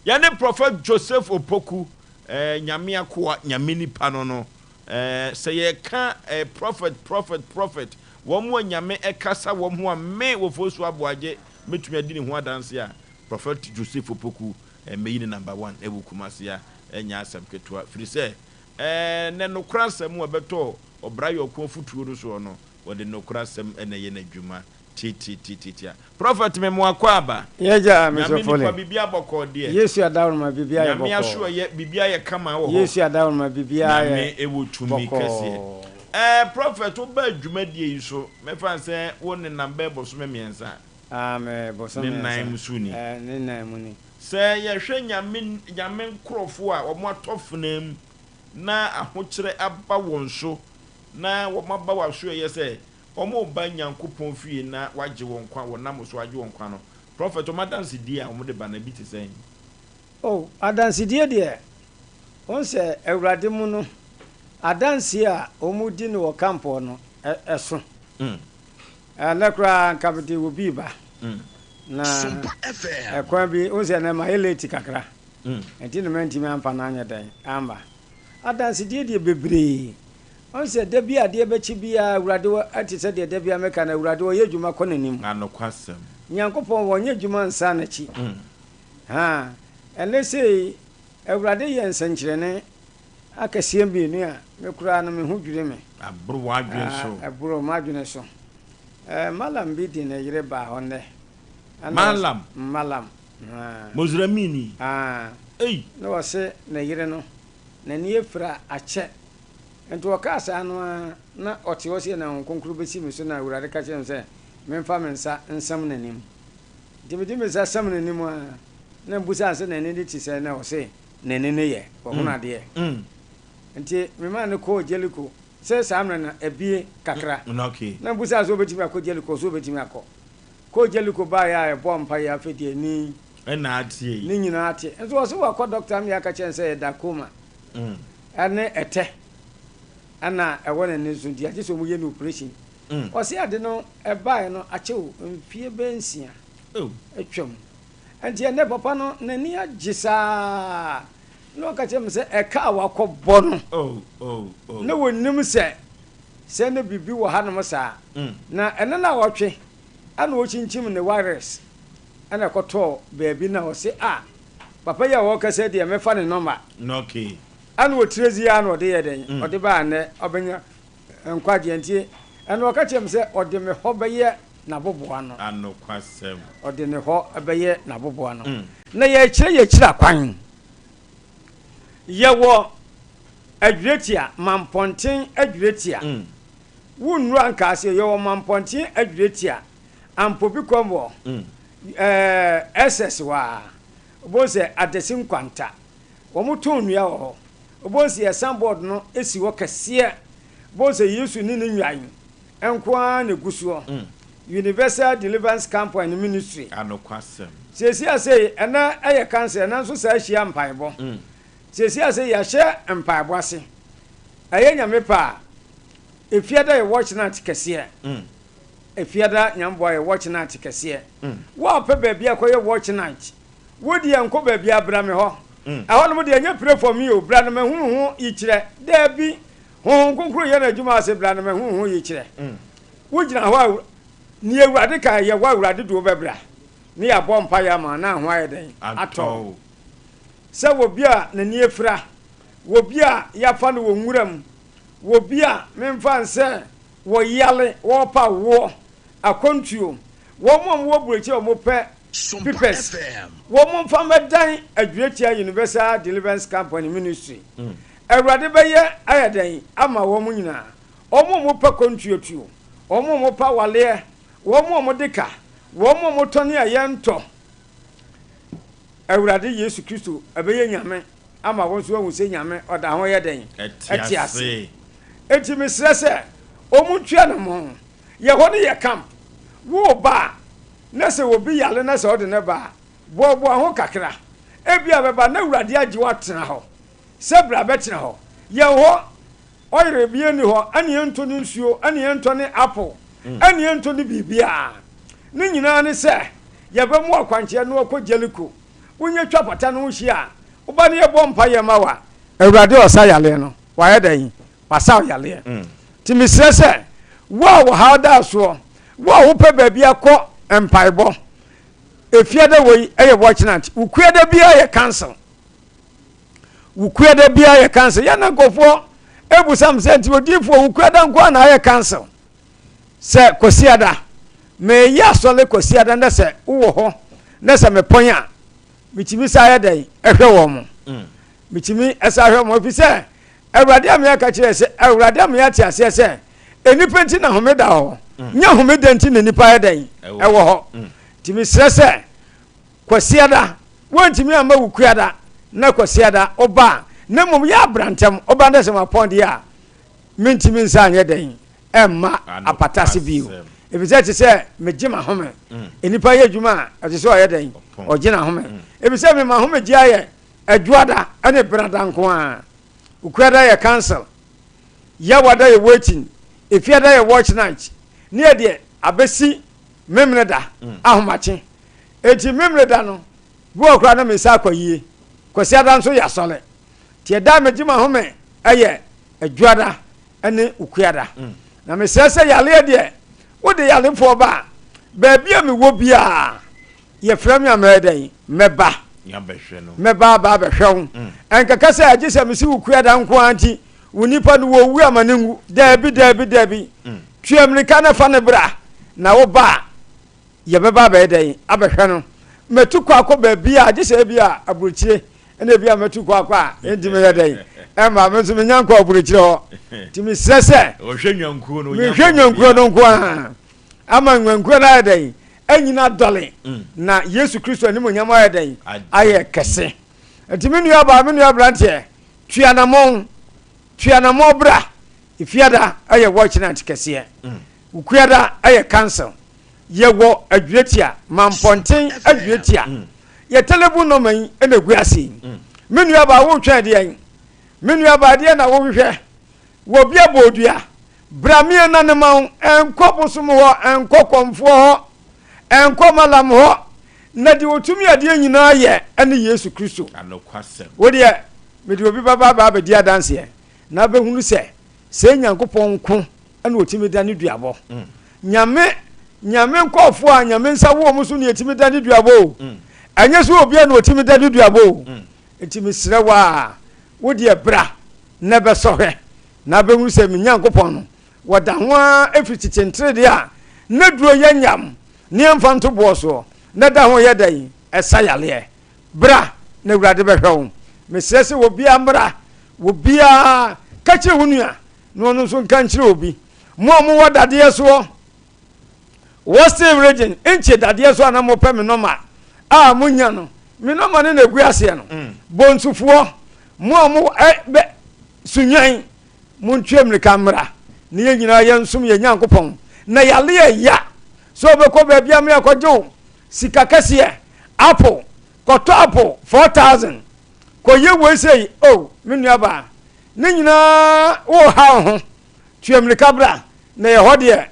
Yɛne Prophet Joseph Opoku eh, Nyame akoa, Nyame nipa no no eh, sɛ yɛka eh, prophet prophet prophet wɔn a Nyame ɛkasa wɔn ho a me wɔ Fosu Aboagye mɛtumi adi ne ho adanse a Prophet Joseph Opoku mɛyi no number one wɔ Kumasi a ɛnyɛ asɛm ketewa firi sɛ ɛɛ nɛ nokorɛ asɛm a ɛbɛtɔ ɔbra yɔko afutuo no soɔ no wɔde nokorɛ asɛm na ɛyɛ n'adwuma. Tiatiatiatia. Prophet me mo akwaaba. Yɛgya me Nyame sɔfo nipa le. biribi abɔkɔɔ deɛ. Yesu adaworoma biribi ayɛ Nyame bɔkɔɔ. asoɛyɛ biribi ayɛ kama wɔ hɔ. Yesu adaworoma biribi Nyame ayɛ ɛwɔ tumi kɛseɛ. bɔkɔɔ. Ɛɛ prophet wo baa dwumadie yi so mɛfa no sɛ wo nenam bɛyɛ bosome miɛnsa. Ah me bosome Ne nan miɛnsa mu so ni. ɛɛ ne nan mu ni. Sɛ yɛhwɛ Nyame Nyame nkorɔfoɔ a wɔn atɔ fenaa mu na ahokyerɛ aba wɔn so na wɔn aba w'asoɛyɛ sɛ Wɔreba Nyankopɔn fie na wɔagye wɔn nkwa, wɔnam so agye wɔn nkwa no, prɔfɛt, wɔn adansedie a wɔde ba no, ebi te sɛn? Oh, adansedie deɛ, wohu sɛ Awurade mu no, adanseɛ a wɔdi no wɔ camp hɔ no, ɛso. Ɛnnɛ koraa anka mede obi reba, na ɛkwan bi, wohu sɛ ɛnnɛ mayɛ late kakra, nti na mantumi amfa no anyɛ dɛn, amma. Adansedie deɛ bebree. Ɔn sɛ da bi a adeɛ bɛkye biara Awurade wɔ ɛte sɛ deɛ da biara meka no Awurade ɔyɛ adwuma kɔ n'anim. Na nokwasɛm. Nyankopɔn wɔnyɛ adwuma nsan n'akyi. Haa ɛnɛ sei Awurade yɛ nsɛnkyerɛnne akɛseɛ mmienu a me koraa no me ho dwiri me. Aboro w'adwene so. Aa ɛboro m'adwene so. Ɛɛ Mallam bi de ne yere baa hɔ nnɛ. Ɛna Mallam? Mallam haa. Mozramini? Aa. Ei! Na ɔse ne yere no n'ani afira akyɛ Enti ɔkaa saa no ara, na ɔte hɔ sei na Honhom Kronkron bɛsi me so na Awurade ka kyerɛɛ me sɛ memfa me nsa nsam n'anim. Nti mede me nsa sam n'anim ara, na mebisaa no sɛ n'ani no te sɛn, na ɔse n'ani no yɛ, wahunu adeɛ. Nti memaa no kɔɔ Jeriko, sɛ saa mmerɛ no abue kakra. Na mebisaa no sɛ ɔbɛtumi akɔ Jeriko, ɔse ɔbɛtumi akɔ. Kɔɔ Jeriko baeɛ a yɛbɔɔ mpaeɛ, afei deɛ ani ne nyinaa ate. Nso ɔse wakɔ dɔkta ama yɛaka kyerɛ no sɛ ɛyɛ darkoma. ne ɛtɛ na ɛwɔ n'ani so nti agye sɛ wɔyɛ no operation. Ɔse ade no ɛbaeɛ no akyɛ o, mfeɛ bɛyɛ nsia atwam. Nti ɛnnɛ papa no n'ani agye saa na ɔka kyerɛ me sɛ ɛka a wakɔbɔ no na wɔnim sɛ sɛ na biribi wɔ hanom saa. Na ɛno na ɔtwe ɛna ɔkyinkyim ne wires ɛna ɛkɔtɔɔ baabi na ɔse ah Papa yi a ɔrekasa yi deɛ mɛfa ne nɔmba. Ɛna ɔtire dzi ara na ɔde yɛ dɛn? Ɔde baa nnɛ ɔbɛnya nkwagyeɛ nti ɛna ɔka kyerɛ me sɛ ɔde me hɔ bɛyɛ n'aboboano. Ɔde ne hɔ bɛyɛ n'aboboano. Na yɛrekyerɛ yɛkyiri akwan. Yɛwɔ Adwiretia, Mampɔnten Adwiretia. Wo nnuru ankaase yɛwɔ Mampɔnten Adwiretia, Ampobi Kɔmboɔ. Ɛɛ SS hɔ ara, wobɛhu sɛ Adasi Nkwanta, wɔtɔn nnua wɔ hɔ. Wobɛhu sɛ yɛn signboard no si hɔ kɛseɛ. Wobɛhu sɛ Yesu ne ne nnwan nko ara na ɛgu soɔ. Universal Deliverance Camp and Ministry. Anokwasɛm. Seesei a sei, ɛnɛ ɛyɛ cancer, ɛnɛ nso saa hyia mpaebɔ. Seesei a sei yɛahyɛ mpaebɔ ase. Ɛyɛ Nyame pɛ a, Efiada yɛ watch night kɛseɛ. Efiada Nyamboa yɛ watch night kɛseɛ. Wo a wopɛ baabi akɔyɛ watch night, wo deɛ nkɔ baabiara bra me hɔ. Ɛhɔ nom deɛ ɛnyɛ pray for me o, bra na mahunu ho yikyerɛ. Daabi, Honhom Kronkron yɛ n'adwuma ase bra na mahunu ho yikyerɛ. Wo gyina hɔ a, nea Awurade ka yɛ hɔ a Awurade de wo bɛbra ne yɛabɔ mpaeɛ ama wo na ho ayɛ dɛn? Atɔ wo. Sɛ wɔ bi a n'ani afira, wɔ bi a yɛafa no wɔ nwura mu, wɔ bi a memfa nsɛ Wɔyare, wɔrepa awoɔ, akwantuo, wɔn a wɔwɔ burokyire a wɔpɛ pipɛs, wɔn mfa mmɛdan Adwiratia Universal Deliverance Company Ministry. Awurade bɛyɛ ayɛ dɛn ama wɔn nyinaa? Wɔn a wɔpɛ kwantuotuo, wɔn a wɔpɛ awaleɛ, wɔn a wɔde ka, wɔn a wɔtɔne a yɛntɔ. Awurade Yesu Kristo ɛbɛyɛ Nyame ama wɔn nso ahu sɛ Nyame ɔda ho yɛ dɛn? Ɛte ase. Enti mesrɛ sɛ wɔn ntua ne mo. Yɛ hɔ no yɛ camp. Wo ba a, na sɛ obi yare na sɛ ɔde no ba a, boaboa ho kakra. Ebia bɛba na Awurade agye wo atena hɔ sɛ bra bɛtena hɔ. Yɛn hɔ ɔyere bia nni hɔ, ɛne yɛntɔ ne nsuo, ɛne yɛntɔ ne apple, ɛne yɛntɔ ne biribiara. Ne nyinaa ne sɛ yɛbɛmo akwankyerɛ na wakɔ Jericho. Wonya twa pata no ho hyia a, woba ne yɛbɔ mpaeɛ ma wo a, Awurade a ɔsa yareɛ no, wayɛ dɛn? Wasa wo yareɛ. Nti mesrɛ sɛ, wo a wɔhaw da soɔ, wo a wopɛ baabi akɔ mpaebɔ, efiada wei yɛ watch night, wo kuada biara yɛ cancel. Wo kuada biara yɛ cancel. Yɛn na nkurɔfoɔ ebusa me sɛ, nti odiifoɔ wo kuada nko ara na ayɛ cancel? Sɛ Kwasiada. Meyɛ asɔre Kwasiada na sɛ wowɔ hɔ na sɛ mepɔn a, metumi san yɛ dɛn hwɛ wɔn. Metumi san hwɛ wɔn ɛfiri sɛ Awurade ama yɛaka kyerɛ sɛ Awurade ama yɛate aseɛ sɛ nnipa nti na homeda wɔ hɔ, nyɛ homeda nti na nnipa yɛ dɛn ɛwɔ hɔ. Nti mesrɛ sɛ Kwasiada wontumi amma wo kuada na Kwasiada woba a, na mmom yɛ abrantɛm woba na sɛ mapɔn deɛ a mentumi nsa nyɛ dɛn ɛmma apata ase bio, efisɛ ɛte sɛ megye m'ahome. Nnipa yɛ adwuma a, ɛte sɛ ɔyɛ dɛn? Ɔgye n'ahome. Efisɛ me m'ahomegye ayɛ Adwoada ne Benada nko ara. Okuada yɛ council, Yawada yɛ waiting, Efiada yɛ watch night, ne yɛ deɛ abɛsi Memeneda ahomakye. Enti Memeneda no, bi wɔ koraa na me nsa akɔ yie. Kwasiada nso yɛ asɔre. Nti ɛda a megye m'ahome yɛ Adwoada ne Okuada. Na mesrɛ sɛ yareɛ deɛ, wode yarefoɔ ba a, baabi a mewɔ biara, yɛfrɛ me a mɛyɛ dɛn? Mɛba. Mɛba aba abɛhwɛ wo. Ɛnkɛkɛ sɛ agye sɛ mese wo Kuada nko ara nti, wo nipa no wɔwu ama no nwu. Daabi, daabi, daabi. Tua mmirika na fa no bra, na woba a, yɛbɛba abɛyɛ dɛn? Abɛhwɛ no. Mɛtu kɔ akɔ baabi a, gye sɛ ebi a aburokyire ɛna ebi a mɛtu kɔ akɔ a, enti meyɛ dɛn? Ɛmma me nso menya nkɔ aburokyire hɔ. Nti mesrɛ sɛ, Ɔhwɛ nnwankuo no, mehwɛ nnwankuo no nko ara ama nnwankuo no ayɛ dɛn? Anyini adɔle, na Yesu Kristo animuonyam ayɛ dɛn? Ayɛ kɛse. Nti me nua baa, me nua aberanteɛ, tu anammɔn, tu anammɔn bra. Efiada yɛ watch night kɛseɛ. Wukuada yɛ council. Yɛwɔ Adwiratia, Mampɔnten Adwiratia. Yɛ telephone number yi na egu ase yi. Me nua baa wotwɛn deɛn? Me nua baa deɛn na wohwehwɛ? Wɔ bi abɔ odua. Bra me ɛna ma wo. Ɛnkɔ bosom hɔ, ɛnkɔ kɔmfoɔ hɔ, ɛnkɔ malam hɔ. Na deɛ otumi adeɛ nyinaa yɛ ɛne Yesu Kristo. Wo deɛ, mede obi bɛba aba abɛdi adanseɛ na abɛhunu sɛ sɛ Nyankopɔn nko na ɔtumi dane duabɔ. Nyame, Nyame nkɔɔfoɔ a Nyame nsa wɔ wɔn so na ɛtumi dane duabɔ o. Ɛnyɛ sɛ obiara na ɔtumi dane duabɔ o. Nti mesrɛ wo a, wo deɛ bra na bɛsɔ hwɛ na bɛhunu sɛ me Nyankopɔn no, wɔda ho ara ɛfiri tete nteredeɛ a na duro yɛ nyam ne ɛmfa nto boɔ soɔ, na da ho yɛ dɛn? Ɛsa yareɛ. Bra na Awurade bɛhwɛ wo. Mesrɛ sɛ obiara mmra, obiara ka kyerɛ wo nua na ɔno nso nka nkyerɛ obi. Mo a mowɔ dadeɛ soɔ, Western region, nkye dadeɛ so a na mopɛ me nɔma a monya no, me nɔma no na ɛgu aseɛ no. Bonsufoɔ, mo a mo ɛ bɛ Sunyani, montue mmirika mmra na yɛn nyinaa yɛnsom yɛn Nyankopɔn. Na yare yɛ ya sɛ wobɛkɔ baabi a me akɔgye wo sika kɛseɛ, apple, kɔtɔ apple 4000, kɔyɛ wei sei, oh, me nuabaa. Ne nyinaa woreha wo ho. Tua mmirika bra na yɛ hɔ deɛ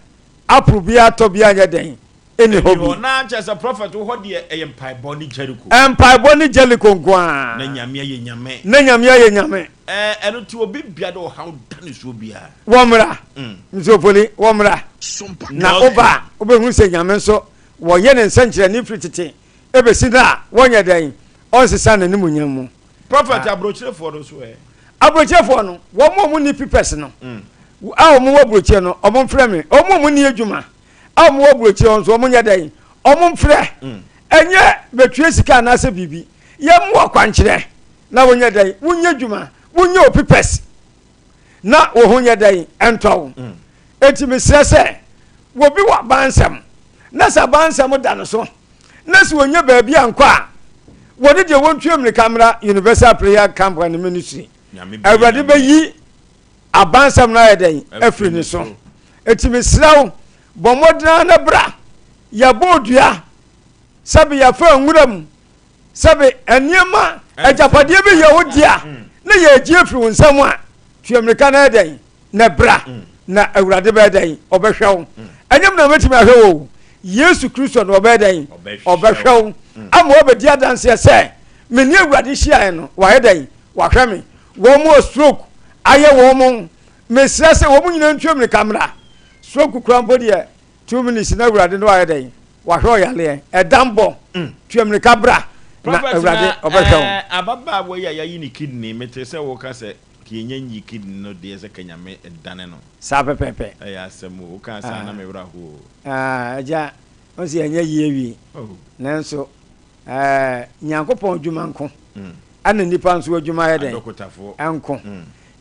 apple biara tɔ biara nyɛ dɛn ɛni hɔ bi. Na kyerɛ sɛ prophet wo hɔ deɛ ɛyɛ mpaebɔ ne Jericho. Mpaebɔ ne Jericho nko ara. Na Nyame ayɛ Nyame. Na Nyame ayɛ Nyame. Ɛɛ ɛno nti obi bia de ɔhaw da ne soɔ biara. Wɔmmra. Nsuopoli wɔmmra. Na woba a wobɛhunu sɛ Nyame nso wɔyɛ ne nsɛnkyerɛnne firi tete ɛbɛsi nnɛ a wɔnyɛ dɛn ɔnsesa n'animuonyam mu. Prophet aburokyerefoɔ no nso ɛ. Aburokyerefoɔ no, wɔn a wɔn ni pipɛs no, a wɔn wɔ aburokyire no, wɔn mfrɛ me. Wɔn a wɔn ni adwuma a wɔn wɔ aburokyire nso, wɔn nyɛ dɛn? Wɔn mfrɛ. Ɛnyɛ bɛtue sika anaasɛ biribi. Yɛn mu akwankyerɛ na wɔnyɛ dɛn? Wonyɛ adwuma, wonyɛ o pipɛs na wo ho nyɛ dɛn? Ɛntɔ wo. Eti mesrɛ sɛ, wɔbi wɔ abansɛm na sɛ abansɛm da no so na sɛ wɔnya baabi ankɔ a, wɔne deɛ wɔntua mmirika mmra Universal Prayer Camp and Ministry. Awurade bɛyi abansɛm no ayɛ dɛn afiri ne so. Enti mesrɛ wo, bɔ mmɔden ara na bra. Yɛbɔ odua, sɛbe yɛfa nwura mu, sɛbe nneɛma agyapadeɛ bi yɛ wo dea na yɛregye afiri wo nsam a, tua mmirika na ayɛ dɛn na bra, na Awurade bɛyɛ dɛn? Ɔbɛhwɛ wo. Ɛnyɛ me na mɛtumi ahwɛ wo o. Yesu Kristo na ɔbɛyɛ dɛn? Ɔbɛhwɛ wo ama woabɛdi adanseɛ sɛ me ne Awurade hyiaeɛ no, wayɛ dɛn? Wahwɛ me. Wɔn a stroke ayɛ wɔn, mesrɛ sɛ wɔn nyinaa ntua mmirika mmra. Stroke kura mpo deɛ, 2 minutes na Awurade na wayɛ dɛn? Wahwɛ ɔyareɛ. Ɛdambɔ, tua mmirika bra na Awurade ɔbɛhwɛ wo. Ababaawa yi a yɛayi ne kidney, mete sɛ woka sɛ. Nti yɛnya nyi kidney no deɛ sɛ ka Nyame dane no. Saa pɛpɛɛpɛ. Ɛyɛ asɛm o, wokaa saa na me werɛ aho o. Ah, agya, wohu sɛ yɛnyɛ yie awie. Nanso, eh, Nyankopɔn adwuma nko, ɛna nnipa nso adwuma yɛ dɛn? Nko.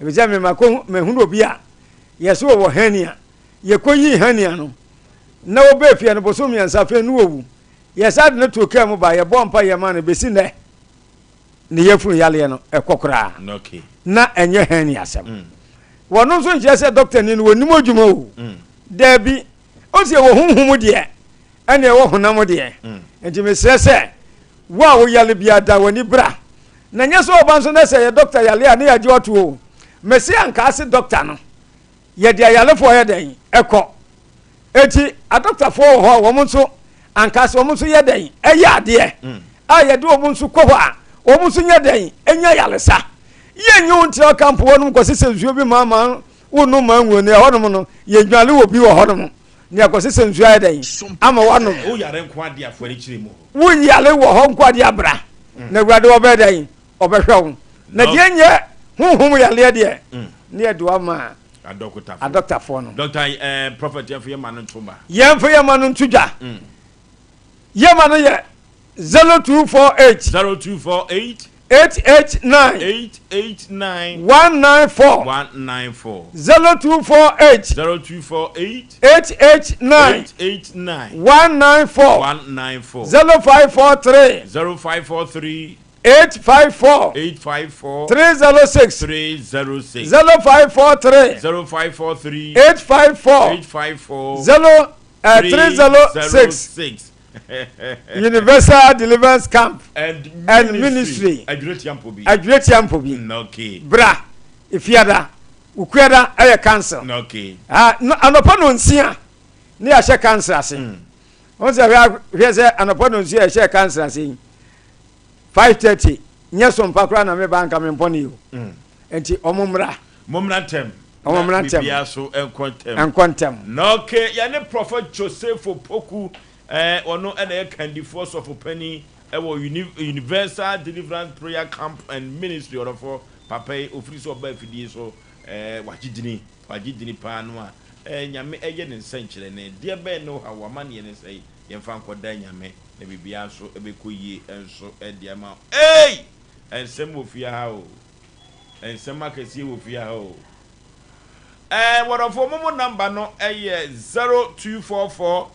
Efisɛ me makɔ mahunu obi a yɛsɛ ɔwɔ hernia, yɛkɔyii hernia no, na wɔbɛɛ fie no bosom mmiɛnsa afei no wɔwu. Yɛsa de no too kaa mu ba, yɛbɔɔ mpa yɛ maa no bɛsi nnɛ ne yafunu yareɛ no ɛkɔ koraa. Na ɛnyɛ hernia asɛm. Wɔno nso nkyerɛ sɛ dɔktani no wɔnim adwuma o. Daabi, ɔsi ɛwɔ honhom deɛ ɛne ɛwɔ honam deɛ. Nti mesrɛ sɛ wo a woyare biara da w'ani bra. Na nyɛ sɛ ɔba nso na sɛ yɛ dɔkta yare a ne yɛagye ato o. Mese anka ase dɔkta no yɛde ayarefoɔ yɛ dɛn ɛkɔ. Eti adɔktafoɔ wɔ hɔ a wɔn nso anka ase wɔn nso yɛ dɛn ɛyɛ adeɛ a yɛde wɔn nso kɔ hɔ a wɔn nso nyɛ dɛn ɛnya yaresa. Yɛnyɛ wo ntina kampo hɔnom kɔsesɛ nsuo bi ma ma wonom ma nwuo no ɛhɔnom no yɛdwale wɔ bi wɔ hɔnom ne akɔsesɛ nsuo ayɛ dɛn ama woanom. Woyare nko adeɛ afoɔ ani kyerɛ mu hɔ. Woyare wɔ hɔ nko adeɛ abra na awurade ɔbɛyɛ dɛn ɔbɛhwɛ wo na deɛ nyɛ honhom yareɛ deɛ ne yɛde wo ama adɔkotafoɔ no. Dɔkta eh, prophet yɛmfa yɛn ma no nto ba. Yɛmfa yɛn ma no nto dwa. Yɛn ma no yɛ 0248. 0248. 889. 889. 194. 194. 0248. 0248. 889. 889. 194. 194. 0543. 0543. 854. 854. 306. 306. 0543. 0543. 854. 854. 0 306. 6. Universal Deliverance Camp and, and Ministry. Adwuretia mpo bi. Adwuretia mpo bi. Okay. Bra, Efiada, Ukuada ɛyɛ council. Okay. Ah, no, anɔpa no nsia ne yɛahyɛ council ase. Wɔn sɛ hwɛ hwɛ sɛ anɔpa no nsia yɛhyɛ council ase yi. 5:30 nyɛ so mpa koraa na meba anka mempɔne yi o. Nti ɔmo mmra. Mommra ntɛm. Ɔmo mmra ntɛm. Biribiara so nkɔ ntɛm. Nkɔ ntɛm. Na okay, yɛne Prophet Joseph Opoku, eh, ɔno na ɛyɛ kandifoɔ sɔfo panin ɛwɔ Uni Universal Deliverance Prayer Camp and Ministry ɔdɔfoɔ papa yi ofiri sɛ ɔba afidie so eh, wagye dini, wagye dini paa no a eh, Nyame ɛyɛ ne nsɛnkyerɛnne. Deɛ bɛn ne wo haw, w'amaneɛ ne sɛe, yɛmfa nkɔda Nyame na biribiara nso ɛbɛkɔ yie nso de ama wo. Ei! Nsɛm wɔ fie ha o. Nsɛm akɛseɛ wɔ fie ha o. Ɛɛ wɔdɔfoɔ mo mo number no ɛyɛ 0244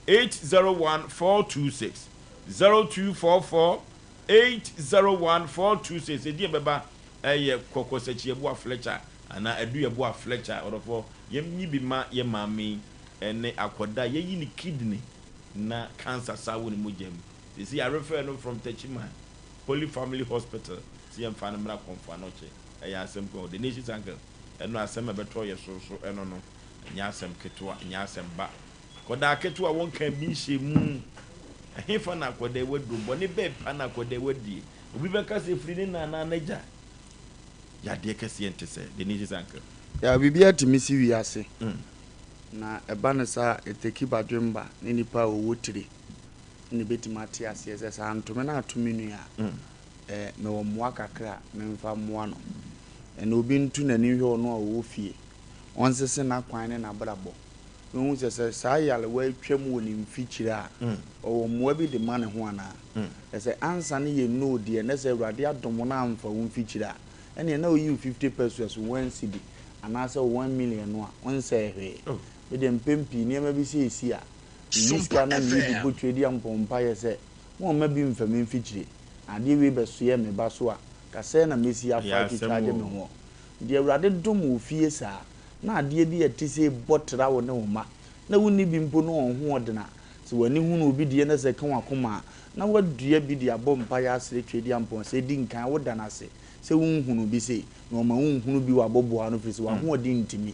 801 426 0244 801 426 ɛdin ɛbɛba ɛyɛ Kɔkɔsakyiɛboa Fletcher anaa Aduyɛboa Fletcher wɔdɔfoɔ yɛnyi bi ma yɛ maame yi ɛne akɔda yɛyi ne kidney na cancer saa wɔ ne mogya mu sɛsi yɛarefɛ no from Techiman Holy Family Hospital sɛ yɛmfa no mmra Komfo Anokye. Ɛyɛ asɛm kwan o. The Nation's Uncle, ɛno asɛm a ɛbɛtɔ yɛ so so ɛno no, ɛnyɛ asɛm ketewa, ɛnyɛ asɛm ba. Akwadaa ketewa a wɔnkaa bi nhyɛɛ mu. Ɛhefa na akwadaa yi waduro? Bɔne bɛn pa na akwadaa yi wadie? Obi bɛka sɛ ɛfiri ne na anaa n'agya. Yadeɛ kɛseɛ nte sɛ The Nation's Uncle. Yeah, biribiara tumi si wiase. Na ɛba no saa a, ɛteki badwemba ne nipa a ɔwɔ tire. na ebetumi ate aseɛ sɛ sɛ anto me na ato me nua a, eh, mewɔ mmoa kakra a memfa mmoa no. Ɛnna obi nto n'ani nhwɛ ɔno a ɔwɔ fie, ɔnsese n'akwan ne n'abrabɔ, na ɔnhu sɛ sɛ saa nyarewa yi twam wɔ ne mfikyire a, ɔwɔ mmoa bi de ma ne ho anaa. Na sɛ ansa no yɛ no deɛ, na sɛ Awurade adom wo na amfa wo mfikyire a, ɛnneɛ na ɔyi wo 50 pesewas, one cedi, anaasɛ 1 million no a, ɔnsɛe hwee. Me deɛ mpɛn pii nneɛma bi sɛ ɛsi a, Meyi sika na meyi bi bɔ Tweaduampɔn mpaeɛ sɛ, Momma bi mfa me mfikyire, na adeɛ wei bɛsoɛ me ba so a, ka sɛn na mɛsi afa atwitwa agye me hoɔ? Deɛ Awurade dom wo fie saa, na adeɛ bi a ɛte sei bɔ tra wo ne wo mma, na wonni bi mpo ne wɔn hoɔden a, sɛ w'ani hunu obi deɛ na sɛ ɛka w'akoma a, na woadua bi de abɔ mpaeɛ asrɛ Tweaduampɔn sɛ di nkan woda no ase sɛ wonhunuu bi sei, na ɔma wonhunu bi wɔ aboboano firi sɛ w'ahoɔden ntumi.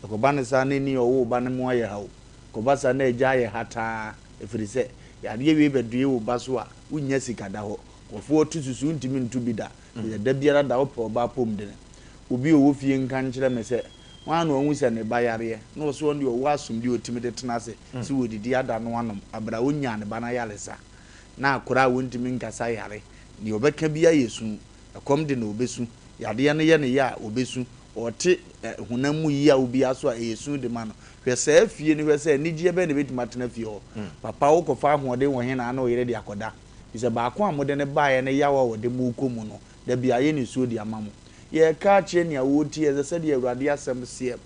Ɛkɔba no saa na ɛnni ɔwo wo ba no mu ayɛ haw. Ɛkɔba saa na agya ayɛ hataa, ɛfiri sɛ, yadeɛ wei bɛdoe wo ba so a, wonnya sika da hɔ. Nkurɔfoɔ to susu wontumi nto bi da, ɛfiri sɛ da biara da wopɛ ɔba apɔmuden. Obi a ɔwɔ fie nka nkyerɛ me sɛ, hwan na wahu sɛ ne ba yareɛ, na ɔse ɔno deɛ ɔwɔ asomdwoeɛ a ɔtumi de tena ase sɛ ɔdidi ada no anom aberɛ a ɔnyaa ne ba no ayaresa. Na akwadaa a ɔntumi nkasa yare, deɛ ɔbɛka biara yɛ su, ɛkɔm de no ɔbɛsu. Yadeɛ no yɛ no ya a, ɔbɛsu. Ɔte honam mu yaw biara so a, ɛyɛ su de ma no. Hwɛ saa fie no hwɛ sɛ anigyeɛ bɛn na ɛbɛtumi atena fie hɔ. Papa wokɔfa ahoɔden wɔ he na ne wo yere de akɔda? Firi sɛ baako a mode no baeɛ no yaw a ɔde mo rekɔ mu no, da biara ayɛ nisuo de ama mo. Yɛreka akyerɛ nea ɔretie yɛn sɛ sɛdeɛ Awurade asɛm seɛ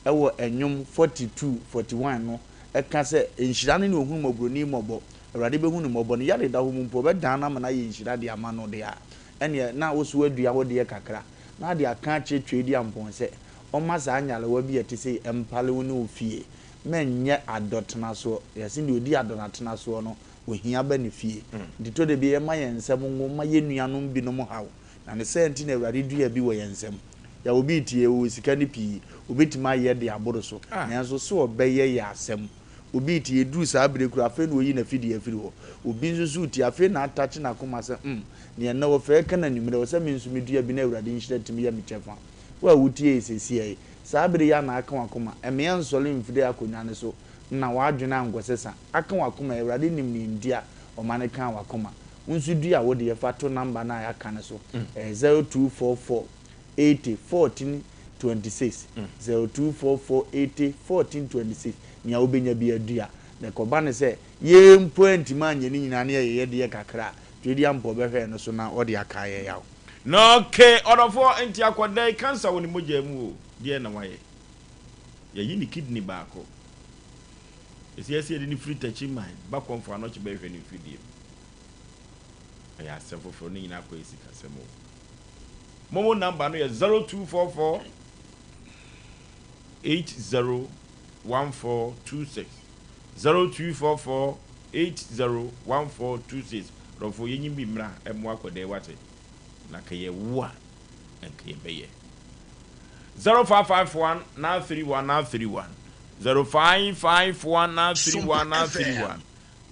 wɔ Nnwom 42, 41 no ka sɛ, Nhyira ne nea ɔhunu mmɔborɔni mmɔbɔ, Awurade bɛhu no mmɔbɔ, ne yare da hɔ mu mpo, ɔbɛdan no ama no ayɛ nhyira de ama no deɛ a, ɛnneɛ na wo nso woadua wo deɛ kakra, na ade aka akyerɛ Tweaduampɔn sɛ ɔmma saa nyarewa bi a ɛte sei mpale wo ne wo fie. Mɛnyɛ adɔtenasoɔ. Yɛse deɛ ɔdi adɔnatenasoɔ no, ohia ba ne fie. Nti tɔ da bi yɛmma yɛn nsam ngo mma yɛn nuanom binom haw. Na ne saa nti na Awurade dua bi wɔ yɛn nsam. Yɛ obi retie, ɔwɔ sika no pii, ɔbɛtumi ayɛ de aboro so, nanso sɛ ɔbɛyɛ yɛ asɛm. Obi retie, ɛduru saa berɛ koraa, afei na ɔyi n'afidie afiri hɔ. Obi nso so retie, afei na atakye n'akoma sɛ, hmm, neɛ nnɛ wɔfɛɛ ka no anwummerɛ, ɛwɔ sɛ me nso medua bi na Awurade nhyira tumi yɛ me kyɛfa. Wo a wotie yɛ seesei yi, saa berɛ yi ara na aka w'akoma, mmea nsɔre mfiri akonnwa no so na w'adwene ankɔsesa. Aka w'akoma, Awurade nim nea enti a ɔma no kaa w'akoma. Wo nso dua wo deɛ fa to number no a yɛaka no so, ɛyɛ 0244 80 14 26, 0244 80 14 26, nea wobɛnya biara dua. Na ɛkɔba no sɛ yɛn mpo antumi anyɛ ne nyinaa na yɛyɛ deɛ kakra a, Tweaduampɔ bɛhwɛ ɛno so na ɔde akae yɛn yaw. Na okay ɔdɔfoɔ nti akwadaa yi cancer wɔ ne mogya mu o deɛn na wayɛ? Yɛayi ne kidney baako. Ɛsɛ yɛsɛ yɛde no firi Takyiman ba Kɔmfo Anɔkye bɛhwehwɛ ne mfidie mu. Ɛyɛ asɛm foforɔ ne nyinaa akɔyɛ sikasɛm o. Momo number no yɛ 0244 801426 0244 801426 Dɔfo yɛnyi bi mmra mmoa akwadaa yi wate na ka yɛwo a nka yɛbɛyɛ 0551 931 931 0551 931 931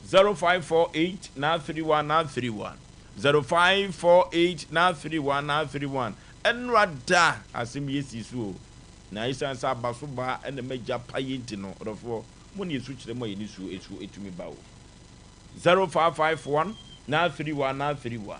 0548 931 931 0548 931 931 Ɛnora da asɛm yi asi so o na esiane sɛ aba so ba na m'agya pa yɛ nti no ɔdɔfoɔ mo ne yɛsu kyerɛ mo a yɛne suo ɛsuo ɛtumi ba o 0551 931 931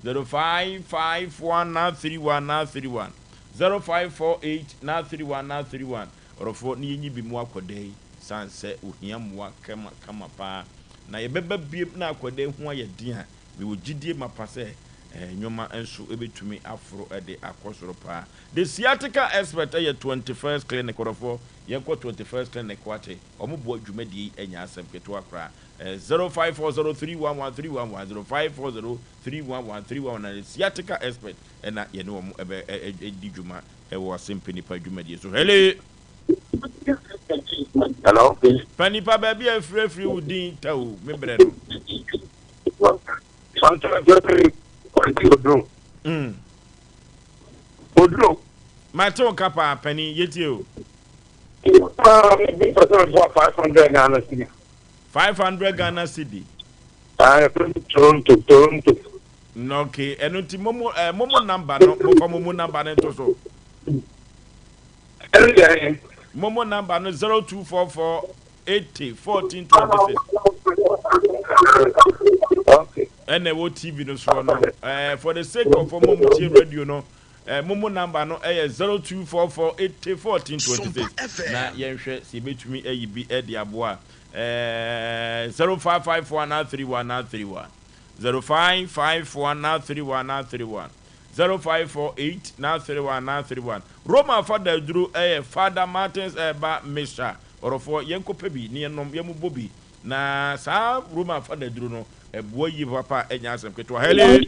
0551 931 931 0548 931 931 Ɔdɔfoɔ ne yɛnyi bi mu akɔda yi sane sɛ ohia mmoa kama kama paa na yɛbɛba biem na akɔda yi ho ayɛ den a mewɔ gyidie mapa sɛ nnoɔma nso bɛtumi aforo de akɔ soro paa. The Sciatica Expert yɛ 21st Clinic ɔdɔfoɔ yɛnkɔ 21st Clinic wate wɔn boa dwumadie yi ɛnyɛ asɛm ketewa koraa 0540 311 311 0540 311 311 na The Sciatica Expert na yɛne wɔn bɛ di dwuma wɔ Asɛmpa Nipa dwumadie so. Hello. Hello. Pa nipa baabi a afiri afiri wo din ta o me brɛ no. Oduro. Oduro. Mate wo ka paa panin yɛtie o. 500 Ghana cedi. 500 Ghana cedi. Ah, Toronto, Toronto. Okay, ɛno nti momo eh, momo number no mofa momo number no nto so. Momo number no 0244 80 14 26. Okay. Ɛna ɛwɔ TV no soɔ no. Eh, for the sake of ɔmo mo tie radio no, eh, momo number no ɛyɛ 0244 80 14 26. Na yɛnhwɛ sɛ yɛbɛtumi ayi bi ɛde aboa. Eh, 0554 931 931. 0554 931 931 0548 931 931 Roma fada aduro ɛyɛ Father Martins Herbal Mixture Ɔdɔfoɔ yɛnkɔ pɛ bi na yɛnom yɛmobɔ bi na saa Roma fada aduro no ɛboa yie papa ɛnyɛ asɛm ketewa Hello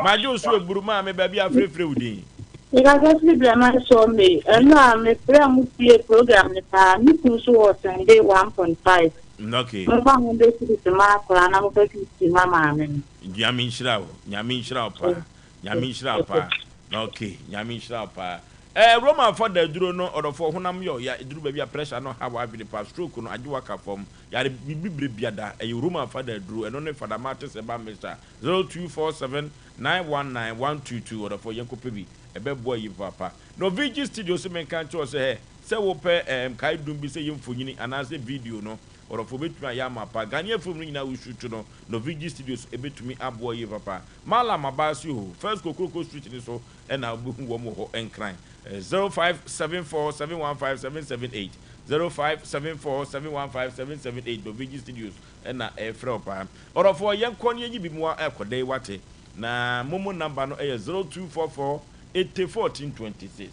Magye wo so aburu maame baabi a frɛfrɛ wo din. Mekasa firi Brɛman Sawmill. Ɛno a mefrɛ mo tie program no paa. Me kunu nso wɔ Sunday 1.5. Okay. Momfa 100 cedis mma akwadaa na momfa 50 mma maame no. Nyame nhyira wo. Nyame nhyira wo paa. Nyame nhyira wo paa. Okay. Nyame nhyira wo paa. Eh, Roman fɔ da aduro no ɔdɔfo honam yɛ ɔya eduru baabi a pressure no ha w'adwene paa stroke no agye waka fam yare biribi bere biada ɛyɛ Roman fa da aduro ɛno ne Fada Martins ɛba Mr 0247 919 122 ɔdɔfo yɛnkɔ pɛ bi ɛbɛboa yi papaapa Novigi studio se menka nkyerɛ wo sɛ hɛ sɛ wopɛ eh, nkae dum bi sɛ yɛ mfonini anaasɛ video no. Ɔdɔfoɔ bɛtumi ayɛ ama pa. Ghanaian film no nyinaa wo shoot no, Novigi Studios ɛbɛtumi aboa yie papa. Mallam Abaase o, First Kokroko Street no so na wobɛhu wɔn wɔ hɔ Nkran. 0574 715 778, 0574 715 778, Novigi Studios na ɛrefrɛ wo paa. Ɔdɔfoɔ yɛnkɔ na yɛnyi bi mmoa ɛkɔda yi wate. Na momo number no yɛ 0244 80 14 26,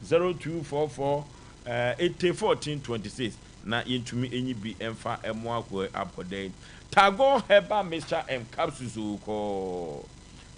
0244 80 14 26. Na yɛntumi nyi bi mfa mmoa akoa abɔdɛn. Tagor Herbal Mixture and Capsules o kɔɔ.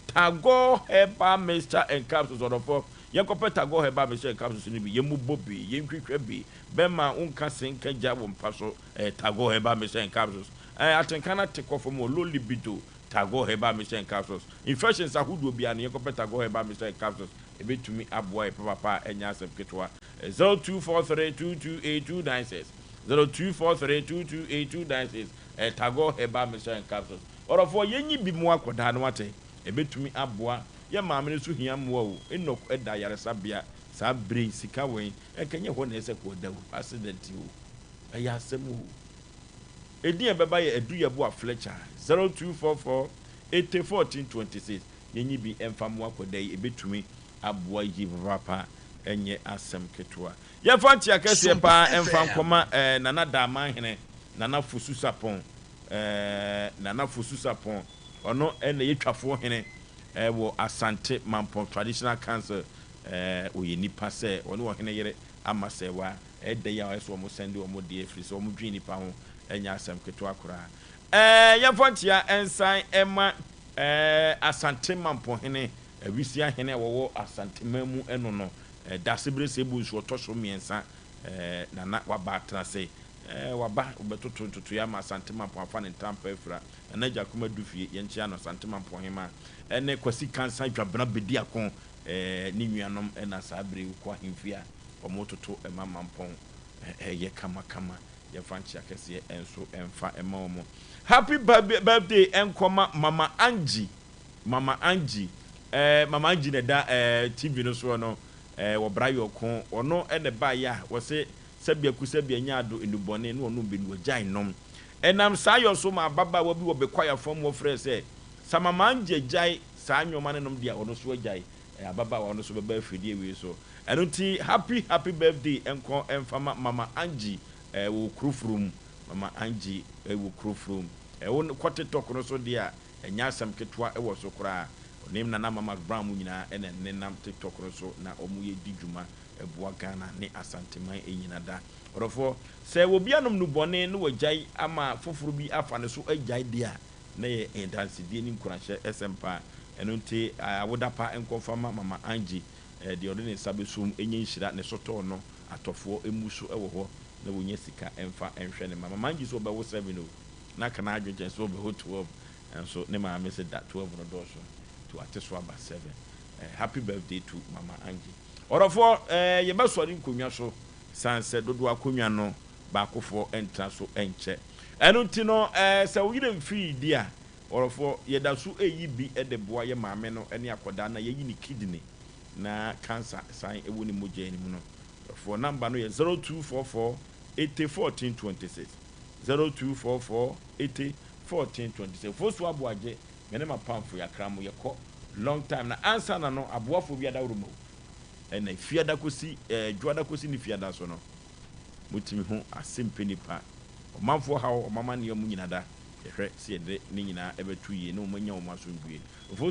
Tagor Herbal Mixture and Capsules ɔdɔfoɔ, yɛnkɔpɛ Tagor Herbal Mixture and Capsules no bi, yɛmmobɔ bi, yɛntwitwa bi, bɛma wonka se nka gya wɔ mpa so, ɛyɛ Tagor Herbal Mixture and Capsules. Ɛɛ atenka no ate kɔ fam o, low libido, Tagor Herbal Mixture and Capsules. Infections ahodoɔ biara no, yɛnkɔpɛ Tagor Herbal Mixture and Capsules, ɛbɛtumi aboa yɛ papapa a ɛnyɛ asɛm ketewa. 0243 228 296, 0243 228 296, ɛyɛ Tagor Herbal Mixture and Capsules. Ɔdɔfoɔ, yɛnyi bi mmoa akwadaa no wate? Ɛbɛtumi aboa. Yɛn maame no nso hia mmoa o. Enoch da ayaresabea saa berɛ yi, sika wɛn? Ɛnka ɛnyɛ hɔ na ɛsɛ kɔ da o, accident o, ɛyɛ asɛm o. Edin a ɛbɛba yɛ Aduyɛboa Fletcher, 0244 80 14 26. Yɛnyi bi mfa mmoa akwadaa yi, ɛbɛtumi aboa yie papaapa. Ɛnyɛ asɛm ketewa. Yɛmfa nkyea kɛseɛ paa mfa nkɔma eh, Nana Daamanhene, Nana Fosu Sapɔn, eh, Nana Fosu Sapɔn. Ɔno na ɛyɛ Twafoɔ hene eh, wɔ Asante Mampɔn Traditional Council. Eh, ɔyɛ nipa sɛ ɔne ɔhene yere ama sɛwa. Ɛda yi a ɔyɛ sɛ wɔn sɛnde wɔn deɛ ɛfiri sɛ wɔn dwen nipa ho. Ɛnyɛ asɛm ketewa koraa. Eh, yɛmfa nkyea nsan mma eh, Asante Mampɔn hene. Awisia hene a wɔwɔ Asanteman mu no no, Dasebere Seibu nso ɔtɔ so mmiɛnsa na na waba atena ase. Waba bɛtoto ntotoeɛ ama Asante Mampɔn afa ne ntampa afira. Nana Agyakom Adufie, yɛnkyea no, Asante Mampɔn Hemaa ne Kwasi Kansa Dwabena Bediako ne nuanom na saa berɛ yi wokɔ ahemfie a wɔretoto ma Mampɔn yɛ kamakama. Yɛmfa nkyea kɛseɛ nso mfa mma wɔn. Happy birthday nkɔma Mama Angie. Mama Angie eh, Mama Angie na ɛda eh, TV no soɔ no eh, wɔ bra yɔko. Ɔno na ɛbaeɛ a wɔse sɛbea ku sɛbea nya ado nnubɔne na ɔnom bi no wagyae nom. Ɛnam saa yɔ so ma ababaawa bi wɔ Bekwaya fam wɔfrɛɛ sɛ sa Mama Angie agyae saa nnoɔma no nom deɛ a ɔno nso agyae. Eh, ababaawa no nso bɛba afidie wei so. Ɛno nti happy happy birthday nkɔ mfa ma Mama Angie eh, wɔ Kurofrom. Mama Angie eh, wɔ Kurofrom. Eh, wo kɔ TikTok no so deɛ a Ɛnyɛ asɛm ketewa wɔ so koraa. Ɔne Nana Ama McBrown mo nyinaa na nenam TikTok no so na ɔmo yɛ di dwuma boa Ghana ne Asanteman nyina da. Ɔdɔfoɔ, sɛ obi anom nnubɔne na wagyae ama foforo bi afa ne so agyae deɛ a, na ɛyɛ adansedie ne nkuranhyɛ sɛm paa. Ɛno nti awoda pa nkɔmfa ma Mama Angie, deɛ ɔde ne nsa bɛsom nyɛ nhyira, ne sotɔɔ no atɔfoɔ mmu so wɔ hɔ na wɔnya sika mfa nhwɛ ne mma. Mama Angie nso ɔbɛwo seven o. Na ka n'adwene kyɛn sɛ ɔbɛwo 12 nso ne maame se da 12 no dɔɔso nti wate so aba 7. Eh, happy birthday to Mama Angie. Ɔdɔfoɔ, eh, yɛbɛsɔre nkonnwa so sane sɛ dodoɔ akonnwa no baakofoɔ ntena so nkyɛ. Ɛno nti no, eh, sɛ wo yerɛ mfirii di a, ɔdɔfoɔ, yɛda so reyi bi de boa yɛ maame no ne akwadaa no a yɛayi ne kidney na cancer san wɔ ne mogya no mu no. Ɔdɔfoɔ, number no yɛ 0244 80 14 26. 0244 80 14 26 Fosu Aboagye me ne m'apamfo yɛakra mo yɛkɔ long time na ansa na no aboafoɔ bi adaworo ma o ɛna fiada kɔsi ɛɛ dwoada kɔsi ne fiada so no motumi ho asɛmpɛ nipa ɔmanfoɔ haw ɔmama nneɛma mu nyina da yɛhwɛ sɛ yɛde ne nyinaa ɛbɛto yie na wɔn anya wɔn asomdwie Fosu.